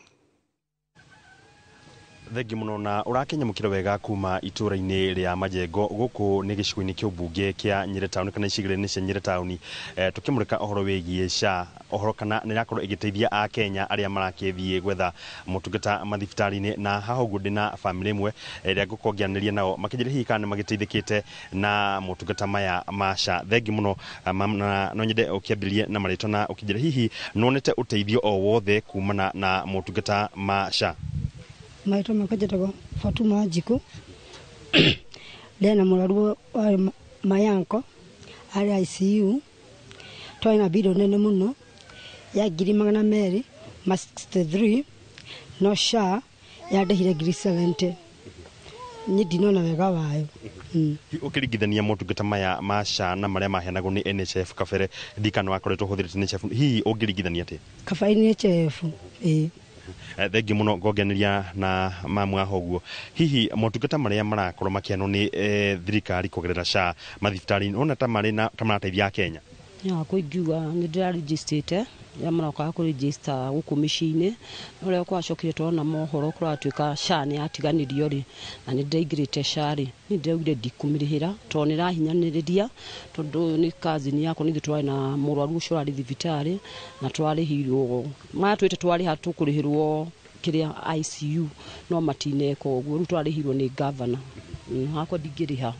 Thengi muno na ũrakinyamũkĩra wega kuma itũra-inĩ rĩa Majengo gũkũ nĩ gĩcigo-inĩ kĩa ũmbunge kĩa Nyĩrĩ Town kana icigĩrĩra-inĩ cia Nyĩrĩ Town. Tũkĩmũrĩka ũhoro wĩgiĩ SHA, ũhoro kana nĩ ĩrakorwo ĩgĩteithia Akenya arĩa marakĩthiĩ gwetha motungata mathibitarĩ-inĩ. Na haha ũguo ndĩna bamĩrĩ ĩmwe ĩrĩa ngũkorwo ngĩaranĩria nao makĩnjĩra hihi kana nĩ magĩteithĩkĩte na motungata maya ma SHA. Thengi mũno ma'am, na no nyende ũkĩambĩrĩrie na marĩtwa na ũkĩnjĩra hihi nĩwonete ũteithio o wothe kumana na motungata ma SHA. Marĩtwa makwa njĩtagwo Fatuma Wanjikũ, ndena mũrwaru wa Mayanko arĩ ICU, twarĩ na bill nene mũno ya 263,000, no SHA yandĩhire 70,000. Niĩ ndinona wega wayo. Ũkĩringithania motungata maya ma SHA na marĩa maheanagwo nĩ NHIF kabere, ndikana wakoretwo ũhũthĩrĩte NHIF, hihi ũngĩringithania atĩa? Kaba NHIF, ĩĩ. Thengi mũno ngongeneria na mamu haha ũguo, hihi motungata marĩa marakorwo makĩheanwo nĩ thirikari kũgerera SHA mathibitarĩ-inĩ, ũrona ta marĩ na ta marateithia Akenya? Yakwa ingiuga nĩ ndĩrarĩnjĩstĩte rĩrĩa marokaga kũrĩnjĩsta gũkũ mĩciĩ-inĩ, no rĩrĩa kwacokire tũrona mohoro kũratuĩka SHA nĩ yatiganĩrio rĩ, na nĩ ndĩraingĩrĩte SHA rĩ, niĩ ndĩraugire ndikũmĩrĩhĩra tondũ nĩ ĩrahinyanĩrĩria, tondũ nĩ cousin yakwa nĩ ithuĩ tũrarĩ na mũrwaru ũcio ũrarĩ thibitarĩ na tũrarĩhirwo, maratwĩte twarĩha tũkũrĩhĩrwo kĩrĩa ICU, no matineka ũguo, rĩu tũrarĩhirwo nĩ gavana. Hakwa ndingĩrĩha.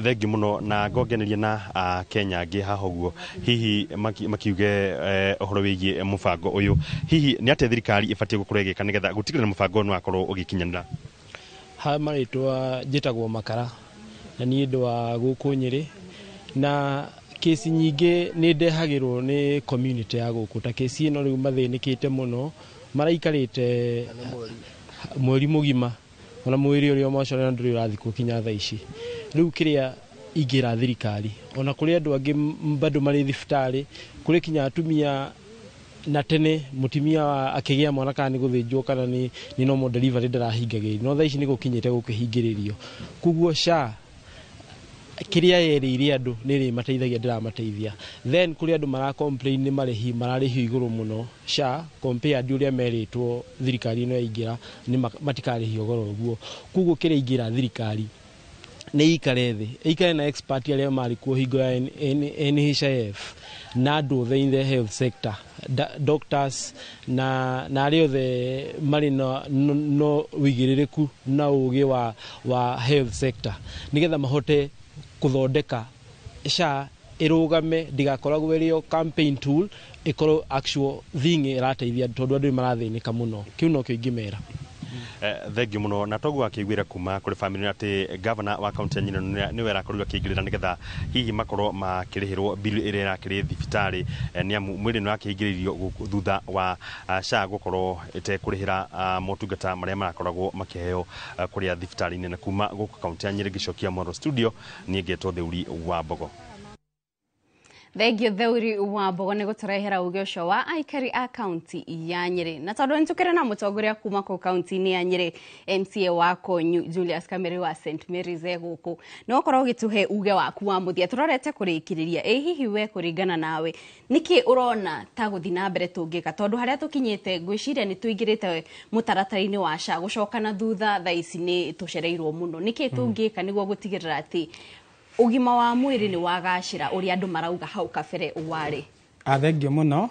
Thengi mũno na ngongeneria na Akenya angĩ haha ũguo, hihi makiuge ũhoro wĩgiĩ mũbango ũyũ, hihi nĩ atĩa thirikari ĩbatiĩ gũkorwo ĩgĩka nĩgetha gũtigĩrĩra mũbango ũyũ nĩ wakorwo ũgĩkinyanĩra? Ha marĩtwa njĩtagwo Makara na niĩ ndĩ wa gũkũ Nyĩrĩ, na kesi nyingĩ nĩ ndehagĩrwo nĩ community ya gũkũ, ta kesi ĩno rĩu mathĩnĩkĩte mũno, maraikarĩte mweri mũgima, ona mwĩrĩ ũrĩa ũmacorera ndũrĩ ũrathikwo kinya thaa ici. Rĩu kĩrĩa ingĩra thirikari, ona kũrĩ andũ angĩ bado marĩ thibitarĩ, kũrĩ kinya atumia na tene mũtumia akĩgĩa mwana kana nĩ gũthĩnjwo kana nĩ normal delivery ndarahingagĩrĩrio, no thaa ici nĩ gũkinyĩte gũkĩhingĩrĩrio. Koguo SHA kĩrĩa yerĩire andũ nĩ ĩrĩmateithagia, ndĩramateithia. Then kũrĩ andũ mara complain nĩ marĩhi mararĩhio igũrũ mũno SHA compared ũrĩa merĩtwo thirikari ĩno yaingĩra nĩ matikarĩhio goro ũguo. Koguo kĩrĩa ingĩra thirikari nĩ ĩikare thĩ, ĩikare na expert arĩa marĩ kuo hingo ya NHIF na andũ othe in the health sector, doctors na arĩa othe marĩ na no ũigĩrĩrĩku na ũgĩ wa health sector, nĩgetha mahote kũthondeka SHA ĩrũgame, ndĩgakoragwo ĩrĩ o campaign tool, ĩkorwo actual thing ĩrateithia tondũ andũ nĩ marathĩnĩka mũno. Kĩu nokĩo ingĩmera. Thengi mũno na toguo akĩiguĩra kuma kũrĩ family atĩ gavana wa kaunti ya Nyĩrĩ nĩwe arakorirwo akĩingĩrĩra nĩgetha hihi makorwo makĩrĩhĩrwo bill ĩrĩa ĩrakĩrĩ thibitarĩ, nĩ amu mwĩrĩ nĩ wakĩhingĩrĩirio thutha wa SHA gũkorwo ĩtekũrĩhĩra motungata marĩa marakoragwo makĩheo kũrĩa thibitarĩ-inĩ. Na kuma gũkũ kaunti ya Nyĩrĩ ngĩcokia Moro studio, niĩ ngetwo Theuri wa Mbogo. Thengio Theuri wa Mbogo nĩ gũtũrehera uge ũcio wa aikari a kaunti ya Nyĩrĩ. Na tondũ nĩtũkĩrĩ na mũtongoria kuma kũu kaunti-inĩ ya Nyĩrĩ, MCA wa Konyu Julius Kamere wa St Mary's e gũkũ, no ũkorwo ũgĩtũhe uge waku wa mũthia tũrorete kũrĩkĩrĩria. Ĩ hihi we kũringana nawe nĩkĩ ũrona ta gũthiĩ na mbere tũngĩka, tondũ harĩa tũkinyĩte ngwĩciria nĩ tũingĩrĩte mũtaratara-inĩ wa SHA, gũcoka na thutha thaa ici nĩ tũcereirwo mũno. Nĩkĩ tũngĩka nĩguo gũtigĩrĩra atĩ ũgima wa mwĩrĩ nĩ wagacĩra ũrĩa andũ marauga hau kabere warĩ? Thengio mũno.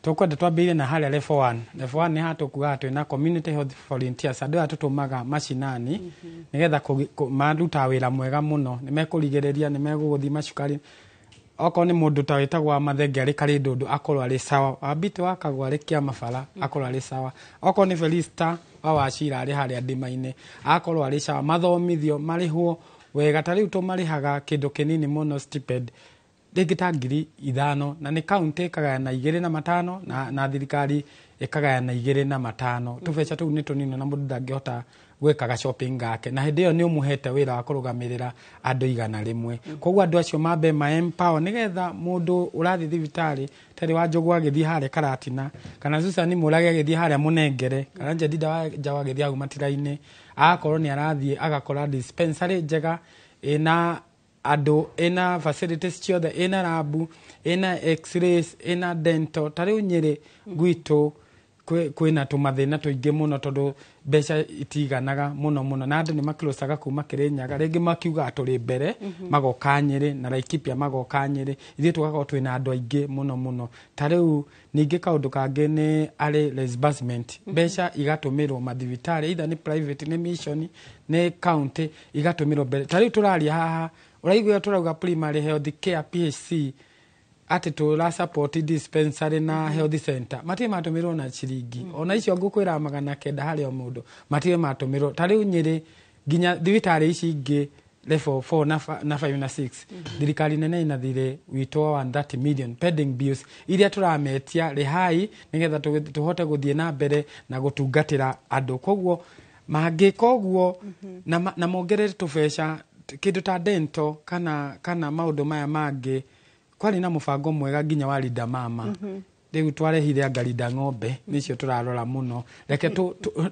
Tũkwenda twambĩrĩrie na harĩa level 1. Level 1 nĩ haha tũkugaga twĩna community health volunteers, andũ aya tũtũmaga macinani nĩgetha marutaga wĩra mwega mũno, nĩ mekũrigĩrĩria, nĩ megũgũthima cukari. Okorwo nĩ mũndũ ta wĩtagwo wa Mathenge arĩ Karĩndũndũ akorwo arĩ sawa, Wambitũ wa Kagwa arĩ Kĩamabara akorwo arĩ sawa, okorwo nĩ Felista wa Wachira arĩ harĩa ndĩma-inĩ akorwo arĩ sawa, mathomithio marĩhwo wega. Ta rĩu tũmarĩhaga kĩndũ kĩnini mũno stipend rĩngĩ ta 5,000, na nĩ kaunti ĩkagayana 2,500 na thirikari ĩkagayana 2,500. Tũbeca tũu nĩ tũnini na mũndũ ndangĩhota gwĩkaga shopping gake, na hĩndĩ ĩyo nĩ ũmũhete wĩra wa kũrũgamĩrĩra andũ 100. Koguo andũ acio mambe ma empower nĩgetha mũndũ ũrathiĩ thibitarĩ tarĩ wa Njogu agĩthiĩ harĩa Karatina, kana Susan Mũrage agĩthiĩ harĩa Mũnengere, kana Jedida wa Njaũ agĩthiĩ hau Matira-inĩ, agakorwo nĩ arathiĩ agakora dispensary njega ĩna andũ, ĩna facilities ciothe, ĩna lab, ĩna x-rays, ĩna dental. Ta rĩu Nyĩrĩ gwitũ Kwĩna tũmathĩna tũingĩ mũno tondũ mbeca itiganaga mũno mũno, na andũ nĩ makĩrũcaga kuma Kĩrĩnyaga, rĩngĩ makiugaga tũrĩ mbere, magoka Nyĩrĩ na Laikipia, magoka Nyĩrĩ, ithuĩ tũgakorwo twĩna andũ aingĩ mũno mũno. Ta rĩu ningĩ kaũndũ kangĩ nĩ arĩ reimbursement, mbeca igatũmĩrwo mathibitarĩ, either nĩ private, nĩ mission, nĩ county, igatũmĩrwo mbere. Ta rĩu tũraria haha, ũraigua tũrauga primary health care, PHC, atĩ tũra support dispensary na health center, matirĩ matũmĩrwo na ciringi ona icio ngũkwĩra 900 harĩ o mũndũ, matirĩ matũmĩrwo. Ta rĩu Nyĩrĩ nginya thibitarĩ ici ingĩ level 4 na 5 na 6, thirikari nene ina thirĩ witũ wa 130 million pending bills iria tũrametia rĩhai nĩgetha tũhote gũthiĩ na mbere na gũtungatĩra andũ. Koguo mangĩka ũguo na mongerere tũbeca kĩndũ ta dental kana maũndũ maya mangĩ. Kwarĩ na mũbango mwega nginya wa Linda Mama. Rĩu twarehire anga Linda Ng'ombe, nĩcio tũrarora mũno. Reke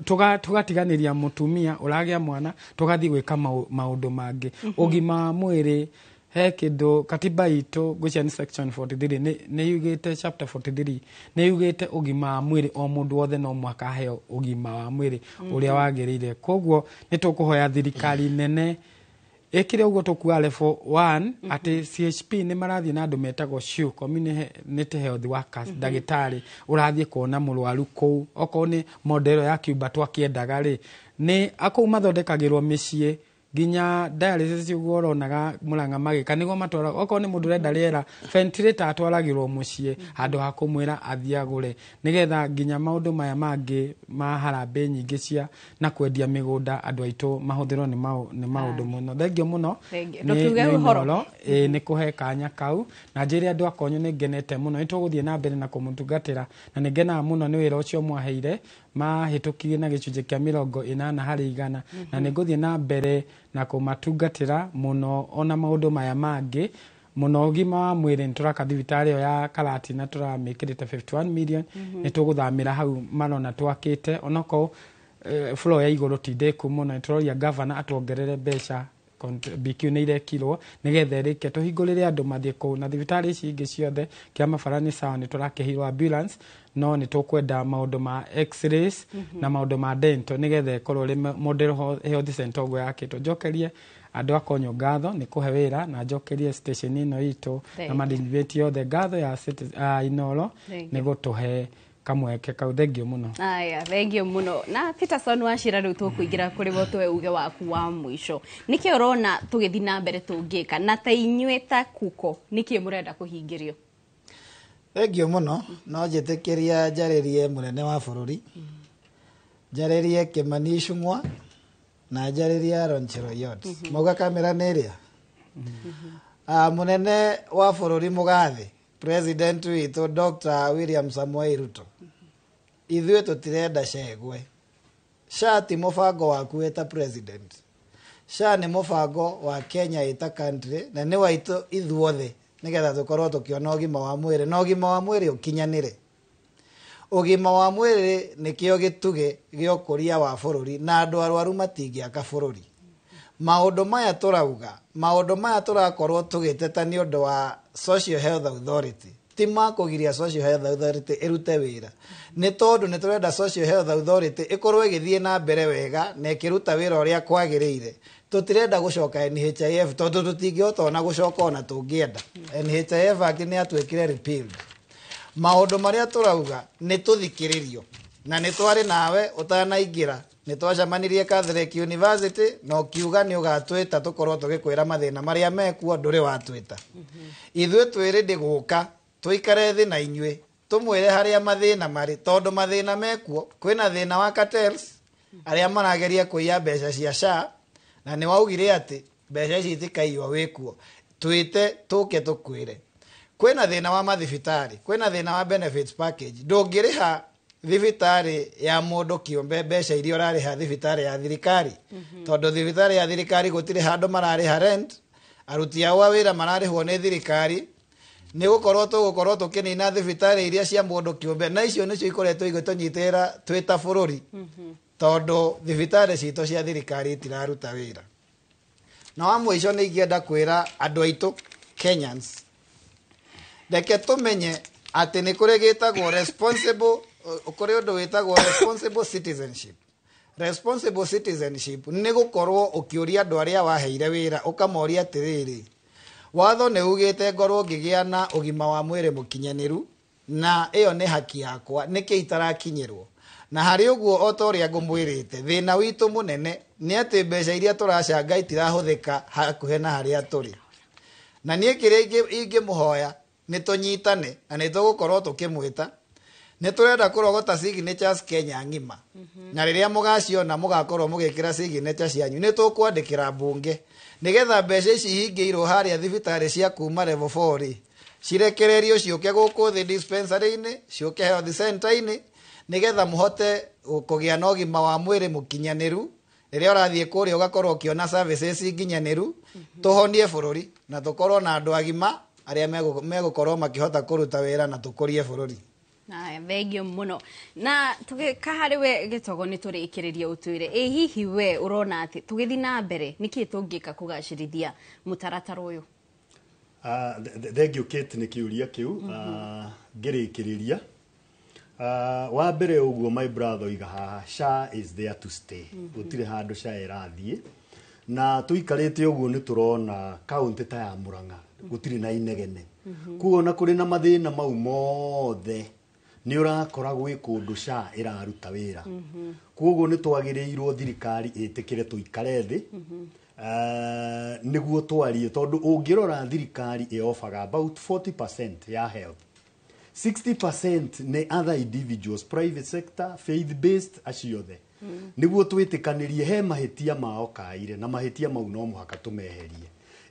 tũgatiganĩria mũtumia ũragĩa mwana, tũgathiĩ gwĩka maũndũ mangĩ. Ũgima wa mwĩrĩ, he kĩndũ katiba itũ ngwĩciria nĩ section 43 nĩ yugĩte, chapter 43 nĩ yugĩte ũgima wa mwĩrĩ, o mũndũ wothe no mũhaka aheo ũgima wa mwĩrĩ ũrĩa wagĩrĩire. Koguo nĩ tũkũhoya thirikari nene ĩkĩre ũguo tũkuga level 1 atĩ CHP nĩ marathiĩ na andũ metagwo CHEW, community health workers, ndagĩtarĩ ũrathiĩ kuona mũrwaru kũu. Okorwo nĩ model ya Cuba twakĩendaga rĩ, nĩ akũu mathondekagĩrwo mĩciĩ, nginya dialysis ũguo ũronaga Mũrang'a magĩka, nĩguo matwara. Okorwo nĩ mũndũ ũrenda rĩera, ventilator, atwaragĩrwo mũciĩ handũ ha kũmwĩra athiĩ agũre, nĩgetha nginya maũndũ maya mangĩ ma harambĩ nyingĩ cia na kwendia mĩgũnda, andũ aitũ mahũthĩrwo nĩ maũndũ mũno. Thengiũ mũno. Thengiũ. Nĩ Ndũkiuge ũhoro. Inooro, ĩĩ, nĩ kũhe kanya kau na njĩre andũ akonyo nĩ ngenete mũno. Nĩ tũgũthiĩ na mbere na kũmũtungatĩra, na nĩ ngenaga mũno nĩ wĩra ũcio mwaheire mahĩtũkirie na gĩcunjĩ kĩa 80%, na nĩ ngũthiĩ na mbere na kũmatungatĩra mũno ona maũndũ maya mangĩ mũno. Ũgima wa mwĩrĩ, nĩ tũraka thibitarĩ ĩyo ya Karatina, tũramĩkĩrĩte 51 million. Nĩ tũgũthamĩra hau marona twakĩte, onokorwo floor ya igũrũ ti ndĩku mũno. Nĩ tũroria gavana atuongerere mbeca, BQ nĩ irekirwo nĩgetha ĩrĩke, tũhingũrĩre andũ mathiĩ kũu. Na thibitarĩ ici ingĩ ciothe, Kĩamabara nĩ sawa, nĩ tũrakĩheirwo ambulance, no nĩ tũkwenda maũndũ ma x-rays na maũndũ ma dental nĩgetha ĩkorwo ĩrĩ model health center ũguo yakĩtwo. Njokerie andũ a Konyo ngatho nĩ kũhe wĩra, na njokerie station ĩno itũ Thank na you. management yothe ngatho ya Inooro Thank nĩ gũtũhe kamweke kau. Thengio mũno. Aya, thengio mũno. Na Peterson Wachira, rĩu tũkũingĩra kũrĩ we ũtũhe uge waku wa mũico. Nĩkĩ ũrona tũgĩthiĩ na mbere tũngĩka, na ta inyuĩ ta kuko nĩkĩ mũrenda kũhingĩrio? Thengio mũno. No njĩtĩkĩria njarĩrie mũnene wa bũrũri, njarĩrie Kĩmani Ichung'wa na njarĩrie Aaron Cheruiyot. Mauga kamera nĩ ĩrĩa. Ah, mũnene wa bũrũri mũgathĩ, president witũ Dr. William Samoei Ruto, ithuĩ tũtirenda cegwe. SHA ti mũbango waku wĩ ta president. SHA nĩ mũbango wa Kenya ĩta country, na nĩ waitũ ithuothe, nĩgetha tũkorwo tũkĩona ũgima wa mwĩrĩ na ũgima wa mwĩrĩ ũkinyanĩre. Ũgima wa mwĩrĩ nĩkĩo gĩtugĩ gĩa ũkũria wa bũrũri, na andũ arwaru matingĩaka bũrũri. Maũndũ maya tũrauga, maũndũ maya tũrakorwo tũgĩteta nĩ ũndũ wa Social Health Authority, ti makũgiria Social Health Authority ĩrute wĩra, nĩ tondũ nĩ tũrenda Social Health Authority ĩkorwo ĩgĩthiĩ na mbere wega na ĩkĩruta wĩra ũrĩa kwagĩrĩire. Tũtirenda gũcoka NHIF, tondũ tũtingĩhota ona gũcoka ona tũngĩenda. NHIF Act nĩ yatuĩkire repealed. Maũndũ marĩa tũrauga nĩ tũthikĩrĩrio, na nĩ twarĩ nawe ũtanaingĩra, nĩ twacemanirie Catholic University na ũkiuga nĩ ũgatwĩta tũkorwo tũgĩkwĩra mathĩna marĩa mekuo. Ndũrĩ watwĩta. Ithuĩ twĩ ready gũka tũikare thĩ na inyuĩ, tũmwĩre harĩa mathĩna marĩ, tondũ mathĩna mekuo. Kwĩna thĩna wa cartels arĩa marageria kũiya mbeca cia SHA, na nĩ waugire atĩ mbeca ici itikaiywo wĩkuo. Twĩte tũke tũkwĩre. Kwĩna thĩna wa mathibitarĩ, kwĩna thĩna wa benefits package. Ndũngĩrĩha thibitarĩ ya mũndũ kĩũmbe mbeca iria ũrarĩha thibitarĩ ya thirikari, tondũ thibitarĩ ya thirikari gũtirĩ handũ mararĩha rent, aruti ao a wĩra mararĩhwo nĩ thirikari. Nĩ gũkorwo tũgũkorwo tũkĩnina thibitarĩ iria cia mũndũ kĩũmbe, na icio nĩcio ikoretwo igĩtũnyitĩrĩra twĩ ta bũrũri, tondũ thibitarĩ citũ cia thirikari itiraruta wĩra. Na wa mũico, nĩ ingĩenda kwĩra andũ aitũ Kenyans, reke tũmenye atĩ nĩ kũrĩ gĩtagwo responsible Kũrĩ ũndũ wĩtagwo responsible citizenship. Responsible citizenship nĩ gũkorwo ũkĩũria andũ arĩa waheire wĩra, ũkamoria atĩrĩrĩ, watho nĩ ugĩte ngorwo ngĩgĩa na ũgima wa mwĩrĩ mũkinyanĩru, na ĩyo nĩ haki yakwa, nĩkĩ itarakinyĩrwo? Na harĩ ũguo, o ta ũrĩa ngũmwĩrĩte, thĩna witũ mũnene nĩ atĩ mbeca iria tũracanga itirahũthĩka hakuhĩ na harĩa tũrĩ. Na niĩ kĩrĩa ingĩmũhoya nĩ tũnyitane, na nĩ tũgũkorwo tũkĩmwĩta. Nĩ tũrenda kũrogota signatures Kenya ng'ima, na rĩrĩa mũgaciona mũgakorwo mũgĩkĩra signature cianyu, nĩ tũkwandĩkĩra mbunge nĩgetha mbeca ici ihingĩirwo harĩa thibitarĩ cia kuma level 4 rĩ, cirekererio ciũke gũkũ thĩ dispensary-inĩ, ciũke health center-inĩ, nĩgetha mũhote kũgĩa na ũgima wa mwĩrĩ mũkinyanĩru. Rĩrĩa ũrathiĩ kũrĩa ũgakorwo ũkĩona services nginyanĩru, tũhonie bũrũri na tũkorwo na andũ agima arĩa megũkorwo makĩhota kũruta wĩra na tũkũrie bũrũri. Aya, thengio mũno. Na tũgĩka harĩ we Gĩtogo, nĩ tũrĩkĩrĩria, ũtwĩre ĩ hihi we ũrona atĩ tũgĩthiĩ na mbere nĩkĩ tũngĩka kũgacĩrithia mũtaratara ũyũ? Thengio Kate nĩ kĩũria kĩu. Ngĩrĩkĩrĩria, wa mbere ũguo my brother oiga haha, SHA is there to stay. Gũtirĩ handũ SHA ĩrathiĩ, na tũikarĩte ũguo nĩ tũrona kaũntĩ ta ya Murang'a gũtirĩ na inegene. Kuo na kũrĩ na mathĩna mau mothe, nĩ ũrakora gwĩ kũndũ SHA ĩraruta wĩra. Koguo nĩ twagĩrĩirwo thirikari ĩtĩkĩre tũikare thĩ nĩguo twarie, tondũ ũngĩrora thirikari ĩobaga about 40% ya health, 60% nĩ other individuals, private sector, faith based, acio othe. Nĩguo twĩtĩkanĩrie he mahĩtia mao kaire, na mahĩtia mau no mũhaka tũmeherie.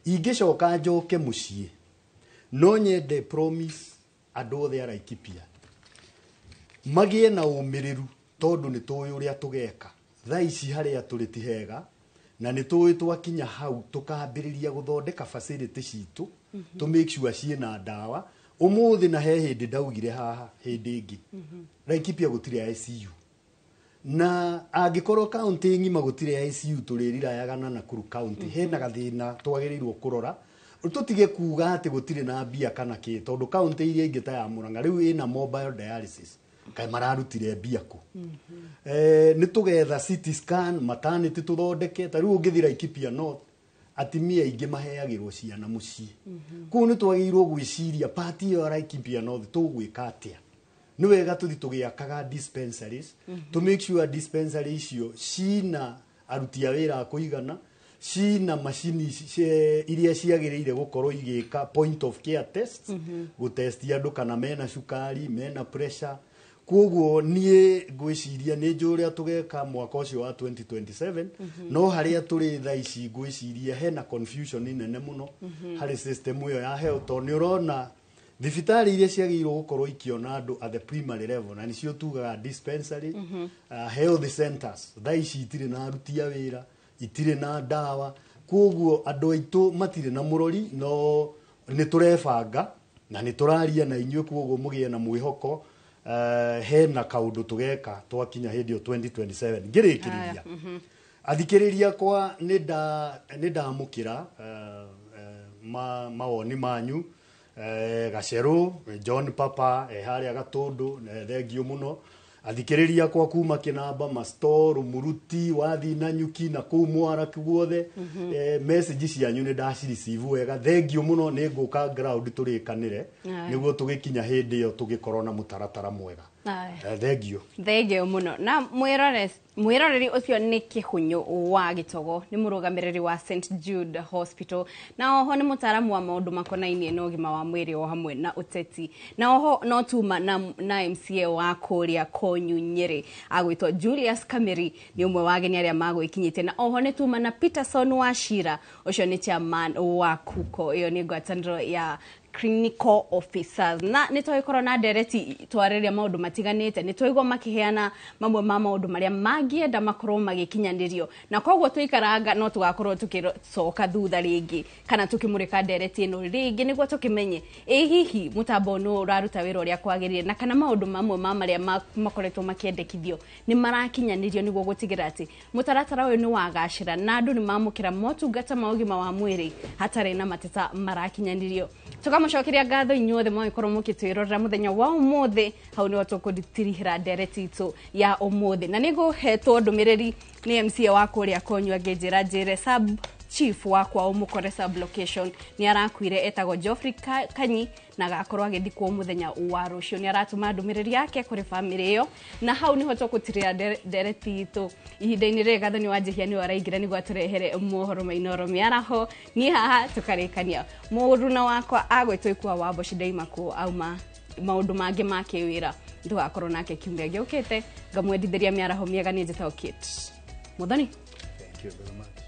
Ingĩcoka njoke mũciĩ, no nyende promise andũ othe a Laikipia magĩe na ũmĩrĩru, tondũ nĩ tũĩ ũrĩa tũgeka. Thaa ici harĩa tũrĩ ti hega, na nĩ tũĩ twakinya hau tũkambĩrĩria gũthondeka facility citũ, to make sure ciĩna ndawa. Ũmũthĩ na he hĩndĩ ndaugire haha hĩndĩ ĩngĩ, Laikipia gũtirĩ ICU, na angĩkorwo kaunti ng'ima gũtirĩ ICU, tũrĩrirayaga na Nakuru County. Hena gathĩna twagĩrĩirwo kũrora, tũtige kuga atĩ gũtirĩ na mbia kana kĩ, tondũ kaunti iria ingĩ ta ya Murang'a rĩu ĩna mobile dialysis, kaĩ mararutire mbia kũ? Nĩ tũgetha CT scan, maternity tũthondeke. Ta rĩu ũngĩthiĩ Laikipia North, atimia aingĩ maheagĩrwo ciana mũciĩ. Koguo nĩ twagĩrĩirwo gwĩciria part ĩyo ya Laikipia North tũgwĩka atĩa. Nĩ wega tũthi tũgĩakaga dispensaries, to make sure dispensary icio cina aruti a wĩra a kũigana, cina macini iria ciagĩrĩire gũkorwo igĩka point of care tests, gũtesti andũ kana mena cukari, mena pressure. Koguo niĩ ngwĩciria nĩ njũĩ ũrĩa tũgeka mwaka ũcio wa 2027. No harĩa tũrĩ thaa ici, ngwĩciria hena confusion nene mũno harĩ system ĩyo ya health, tondũ nĩ ũrona thibitarĩ iria ciagĩrĩirwo gũkorwo ikĩona andũ at the primary level, na nĩcio tugaga dispensary, health centers, thaa ici itirĩ na aruti a wĩra, itirĩ na ndawa. Koguo andũ aitũ matirĩ na mũrori. No nĩ tũrebanga na nĩ tũraria na inyuĩ, koguo mũgĩe na mwĩhoko, hena kaũndũ tũgeka twakinya hĩndĩ ĩyo 2027. Ngĩrĩkĩrĩria, athikĩrĩria kwa nĩ ndamũkĩra mawoni manyu. Gacerũ John Papa harĩa Gatũndũ, thengio mũno. Athikĩrĩria kwa kuma Kĩnamba, Mastoro, Muruti, wathi na Nyuki na kũu Mwara guothe, message cianyu nĩ ndacireceive wega, thengio mũno. Nĩ ngũka ground tũrĩkanĩre nĩguo tũgĩkinya hĩndĩ ĩyo tũgĩkorwo na mũtaratara mwega. Thengio. Thengio mũno. Na mwĩroreri, ũcio nĩ Kĩhũnyũ wa Gĩtogo, nĩ mũrũgamĩrĩri wa St Jude Hospital, na oho nĩ mũtaaramu wa maũndũ makonainie na ũgima wa mwĩrĩ o hamwe na ũteti, na oho no tuma na MCA wa kũrĩa Konyu Nyĩrĩ agwĩtwo Julius Kameri, nĩ ũmwe wa ageni arĩa magwĩkinyĩte. Na oho nĩ tuma na Peterson Wachira, ũcio nĩ chairman wa KUKO, ĩyo nĩ ngwatanĩro ya clinical officers. Na nĩ twagĩkorwo na ndereti twarĩria maũndũ matiganĩte, nĩ twaigua makĩheana mamwe ma maũndũ marĩa mangĩenda makorwo magĩkinyanĩrio, na koguo tũikaranga no tũgakorwo tũgĩcoka thutha rĩngĩ kana tũkĩmũrĩka ndereti ĩno rĩngĩ, nĩguo tũkĩmenye ĩ hihi mũtambo nũ ũraruta wĩra ũrĩa kwagĩrĩire, na kana maũndũ mamwe ma marĩa makoretwo makĩendekithio nĩ marakinyanĩrio, nĩguo gũtigĩrĩra atĩ mũtaratara ũyũ nĩ wagacĩra na andũ nĩ mamũkĩra motungata ma ũgima wa mwĩrĩ hatarĩ na mateta marakinyanĩrio. Tũkamũ. Tũkamũcokeria ngatho inyuothe mwagĩkorwo mũgĩtwĩrorera mũthenya wa ũmũthĩ. Hau nĩho tũkũtirihĩra ndereti itũ ya ũmũthĩ, na nĩngũhetwo ndũmĩrĩri nĩ MCA wa kũrĩa Konyua ngĩnjĩra njĩre sub chief wakwa ũmũkore sub location nĩ arakuire, etagwo Geoffrey Kanyi, na agakorwo agĩthikwo mũthenya wa rũciũ. Nĩ aratũma ndũmĩrĩri yake kũrĩ bamĩrĩ ĩyo, na hau nĩho tũgũtirĩra ndereti itũ ihinda-inĩ rĩrĩ. Gathoni wa Njihia nĩwe araingĩra nĩguo atũrehere mohoro ma Inoro mĩaraho. Niĩ haha tũkarĩkania, mũruna wakwa agwĩtwo Ikua wa Mboci ndaimakwo auma maũndũ mangĩ ma kĩwĩra, tũgakorwo nake kiumia gĩũkĩte. Ngamwendithĩria mĩaraho mĩega. Nĩ njĩtagwo Kate Muthoni. Thank you very much.